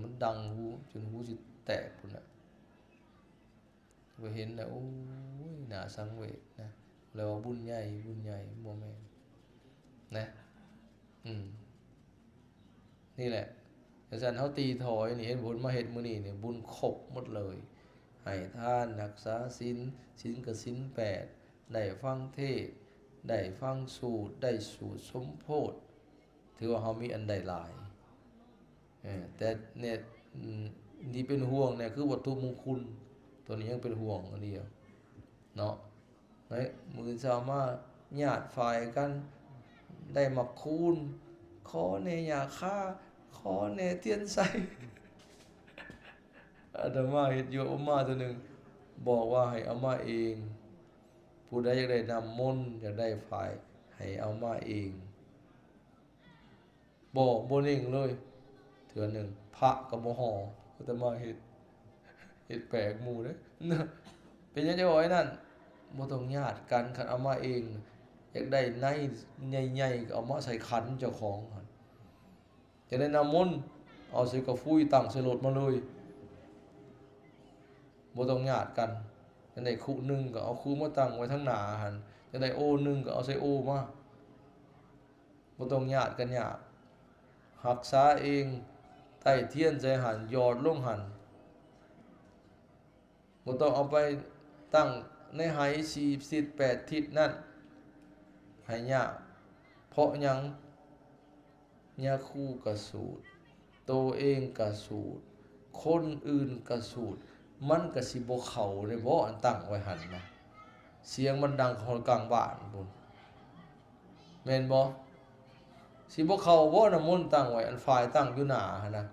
ມັນດັງຫູ ຈົນຫູຊິແຕກພຸ້ນແຫຼະ ໄປເຫັນແລ້ວ ໂອ້ຍ ໜ້າສັງເວດນະ ແລ້ວວ່າບຸນໃຫຍ່ ບຸນໃຫຍ່ ບໍ່ແມ່ນນະ ອືມ ນີ້ແຫຼະ. ຊັ້ນເຮົາຕີຖອຍນີ້ ເຫັນບຸນມາເຮັດມື້ນີ້ນີ້ ບຸນຄົບໝົດເລີຍ. ໃຫ້ທານ, ຮັກສາສິນ, ສິນກໍສິນແປດ, ໄດ້ຟັງເທດ, ໄດ້ຟັງສູດ, ໄດ້ສູດສົມໂພດ, ຖືວ່າເຮົາມີອັນໃດຫຼາຍ. ເອີ ແຕ່ເນຍ ອືມ ທີ່ເປັນຫ່ວງເນຍຄືວັດຖຸມຸງຄຸນ, ຕົວນີ້ຍັງເປັນຫ່ວງອັນດຽວເນາະ. ເອີ ມື້ເຊົ້າມາຍາດຝ້າຍກັນ ໄດ້ໝາກຄູນ, ຂໍແດ່ຫຍ້າຄາ, ຂໍແດ່ທຽນໄຊ. ອາດຕະມາເຮັດຢູ່ອອກມາເທື່ອໜຶ່ງ ບອກວ່າໃຫ້ເອົາມາເອງ, ຜູ້ໃດຢາກໄດ້ນ້ຳມົນ, ຢາກໄດ້ຝ້າຍ, ໃຫ້ເອົາມາເອງ. ບໍ່ ບໍ່ເໜັງເລີຍ. ເທື່ອໜຶ່ງພະກໍບໍ່ຫໍ່, ອາດຕະມາເຮັດ ເຮັດແປກໝູ່ເດ້. ເປັນຫຍັງຈະເວົ້າໄອ້ນັ້ນ? ບໍ່ຕ້ອງຍາດກັນ, ຄັນເອົາມາເອງ ຢາກໄດ້ໃນໃຫຍ່ໆ ກໍເອົາມາໃສ່ຂັນເຈົ້າຂອງຫັ້ນ, ຢາກໄດ້ນ້ຳມົນ ເອົາໃສ່ກະຟຸຍ ຕັ້ງໃສ່ລົດມາເລີຍ, ບໍ່ຕ້ອງຍາດກັນ. ຢາກໄດ້ຄຸໜຶ່ງ ກໍເອົາຄຸມາຕັ້ງໄວ້ທາງໜ້າຫັ້ນ, ຢາກໄດ້ໂອໜຶ່ງ ກໍເອົາໃສ່ໂອມາ. ບໍ່ຕ້ອງຍາດກັນຍາກ, ຮັກສາເອງ, ໄຕ້ທຽນໃສ່ຫັ້ນ, ຫຍອດລົງຫັ້ນ, ບໍ່ຕ້ອງເອົາໄປຕັ້ງໃນໄຫສີ່ທິດແປດທິດນັ້ນໃຫ້ຍາກ. ເພາະຫຍັງ? ຍາຄູກະສູດ, ໂຕເອງກະສູດ, ຄົນອື່ນກະສູດ, ມັນກະຊິບໍ່ເຂົ້າໄດ້ບໍ ອັນຕັ້ງໄວ້ຫັ້ນນະ? ສຽງມັນດັງຮອດກາງບ້ານພຸ້ນ ແມ່ນບໍ່? ຊິບໍ່ເຂົ້າບໍ ນ້ຳມົນຕັ້ງໄວ້ ອັນຝ້າຍຕັ້ງຢູ່ໜ້າຫັ້ນນະ?